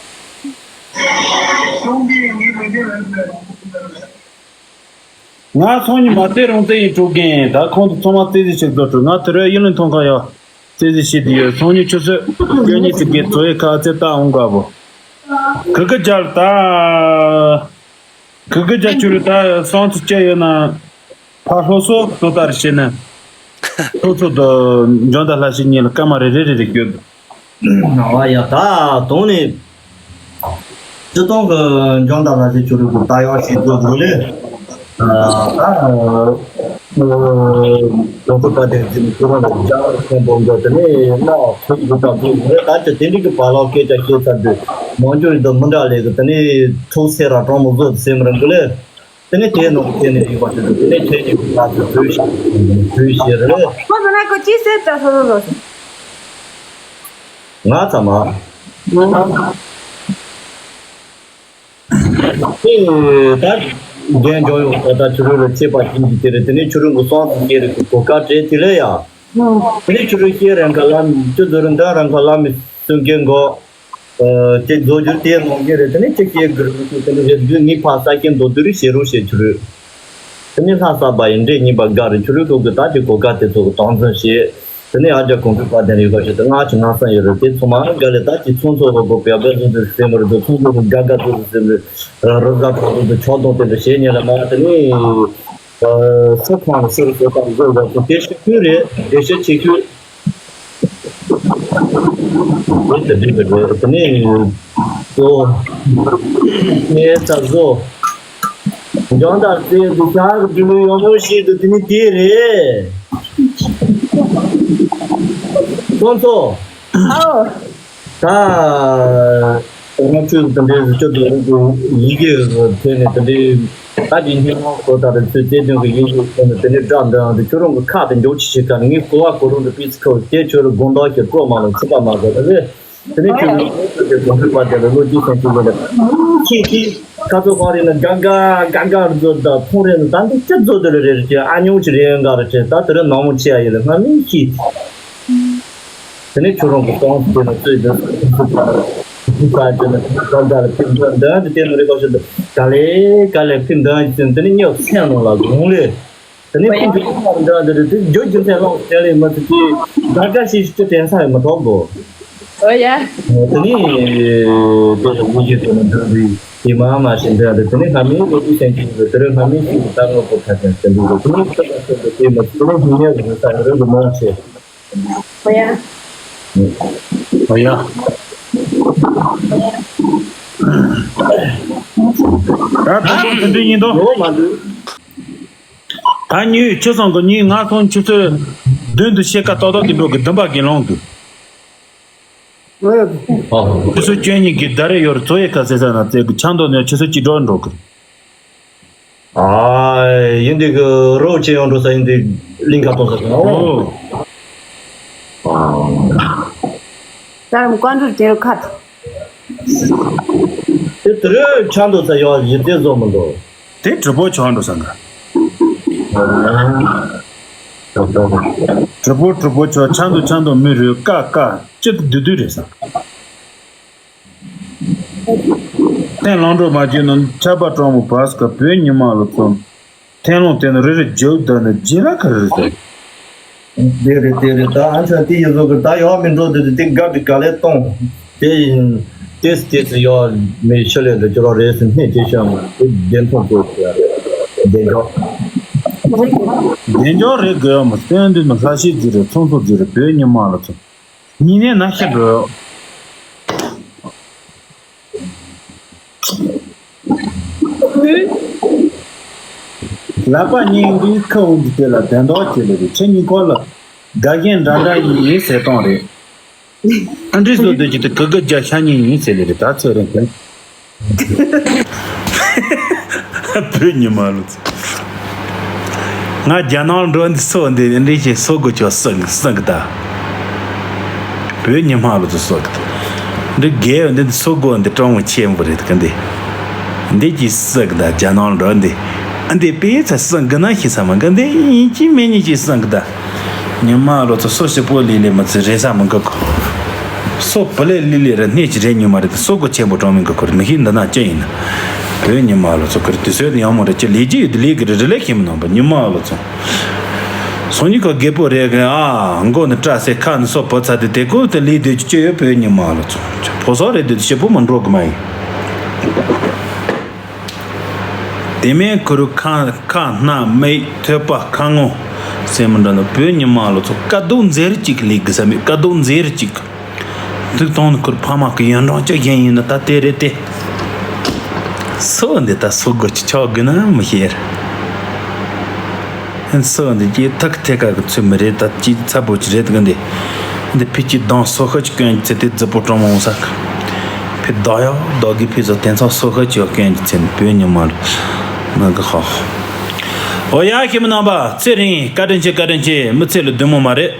ང་སང་ཉིན་མ་དེ་རང་བཙན་ཡིན་སྤྲོ་རྒན་ད་ཁོང་དུ་ཚང་མ་རྩེ་གཟིགས་ཤིག་བཟོ་སྤྲོ་ང་དེ་རུ་ཡུན་ལ་མཐོང་ཁ་ཡོད། རྩེ་གཟིགས་ཤིག་དེ་ཡོད་སང་ཉིན་ཆུ་ཚོད་བཅུ་གཉིས་ཙམ་གྱི་ཚོ་ཡི་ཁ་རྩེ་ལྟ་འོང་དགའ་བོ། གི་གི་རྒྱལ་ད། གི་གི་རྒྱལ་ཆུ་རུ་ད་སང་ཚུ་སྐྱེ་ཡོད་ན། ཕ་ལྷོ་སོ་སོ་ལྟར་བྱེད་ན། ཚོགས་གཙོ་དང་འཇམ་དབྱངས་ལྷ་སྲས་གཉིས་ལ་སྐར་མ་རེ་རེ་རེ་རེ་བསྐྱོན་འདུག་ཨ་ཡ། ད་དོན་ནི་སྤྱི་བཏང་གི་འཇམ་དབྱངས་ལྷ་སྲས་ཁྱོད་རང་གི་ད་ཡག་ཞིག་བཟོ་འདུག་ལེ། ད་ལོ་ཚོད་པ་དེ་ཚོ་ཁྱོད་རང་ལ་རྒྱ་གར་ཁོང་པོ་འདི་དེ་ནས་ན་ཐུག་གི་ད་འདུག་ལེ། ད་ཅི་དེ་འདྲ་གི་བར་ལ་སྐད་ཆ་བཤད་ཚར་དུས་མང་ཆུང་ཡིན་དུ་མི་འདྲ་ལེ་གི་དེ་ནས་ཐུག་སེ་ར་གྲོང་མི་བཟོ་སེམས་རང་གི་ལེ། དེ་ནས་དེའི་ནང་དེ་ནས་ཡིན་པ་ཞིག་འདུག་དེ་ནས་ཁྱེད་ཀྱིས་ང་ཚོ་བོད་ཞིག་བོད་ཞིག་རེད། ཁོ་ཚོ་ན་ཁོ་ཅི་ཟེར་ད་སོ་སོ་སོ། ང་ཚ་མ། ཨེ། ད་རྒན་འཇོག་ཡོང་ད་ད་ཆུ་རུ་ལ་ཆེ་པ་ཅིག་གི་དེ་རེད། དེ་ནས་ཆུ་རུ་གི་སོང་ཚུལ་དེ་རེད། གོ་སྐབས་སྤྲད་དེ་ལས་ཡ། དེ་ནས་ཆུ་རུ་ཤེས་རན་ཁ་ལ་ཆུ་ཟུར་འདི་རན་ཁ་ལ་མི་སུན་གེ་འགོ། ཨ། དེ་རྫོགས་རྒྱུར་དེ་ནང་གི་རེད། དེ་ནས་ཅི་ཞིག་གི་རུ་དེ་ནས་རེད་དུས་ངའི་ཕ་ས་ཁྱིམ་མདོ་དུ་རི་ཞེ་རུ་ཞེ་ཆུ་རུ། དེ་ནས་ལྷ་ས་བ་ཡི་འདྲེ་གཉིས་པ་དགའ་རུ་ཆུ་རུ་ཁུག་གི་ད་ཅི་གོ་སྐབས་དེ་ཚོ་གི་སྟངས་འཛིན་བྱས། དེ་ནས་ཨ་ཅག་གོང་ཁུལ་པ་དེ་ནས་ཡོད་པ་ཞིག་ཏུ་ང་ཆུ་ང་ས་ཡོད་རེད། དེ་ཚོ་མ་དགའ་ལས་ད་ཅི་ཚོང་ཚོགས་གོ་གོ་པའི་བེ་ཟུང་དུ་སེམས་རུ་དུ་ཚོང་ཚོགས་གི་དགའ་དགའ་དུ་སེམས་རུ་རུ་ཟ་གྲོགས་དུ་ཆོག་དོན་དེ་འདྲ་བྱས་ཉེ་ལ་མ་དེ་ནས། ཨ། ས་ཁོངས་ལ་ཟུར་བཟོ་དང་བཟོ་དགོས་སོ། དེ་ཤོད་ཁུལ་རེད། དེ་ཤོད་བྱེད་ཁུལ། འོན་ཏེ་འདི་འདྲ་རེད། དེ་ནས་ཨོ། ངས་ཚ་བཟོ། འཇོན་དང་རྩེ་འདི་ཤར་གི་འདི་ལོ་ཡོང་མོ་ཞིག་འདུག་དེ་ནི་དེ་རེད། ཁོང་ཚོ། ཨོ། ད་རང་ཚོས་དེ་འདྲའི་བཟོ་བཅོས་དེ་ཡི་གེ་ཐོན་ནས་དེ་འདྲའི་ད་ཀྱི་སྙན་ངག་གོ་ད་རེ་ཚོས་རྩེད་འདོན་གྱི་ཡིག་གཟུགས་ཐོན་ནས་དེ་འདྲའི་སྒྲ་འདོན་ཡང་དེ་ཁྱོད་རང་གི་ཁ་དེ་མགྱོགས་ཆེ་ཞིག་ག་ནས་ངས་གོ་བ་གོ་རུང་དུ་པི་ཚི་ཁོ་དེ་ཁྱོད་རང་དགོང་དག་གི་སྤྲོ་མ་ལ་ཚིག་པ་མ་གོ་ད་རེ་དེ་ནས་ཁྱོད་རང་གི་དེ་དགོང་དྲོ་པ་དེ་ལ་ལོ་རྒྱུས་སེམས་ཤུགས་ལ་ཁྱེད་ཀྱིས་ཁ་ཚོ་གང་རེད་ན་དགའ་དགའ་དགའ་དགའ་རུ་ཚོ་ད་ཕུང་རེད་ན་ད་འདི་ཅི་ཚོ་དེ་ལ་རེད་རེད་ཅེ་ཨ་ཉུང་ཆེ་རེད་འགའ་རེ་ཅེ་ད་དེ་རིང་ནང་མོ་ཆེ་ཡ་ཡིན་ལ་སྔ་མིན་ཤེས། དེ་ནས་ཁྱོད་རང་གི་སྟོང་དེ་ལ་བཙོས་དེ་སུ་ཁུ་ཁུ་ཁ་དེ་ལ་ཁ་དགའ་ལ་ཕིབས་འདོན་འདོན་དེ་དེ་ནས་རེ་བ་ཞུ་འདོད་ག་ལེ་ག་ལེ་ཕིབས་འདོན་ཅིག་དེ་ནས་ཉོབ་སེམས་ནང་ལ་དགོངས་ལེ། དེ་ནས་ཕིབས་འདོན་འདོན་དེ་རེད་དེ་རྒྱུ་རྒྱུ་མཚན་ལོག་དེ་ལས་མ་ཐུབ་ཀྱི་དགའ་དགའ་ཞིག་ཞིག་དེ་དེང་སང་ཡང་མི་ཐོག་གོ། ཨོ་ཡ། དེ་ནས་དེ་ལ་དབུ་འབྱེད་དེ་ལ་འདོན་རེད་དེ་མ་མ་ཞིག་འདོན་དེ་དེ་ནས་སྔ་མའི་ལོ་དུས་ཅན་གྱི་དེ་རེད་སྔ་མའི་ཞིག་ད་ལོ་གོ་ཁ་ཅན་དེ་འདུག་དེ་ནས་ཁ་ཁ་ཁ་དེ་མ་དེ་ནས་ཉིན་ཉལ་གི་ས་རེད་མ་ཆེ། ཨོ་ཡ། ཨོ་ཡ། ད་ད་དུང་དེ་འདྲ་ཡིན་དོ། ལོ་མ་འདུག་ད་ཉིན་ཆུ་ཚང་གི་ཉིན་ང་ཚོ་ཆུ་ཚོད་བདུན་དུ་ཕྱེད་ཀ་ཏག་ཏག་དེ་འགྲོ་གི་བདུན་པ་དགེ་སློང་དུ། ཆུ་ཚོད་བཅུ་གཉིས་ཀྱི་ཟླ་རེ་ཡོར་ཚོ་ཡི་ཁ་ཟེར་ས་ན་རྩེ་གི་ཆང་དོ་ནས་ཆུ་ཚོད་གཅིག་འགྲོ་འགྲོ་གི། ཨ། ཡིན་འདི་གི་རོགས་ཆེ་ཡོང་འགྲོ་ས་ཡིན་འདི་གླིང་ཁ་གཏོང་ས་གི་ཨོ། ད་རམ་ཀོན་ཀྲིཊ་དེ་རུ་ཁ་ཐུག་དེ་དེ་རུ་ཆང་འདུག་ས་ཡོད་གཞི་རྩའི་བཟོ་མི་འདུག་དེ་གྲི་པོ་ཆང་འདུག་ས་འགའ། གྲི་པོ་གྲི་པོ་ཆོག་ཆང་འདུག་ཆང་འདུག་མི་རུ་ཀ་ཀ་ཅི་དུ་དུ་དུ་རེད་ས། ཐེན་ལང་འགྲོ་མ་བརྒྱུད་ནང་ཆར་པ་གྲང་མོ་བར་སྐབས་བོད་ཉི་མ་ལ་ཚོམ། ཐེན་ལོང་དེ་ནི་རི་རི་རྒྱུག་ད་ནི་རྗེས་ལ་ཁ་རི་རི་ཟེར། དེ་རེད་དེ་རེད་ད་ཨ་ཆ་དེ་ཡི་བཟོ་གི་ད་ཡོག་མི་འགྲོ་དེ་དེ་དགའ་དེ་ག་ལེ་གཏོང་། དེ་ཡིན་དེས་དེས་ཡོག་མི་ཤི་ལེ་འདི་ཅི་རོ་རེད་ཟེར་སྣེ་དེ་ཤོད་མ་དེ་བདེན་མཐོང་དེ་ཡ་རེད་བདེན་འཇོག་བདེན་འཇོག་རེད་དགོས་མ་སྟོན་དུས་ནི་ལྷ་ཤེས་ཟིག་རེད་ཚོང་ཚོགས་ཟིག་རེད་བོད་ཉི་མ་ལ་ཚོ། ཉིན་ནས་ན་ཤི་འགྲོ། ལག་པ་གཉིས་འདི་ཁ་འུ་འདི་དེ་ལ་དན་ཏོག་བྱེད་ལེ་རེད་ཁྱེད་གཉིས་ཁོ་ལ་དགའ་ཞེན་འདྲ་འདྲ་ཡིན་ཟེར་སྟངས་རེད། ཨ་འདྲི་བཟོ་དེ་ཅི་ཏི་གི་གི་རྒྱ་ཤ་ཉིན་ཡིན་ཟེར་ལེ་རེད་ད་ཚོད་རིང་ཁོང་། བོད་ཉི་མ་ལོ་ཚོ། ང་རྒྱ་ནག་འགྲོ་འདི་སོ་འདི་འདི་ཞེས་སོ་དགོས་ཆོག་སྲིད་གི་སྲིད་གི་ད། བོད་ཉི་མ་ལོ་ཚོ་སྲིད་གི་ད། འདི་རྒྱལ་བ་འདི་སོ་དགོས་འདི་གྲོང་བ་ཆེན་པོ་རེད་གི་འདི། འདི་ཀྱི་སྲིད་གི་ད་རྒྱ་ནག་འགྲོ་འདི། འདི་དཔེ་ཚ་སྲིད་གི་ན་ཤི་ས་མ་གི་འདི་ཡིན་གྱི་མེད་ཉིད་ཀྱི་སྲིད་གི་ད། ཉི་མ་ལོ་ཚོ་སོ་ཞིག་པོ་ལི་ལི་མ་ཚི་རེ་ས་མ་གི་གོ། སོ་པི་ལེ་ལི་ལི་ར་སྣེ་ཅི་རེ་ཉི་མ་རེད་སོ་གོ་ཆེན་པོ་གྲོང་མི་གི་གོ་རེད་མི་ཤེས་འདི་ན་ཅི་ཡིན་ན། བོད་ཉི་མ་ལོ་ཚོ་གི་རེད་དུས་ཚོད་དུ་ཡང་མོ་རེད་ཅི་ལི་ཅི་ཡོད་དུ་ལི་གི་རེད་རི་ལེ་ཤེས་མི་ནང་པ་ཉི་མ་ལོ་ཚོ། སོ་ཉི་ག་རྒད་པོ་རེད་གི་ཨ་མགོ་ནི་བཀྲ་སེ་ཁ་ནི་སོ་པོ་ཚ་དེ་དེ་ཀོ་དེ་ལི་དེ་ཅི་ཅི་ཡོད་བོད་ཉི་མ་ལོ་ཚོ། ཕོ་སོ་རེད་དུ་ཞིབ་པོ་མ་འགྲོ་གི་མ་ཡིན། དེ་མིན་ཁུ་རུ་ཁ་ཁ་སྣ་མིག་ཐོད་པ་ཁ་ངོ་སེམས་འདྲ་ནི་བོད་ཉི་མ་ལོ་ཚོ་དཀའ་སྡུག་མཛེར་གཅིག་ལས་དགུ་ས་མེད་དཀའ་སྡུག་མཛེར་གཅིག་ཐུག་ཐོང་ནི་ཁུར་ཕ་མ་གི་ཡོན་ཀྲང་ཅོ་ཡན་ཡིན་ན་ད་དེ་རེད་དེ། སོ་འདི་ད་སོ་དགོས་ཀྱི་ཆོག་གི་ན་མི་ཤེས། སོ་འདི་ཀྱི་ཐག་ཐེ་ཀ་གི་ཚུལ་མི་རེད། ད་ཅི་ཚ་པོ་ཅི་རེད་གི་འདི། འདི་ཕི་ཅི་དང་སོ་ཤ་ཅི་ཀོན་ཅི་ཚེ་དེ་རྫི་པོ་གྲོང་མོ་ས་གི། ཕི་ད་ཡ་ད་གི་ཕི་ཟོ་དེ་ཚོ་སོ་ཤ་ཅི་ཡ་ཀོན་ཅི་ཚེ་བོད་ཉི་མ་ལ་ང་གི་ཧ། ཨོ་ཡ་ཁྱེད་མི་རྣམ་པ་ཚེ་རིང་བཀའ་དྲིན་ཆེ། བཀའ་དྲིན་ཆེ། མི་ཚེ་ལ་བདེ་མོ་མ་རེད།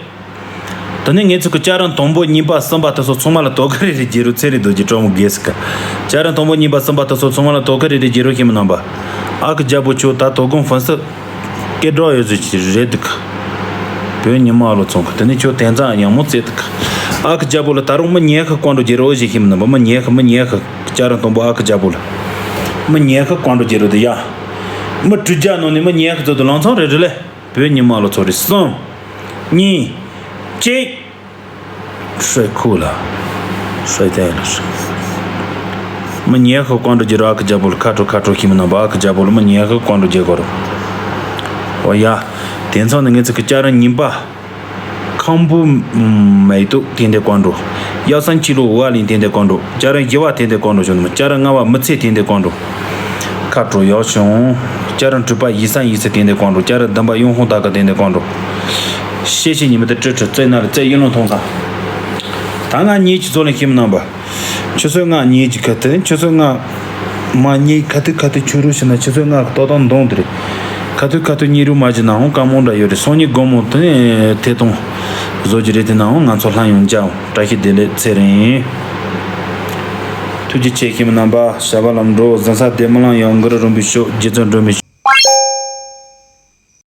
ད་ནི་ངེད་ཚོ་གི་ལྕགས་རམ་དང་པོ་གཉིས་པ་གསུམ་པ་དེ་ཚོ་ཚང་མ་ལ་དོ་ཁ་རེ་རེ་རྒྱལ་རོ་ཚེ་རིང་རྡོ་རྗེ་གྲོགས་མོ་རྒྱལ་སི་ཀ། ལྕགས་རམ་དང་པོ་གཉིས་པ་གསུམ་པ་དེ་ཚོ་ཚང་མ་ལ་དོ་ཁ་རེ་རེ་རྒྱལ་རོ་ཁྱེད་མི་རྣམ་པ། ཨ་ཁུ་རྒྱལ་པོ་ཁྱོད་ད་དོ་དགོང་ཧྥན་སི་སྐད་སྒྲོག་ཡོད་ཚོད་ཅིག་རེད་འདུག་བོད་ཉི་མ་ལོ་ཚོང་གི་དེ་ནི་ཁྱོད་དེང་སང་ཡང་མོ་བཙལ་འདུག་ཨ་ཁུ་རྒྱལ་པོ་ལ་ད་རུང་མི་ཉེ་ཁ་བཀོན་འགྲོ་རྒྱལ་རོ་ཞེས་ཁྱེད་མི་རྣམ་པ། མི་ཉེ་ཁ་མི་ཉེ་ཁ་ལྕགས་རམ་དང་པོ་ཨ་ཁུ་རྒྱལ་པོ་ལ། མི་ཉེ་ཁ་བཀོན་འགྲོ་རྒྱལ་རོ་དེ་ཡ། མི་དྲུག་བརྒྱ་ནང་ནས་མི་ཉེ་ཁ་ཚོད་དུ་ལང་ཚང་རེད་རེད་ལེ། བོད་ཉི་མ་ལོ་ཚོ་རེ་གསུམ། གཉིས། གཅིག་ཧྲེ་ཁུ་ལ། ཧྲེ་ཏེ་ལ་ཧྲེ། མི་ཉེ་ཁ་བཀོན་འགྲོ་རྒྱལ་རོ་ཨ་ཁུ་རྒྱལ་པོ་ལ་ཁ་དྲོ་ཁ་དྲོ་ཁྱིམ་ནང་པ་ཨ་ཁུ་རྒྱལ་པོ་ལ་མི་ཉེ་ཁ་བཀོན་འགྲོ་རྒྱལ་གོ་རོ། ཨོ་ཡ། དེ་ཚོ་ནི་ངེད་ཚོ་གི་ལྕགས་རམ་གཉིས་པ། ཁམ་བུ་མེ་ཏོག་དེ་འདྲ་བཀོན་འགྲོ། ཡ་སང་ཕྱི་ལོ་ཝ་ལིན་དེ་འདྲ་བཀོན་འགྲོ། ལྕགས་རམ་བཞི་བ་དེ་འདྲ་བཀོན་འགྲོ་བྱུང་ནི་མ། ལྕགས་རམ་ལྔ་བ་མི་ཚེ་དེ་འདྲ་བཀོན་འགྲོ། ཁ་དྲོ་ཡག་བྱུང་། ལྕགས་རམ་དྲུག་པ་ཡིད་སང་ཡིད་སེ་དེ་འདྲ་བཀོན་འགྲོ། ལྕགས་རམ་བདུན་པ་ཡོང་ཧོང་ད་ག་དེ་འདྲ་བཀོན་འགྲོ། ཤེས་ཤེས་ཉི་མ་དེ་སྤྲོད་སྤྲོད་རྩེ་ན་ལ་རྩེ་ཡིན་ལོང་མཐོང་ས། ད་ང་གཉིས་ཀྱི་ཚོ་ལ་ཁྱིམ་ནང་པ། ཆུ་ཚོད་ལྔ་གཉིས་ཀྱི་ཁ་ཐུག་ཆུ་ཚོད་ལྔ། མ་གཉིས་ཁ་ཐུག་ཁ་ཐུག་ཆུ་རུ་ཕྱིན་ན་ཆུ་ཚོད་ལྔ་གི་ཏོག་ཏོག་འདོང་དེ་རེད། ཁ་ཐུག་ཁ་ཐུག་གཉིས་རུ་མ་བྱིན་ནའང་དཀའ་མོ་འདྲ་ཡོད་རེད། སང་ཉིན་དགོང་མོ་དེ་ནས་ཐད་གཏོང་བཟོ་རྒྱུ་རེད། དེ་ནའང་ང་ཚོ་ལྷན་ཡོང་འཇའ་བཀྲ་ཤིས་བདེ་ལེགས་ཚེ་རིང་། ཐུགས་རྗེ་ཆེ་ཁྱིམ་རྣམ་པ། ཞབས་པ་ལམ་འགྲོ་གཟན་ས་བདེ་མི་ལང་ཡང་གུ་རུ་རིན་པོ་ཆེ་རྗེ་བཙུན་སྒྲོལ་མའི་